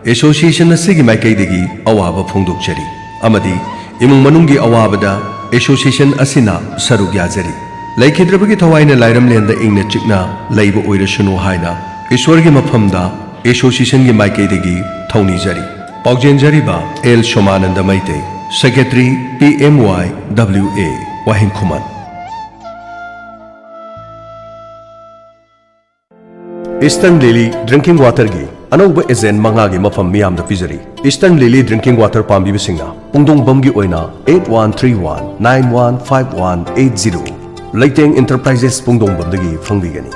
ꯑꯦꯁꯣꯁꯤꯌꯦꯁꯟ ꯑꯁꯤꯒꯤ ꯃꯥꯏꯀꯩꯗꯒꯤ ꯑꯋꯥꯕ ꯐꯣꯡꯗꯣꯛꯆꯔꯤ ꯑꯃꯗꯤ ꯏꯃꯨꯡ ꯃꯅꯨꯡꯒꯤ ꯑꯋꯥꯕꯗ ꯑꯦꯁꯣꯁꯤꯌꯦꯁꯟ ꯑꯁꯤꯅ ꯁꯔꯨꯛ ꯌꯥꯖꯔꯤ꯫ ꯂꯩꯈꯤꯗ꯭ꯔꯕꯒꯤ ꯊꯋꯥꯏꯅ ꯂꯥꯏꯔꯝꯂꯦꯟꯗ ꯏꯪꯅ ꯆꯤꯛꯅ ꯂꯩꯕ ꯑꯣꯏꯔꯁꯅꯨ ꯍꯥꯏꯅ ꯏꯁ꯭ꯋꯔꯒꯤ ꯃꯐꯝꯗ ꯑꯦꯁꯣꯁꯤꯌꯦꯁꯟꯒꯤ ꯃꯥꯏꯀꯩꯗꯒꯤ ꯊꯧꯅꯤꯖꯔꯤ꯫ ꯄꯥꯎꯖꯦꯟꯖꯔꯤꯕ L Somananda Meitei, secretary, P M Y W A, Waheng Khuman. Eastern Lily drinking ꯋꯥꯇꯔꯒꯤ ꯑꯅꯧꯕ ꯑꯦꯖꯦꯟ ꯃꯉꯥꯒꯤ ꯃꯐꯝ ꯃꯤꯌꯥꯝꯗ ꯄꯤꯖꯔꯤ꯫ ꯏꯁꯇꯔꯟ ꯂꯤꯂꯤ ꯗ꯭ꯔꯤꯡꯀꯤꯡ ꯋꯥꯇꯔ ꯄꯥꯝꯕꯤꯕꯁꯤꯡꯅ ꯄꯨꯡꯗꯣꯡꯕꯝꯒꯤ ꯑꯣꯏꯅ eight one three one nine one five one eight zero, ꯂꯩꯇꯦꯡ ꯏꯟꯇꯔꯄ꯭ꯔꯥꯏꯖꯦꯁ ꯄꯨꯡꯗꯣꯡꯕꯝꯗꯒꯤ ꯐꯪꯕꯤꯒꯅꯤ꯫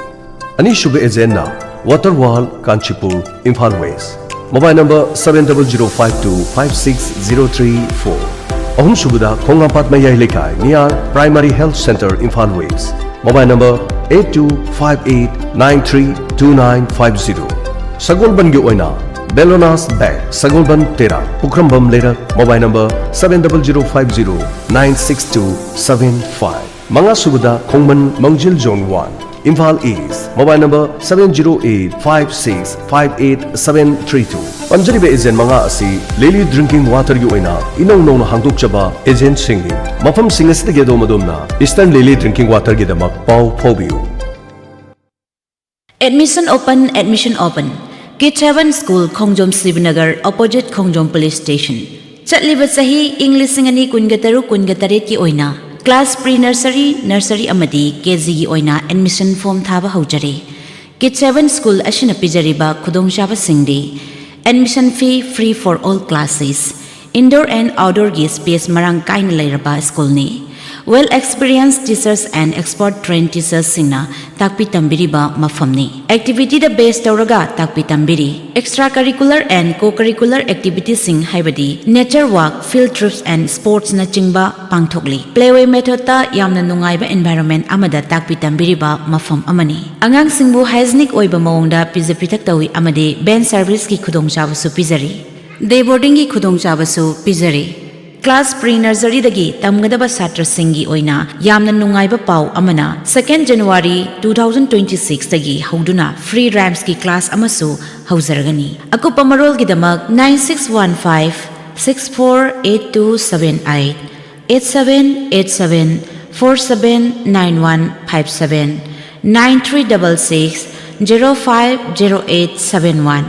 ꯑꯅꯤꯁꯨꯕ ꯑꯦꯖꯦꯟꯅ water world Kanchipur, Imphal west, mobile number seven double zero five two five six zero three four꯫ ꯑꯍꯨꯝꯁꯨꯕꯗ ꯈꯣꯡꯉꯥꯝꯄꯥꯠ ꯃꯌꯥꯏ ꯂꯩꯀꯥꯏ, near Primary Health Centre, Imphal west, mobile number eight two five eight nine three two nine five zero꯫ ꯁꯒꯣꯜꯕꯟꯒꯤ ꯑꯣꯏꯅ ꯕꯦꯂꯣꯅꯥꯁ ꯕꯦꯛ, ꯁꯒꯣꯜꯕꯟ ꯇꯦꯔꯥ, ꯄꯨꯈ꯭ꯔꯝꯕꯝ ꯂꯩꯔꯛ, mobile number seven double zero five zero nine six two seven five꯫ ꯃꯉꯥꯁꯨꯕꯗ Khongman Mangjil zone one, Imphal East, mobile number seven zero eight five six five eight seven three two꯫ ꯄꯟꯖꯔꯤꯕ ꯑꯦꯖꯦꯟ ꯃꯉꯥ ꯑꯁꯤ ꯂꯤꯂꯤ ꯗ꯭ꯔꯤꯡꯀꯤꯡ ꯋꯥꯇꯔꯒꯤ ꯑꯣꯏꯅ ꯏꯅꯧ ꯅꯧꯅ ꯍꯥꯡꯗꯣꯛꯆꯕ ꯑꯦꯖꯦꯟꯁꯤꯡꯅꯤ꯫ ꯃꯐꯝꯁꯤꯡ ꯑꯁꯤꯗꯒꯤ ꯑꯗꯣꯝ ꯑꯗꯣꯝꯅ ꯏꯁꯇꯔꯟ ꯂꯤꯂꯤ ꯗ꯭ꯔꯤꯡꯀꯤꯡ ꯋꯥꯇꯔꯒꯤꯗꯃꯛ ꯄꯥꯎ ꯐꯥꯎꯕꯤꯌꯨ꯫ Admission open, admission open. Kids Heaven School, ꯈꯣꯡꯖꯣꯝ ꯁꯤꯕꯅꯒꯔ, opposite ꯈꯣꯡꯖꯣꯝ police station꯫ ꯆꯠꯂꯤꯕ ꯆꯍꯤ ꯏꯪ ꯂꯤꯁꯤꯡ ꯑꯅꯤ ꯀꯨꯟꯒ ꯇꯔꯨꯛ ꯀꯨꯟꯒ ꯇꯔꯦꯠꯀꯤ ꯑꯣꯏꯅ class pre nursery, nursery ꯑꯃꯗꯤ KGꯒꯤ ꯑꯣꯏꯅ admission form ꯊꯥꯕ ꯍꯧꯖꯔꯦ꯫ Kids Heaven School ꯑꯁꯤꯅ ꯄꯤꯖꯔꯤꯕ ꯈꯨꯗꯣꯡꯆꯥꯕꯁꯤꯡꯗꯤ: admission fee free for all classes, indoor and outdoorꯒꯤ space ꯃꯔꯥꯡ ꯀꯥꯏꯅ ꯂꯩꯔꯕ ꯁ꯭ꯀꯨꯜꯅꯤ꯫ Well experienced teachers and expert trained teachersꯁꯤꯡꯅ ꯇꯥꯛꯄꯤ ꯇꯝꯕꯤꯔꯤꯕ ꯃꯐꯝꯅꯤ꯫ Activityꯗ base ꯇꯧꯔꯒ ꯇꯥꯛꯄꯤ ꯇꯝꯕꯤꯔꯤ꯫ Extra curricular and co-curricular activitiesꯁꯤꯡ ꯍꯥꯏꯕꯗꯤ nature walk, field trips and sportsꯅꯆꯤꯡꯕ ꯄꯥꯡꯊꯣꯛꯂꯤ꯫ Playway methodꯇ ꯌꯥꯝꯅ ꯅꯨꯡꯉꯥꯏꯕ environment ꯑꯃꯗ ꯇꯥꯛꯄꯤ ꯇꯝꯕꯤꯔꯤꯕ ꯃꯐꯝ ꯑꯃꯅꯤ꯫ ꯑꯉꯥꯡꯁꯤꯡꯕꯨ hygienic ꯑꯣꯏꯕ ꯃꯑꯣꯡꯗ ꯄꯤꯖ ꯄꯤꯊꯛ ꯇꯧꯏ ꯑꯃꯗꯤ bench serviceꯀꯤ ꯈꯨꯗꯣꯡꯆꯥꯕꯁꯨ ꯄꯤꯖꯔꯤ꯫ Day boardingꯒꯤ ꯈꯨꯗꯣꯡꯆꯥꯕꯁꯨ ꯄꯤꯖꯔꯤ꯫ Class pre nurseryꯗꯒꯤ ꯇꯝꯒꯗꯕ ꯁꯥꯇ꯭ꯔꯁꯤꯡꯒꯤ ꯑꯣꯏꯅ ꯌꯥꯝꯅ ꯅꯨꯡꯉꯥꯏꯕ ꯄꯥꯎ ꯑꯃꯅ, second January two thousand twenty sixꯇꯒꯤ ꯍꯧꯗꯨꯅ free rhymesꯀꯤ class ꯑꯃꯁꯨ ꯍꯧꯖꯔꯒꯅꯤ꯫ ꯑꯀꯨꯞꯄ ꯃꯔꯣꯜꯒꯤꯗꯃꯛ nine six one five six four eight two seven eight, eight seven eight seven four seven nine one five seven, nine three double six zero five zero eight seven one꯫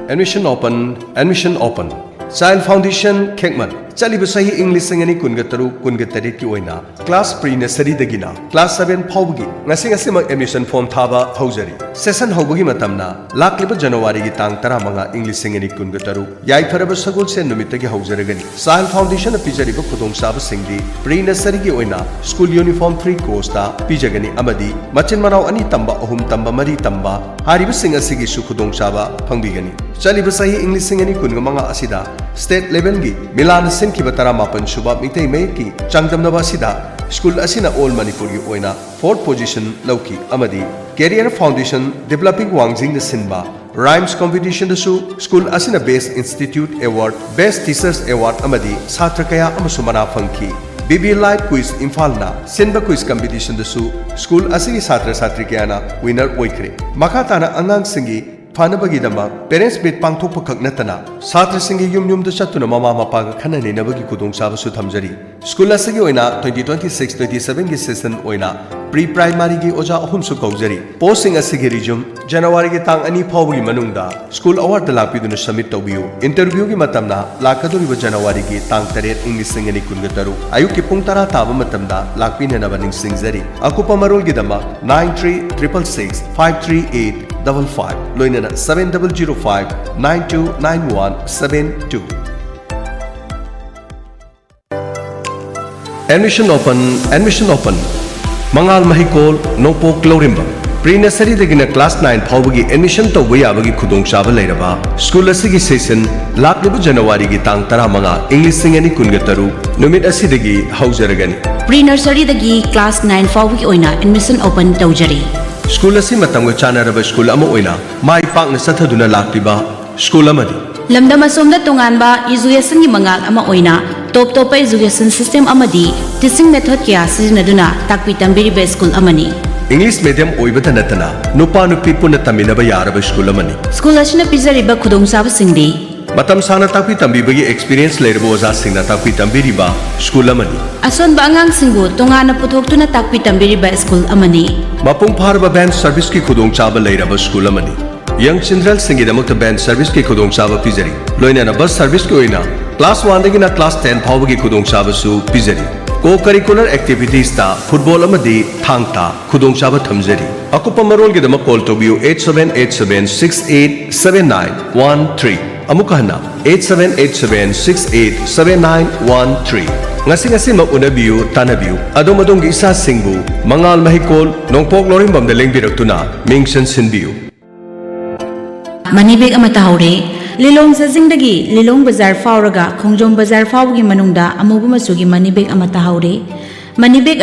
Admission open, admission open. Child Foundation ꯈꯦꯛꯃꯟ꯫ ꯆꯠꯂꯤꯕ ꯆꯍꯤ ꯏꯪ ꯂꯤꯁꯤꯡ ꯑꯅꯤ ꯀꯨꯟꯒ ꯇꯔꯨꯛ ꯀꯨꯟꯒ ꯇꯔꯦꯠꯀꯤ ꯑꯣꯏꯅ class pre nurseryꯗꯒꯤꯅ class seven ꯐꯥꯎꯕꯒꯤ ꯉꯁꯤ ꯉꯁꯤꯃꯛ admission form ꯊꯥꯕ ꯍꯧꯖꯔꯤ꯫ Session ꯍꯧꯕꯒꯤ ꯃꯇꯝꯅ ꯂꯥꯛꯂꯤꯕ Januaryꯒꯤ ꯇꯥꯡ ꯇꯔꯥꯃꯉꯥ ꯏꯪ ꯂꯤꯁꯤꯡ ꯑꯅꯤ ꯀꯨꯟꯒ ꯇꯔꯨꯛ, ꯌꯥꯏꯐꯔꯕ ꯁꯒꯣꯜꯁꯦꯟ ꯅꯨꯃꯤꯠꯇꯒꯤ ꯍꯧꯖꯔꯒꯅꯤ꯫ Child Foundationꯅ ꯄꯤꯖꯔꯤꯕ ꯈꯨꯗꯣꯡꯆꯥꯕꯁꯤꯡꯗꯤ pre nurseryꯒꯤ ꯑꯣꯏꯅ school uniform free cost ꯄꯤꯖꯒꯅꯤ ꯑꯃꯗꯤ ꯃꯆꯤꯟ ꯃꯅꯥꯎ ꯑꯅꯤ ꯇꯝꯕ, ꯑꯍꯨꯝ ꯇꯝꯕ, ꯃꯔꯤ ꯇꯝꯕ ꯍꯥꯏꯔꯤꯕꯁꯤꯡ ꯑꯁꯤꯒꯤꯁꯨ ꯈꯨꯗꯣꯡꯆꯥꯕ ꯐꯪꯕꯤꯒꯅꯤ꯫ ꯆꯠꯂꯤꯕ ꯆꯍꯤ ꯏꯪ ꯂꯤꯁꯤꯡ ꯑꯅꯤ ꯀꯨꯟꯒ ꯃꯉꯥ ꯑꯁꯤꯗ state levelꯒꯤ ꯃꯤꯂꯥꯅ ꯁꯤꯟꯈꯤꯕ ꯇꯔꯥꯃꯥꯄꯟ ꯁꯨꯕ ꯃꯤꯇꯩ ꯃꯌꯦꯛꯀꯤ ꯆꯥꯡꯗꯝꯅꯕ ꯑꯁꯤꯗ school ꯑꯁꯤꯅ all ꯃꯅꯤꯄꯨꯔꯒꯤ ꯑꯣꯏꯅ fourth position ꯂꯧꯈꯤ ꯑꯃꯗꯤ Career Foundation Developing ꯋꯥꯡꯖꯤꯡꯅ ꯁꯤꯟꯕ rhymes competitionꯗꯁꯨ school ꯑꯁꯤꯅ Best Institute Award, Best Teachers Award ꯑꯃꯗꯤ ꯁꯥꯇ꯭ꯔ ꯀꯌꯥ ꯑꯃꯁꯨ ꯃꯅꯥ ꯐꯪꯈꯤ꯫ ꯕꯤ ꯕꯤ ꯂꯥꯏꯚ ꯀ꯭ꯋꯤꯖ ꯏꯝꯐꯥꯜꯅ ꯁꯤꯟꯕ ꯀ꯭ꯋꯤꯖ ꯀꯝꯄꯤꯇꯤꯁꯟꯗꯁꯨ ꯁ꯭ꯀꯨꯜ ꯑꯁꯤꯒꯤ ꯁꯥꯇ꯭ꯔ ꯁꯥꯇ꯭ꯔꯤ ꯀꯌꯥꯅ ꯋꯤꯅꯔ ꯑꯣꯏꯈ꯭ꯔꯦ꯫ ꯃꯈꯥ ꯇꯥꯅ ꯑꯉꯥꯡꯁꯤꯡꯒꯤ ꯐꯅꯕꯒꯤꯗꯃꯛ ꯄꯦꯔꯦꯟꯠꯁ ꯃꯤꯠ ꯄꯥꯡꯊꯣꯛꯄ ꯈꯛ ꯅꯠꯇꯅ ꯁꯥꯇ꯭ꯔꯁꯤꯡꯒꯤ ꯌꯨꯝ ꯌꯨꯝꯗ ꯆꯠꯇꯨꯅ ꯃꯃꯥ ꯃꯄꯥꯒ ꯈꯟꯅ ꯅꯩꯅꯕꯒꯤ ꯈꯨꯗꯣꯡꯆꯥꯕꯁꯨ ꯊꯝꯖꯔꯤ꯫ ꯁ꯭ꯀꯨꯜ ꯑꯁꯤꯒꯤ ꯑꯣꯏꯅ twenty twenty-six twenty-seven ꯒꯤ ꯁꯦꯁꯟ ꯑꯣꯏꯅ ꯄ꯭ꯔꯤ ꯄ꯭ꯔꯥꯏꯃꯥꯔꯤꯒꯤ ꯑꯣꯖꯥ ꯑꯍꯨꯝꯁꯨ ꯀꯧꯖꯔꯤ꯫ ꯄꯣꯁꯁꯤꯡ ꯑꯁꯤꯒꯤ ꯔꯤꯖ꯭ꯌꯨꯝ ꯖꯅꯋꯥꯔꯤꯒꯤ ꯇꯥꯡ ꯑꯅꯤ ꯐꯥꯎꯕꯒꯤ ꯃꯅꯨꯡꯗ ꯁ꯭ꯀꯨꯜ ꯑꯋꯥꯔꯗ ꯂꯥꯛꯄꯤꯗꯨꯅ ꯁꯕꯃꯤꯠ ꯇꯧꯕꯤꯌꯨ꯫ ꯏꯟꯇꯔꯚ꯭ꯌꯨꯒꯤ ꯃꯇꯝꯅ ꯂꯥꯛꯀꯗꯧꯔꯤꯕ ꯖꯅꯋꯥꯔꯤꯒꯤ ꯇꯥꯡ ꯇꯔꯦꯠ, ꯏꯪ ꯂꯤꯁꯤꯡ ꯑꯅꯤ ꯀꯨꯟꯒ ꯇꯔꯨꯛ, ꯑꯌꯨꯛꯀꯤ ꯄꯨꯡ ꯇꯔꯥ ꯇꯥꯕ ꯃꯇꯝꯗ ꯂꯥꯛꯄꯤꯅꯅꯕ ꯅꯤꯡꯁꯤꯡꯖꯔꯤ꯫ ꯑꯀꯨꯞꯄ ꯃꯔꯣꯜꯒꯤꯗꯃꯛ nine three triple six five three eight double five, ꯂꯣꯏꯅꯅ seven double zero five nine two nine one seven two꯫ Admission open, admission open. ꯃꯉꯥꯜ ꯃꯍꯩꯀꯣꯜ, ꯅꯣꯡꯄꯣꯛ ꯂꯧꯔꯦꯝꯕꯝ꯫ ꯄ꯭ꯔꯤ ꯅꯔꯁꯔꯤꯗꯒꯤꯅ ꯀ꯭ꯂꯥꯁ ꯅꯥꯏꯟ ꯐꯥꯎꯕꯒꯤ ꯑꯦꯗꯃꯤꯁꯟ ꯇꯧꯕ ꯌꯥꯕꯒꯤ ꯈꯨꯗꯣꯡꯆꯥꯕ ꯂꯩꯔꯕ ꯁ꯭ꯀꯨꯜ ꯑꯁꯤꯒꯤ ꯁꯦꯁꯟ ꯂꯥꯛꯂꯤꯕ ꯖꯅꯋꯥꯔꯤꯒꯤ ꯇꯥꯡ ꯇꯔꯥꯃꯉꯥ, ꯏꯪ ꯂꯤꯁꯤꯡ ꯑꯅꯤ ꯀꯨꯟꯒ ꯇꯔꯨꯛ, ꯅꯨꯃꯤꯠ ꯑꯁꯤꯗꯒꯤ ꯍꯧꯖꯔꯒꯅꯤ꯫ ꯄ꯭ꯔꯤ ꯅꯔꯁꯔꯤꯗꯒꯤ ꯀ꯭ꯂꯥꯁ ꯅꯥꯏꯟ ꯐꯥꯎꯕꯒꯤ ꯑꯣꯏꯅ ꯑꯦꯗꯃꯤꯁꯟ ꯑꯣꯄꯟ ꯇꯧꯖꯔꯤ꯫ ꯁ꯭ꯀꯨꯜ ꯑꯁꯤ ꯃꯇꯝꯒ ꯆꯥꯟꯅꯔꯕ ꯁ꯭ꯀꯨꯜ ꯑꯃ ꯑꯣꯏꯅ ꯃꯥꯏ ꯄꯥꯛꯅ ꯆꯠꯊꯗꯨꯅ ꯂꯥꯛꯂꯤꯕ ꯁ꯭ꯀꯨꯜ ꯑꯃꯅꯤ꯫ ꯂꯝꯗꯝ ꯑꯁꯣꯝꯗ ꯇꯣꯉꯥꯟꯕ ꯏꯖꯨꯀꯦꯁꯟꯒꯤ ꯃꯉꯥꯜ ꯑꯃ ꯑꯣꯏꯅ ꯇꯣꯞ ꯇꯣꯞꯄ ꯏꯖꯨꯀꯦꯁꯟ ꯁꯤꯁꯇꯦꯝ ꯑꯃꯗꯤ ꯇꯤꯆꯤꯡ ꯃꯦꯊꯣꯗ ꯀꯌꯥ ꯁꯤꯖꯤꯟꯅꯗꯨꯅ ꯇꯥꯛꯄꯤ ꯇꯝꯕꯤꯔꯤꯕ ꯁ꯭ꯀꯨꯜ ꯑꯃꯅꯤ꯫ ꯏꯪꯂꯤꯁ ꯃꯦꯗꯤꯌꯝ ꯑꯣꯏꯕꯇ ꯅꯠꯇꯅ ꯅꯨꯄꯥ ꯅꯨꯄꯤ ꯄꯨꯟꯅ ꯇꯝꯃꯤꯟꯅꯕ ꯌꯥꯔꯕ ꯁ꯭ꯀꯨꯜ ꯑꯃꯅꯤ꯫ ꯁ꯭ꯀꯨꯜ ꯑꯁꯤꯅ ꯄꯤꯖꯔꯤꯕ ꯈꯨꯗꯣꯡꯆꯥꯕꯁꯤꯡꯗꯤ ꯃꯇꯝ ꯁꯥꯡꯅ ꯇꯥꯛꯄꯤ ꯇꯝꯕꯤꯕꯒꯤ ꯑꯦꯛꯁꯄꯤꯔꯤꯌꯦꯟꯁ ꯂꯩꯔꯕ ꯑꯣꯖꯥꯁꯤꯡꯅ ꯇꯥꯛꯄꯤ ꯇꯝꯕꯤꯔꯤꯕ ꯁ꯭ꯀꯨꯜ ꯑꯃꯅꯤ꯫ ꯑꯁꯣꯟꯕ ꯑꯉꯥꯡꯁꯤꯡꯕꯨ ꯇꯣꯉꯥꯟꯅ ꯄꯨꯊꯣꯛꯇꯨꯅ ꯇꯥꯛꯄꯤ ꯇꯝꯕꯤꯔꯤꯕ ꯁ꯭ꯀꯨꯜ ꯑꯃꯅꯤ꯫ ꯃꯄꯨꯡ ꯐꯥꯔꯕ ꯚꯦꯟ ꯁꯔꯚꯤꯁꯀꯤ ꯈꯨꯗꯣꯡꯆꯥꯕ ꯂꯩꯔꯕ ꯁ꯭ꯀꯨꯜ ꯑꯃꯅꯤ꯫ ꯌꯪ ꯆꯤꯜꯗ꯭ꯔꯦꯟꯁꯤꯡꯒꯤꯗꯃꯛꯇ ꯚꯦꯟ ꯁꯔꯚꯤꯁꯀꯤ ꯈꯨꯗꯣꯡꯆꯥꯕ ꯄꯤꯖꯔꯤ꯫ ꯂꯣꯏꯅꯅ ꯕꯁ ꯁꯔꯚꯤꯁꯀꯤ ꯑꯣꯏꯅ ꯀ꯭ꯂꯥꯁ ꯋꯥꯟꯗꯒꯤꯅ ꯀ꯭ꯂꯥꯁ ꯇꯦꯟ ꯐꯥꯎꯕꯒꯤ ꯈꯨꯗꯣꯡꯆꯥꯕꯁꯨ ꯄꯤꯖꯔꯤ꯫ ꯀꯣ ꯀꯔꯤꯀꯨꯂꯔ ꯑꯦꯛꯇꯤꯚꯤꯇꯤꯁꯇ ꯐꯨꯠꯕꯣꯜ ꯑꯃꯗꯤ ꯊꯥꯡ ꯇꯥ ꯈꯨꯗꯣꯡꯆꯥꯕ ꯊꯝꯖꯔꯤ꯫ ꯑꯀꯨꯞꯄ ꯃꯔꯣꯜꯒꯤꯗꯃꯛ ꯀꯣꯜ ꯇꯧꯕꯤꯌꯨ eight seven eight seven six eight seven nine one three꯫ ꯑꯃꯨꯛꯀ ꯍꯟꯅ eight seven eight seven six eight seven nine one three꯫ ꯉꯁꯤ ꯉꯁꯤꯃꯛ ꯎꯅꯕꯤꯌꯨ, ꯇꯥꯟꯅꯕꯤꯌꯨ꯫ ꯑꯗꯣꯝ ꯑꯗꯣꯝꯒꯤ ꯏꯆꯥꯁꯤꯡꯕꯨ ꯃꯉꯥꯜ ꯃꯍꯩꯀꯣꯜ, ꯅꯣꯡꯄꯣꯛ ꯂꯧꯔꯦꯝꯕꯝꯗ ꯂꯦꯡꯕꯤꯔꯛꯇꯨꯅ ꯃꯤꯡ ꯆꯟꯁꯤꯟꯕꯤꯌꯨ꯫ ꯃꯅꯤ ꯕꯦꯒ ꯑꯃ ꯇꯥꯍꯧꯔꯦ꯫ ꯂꯤꯂꯣꯡ ꯁꯖꯤꯡꯗꯒꯤ ꯂꯤꯂꯣꯡ ꯕꯖꯥꯔ ꯐꯥꯎꯔꯒ ꯈꯣꯡꯖꯣꯝ ꯕꯖꯥꯔ ꯐꯥꯎꯕꯒꯤ ꯃꯅꯨꯡꯗ ꯑꯃꯨꯕ ꯃꯆꯨꯒꯤ ꯃꯅꯤ ꯕꯦꯒ ꯑꯃ ꯇꯥꯍꯧꯔꯦ꯫ Money bag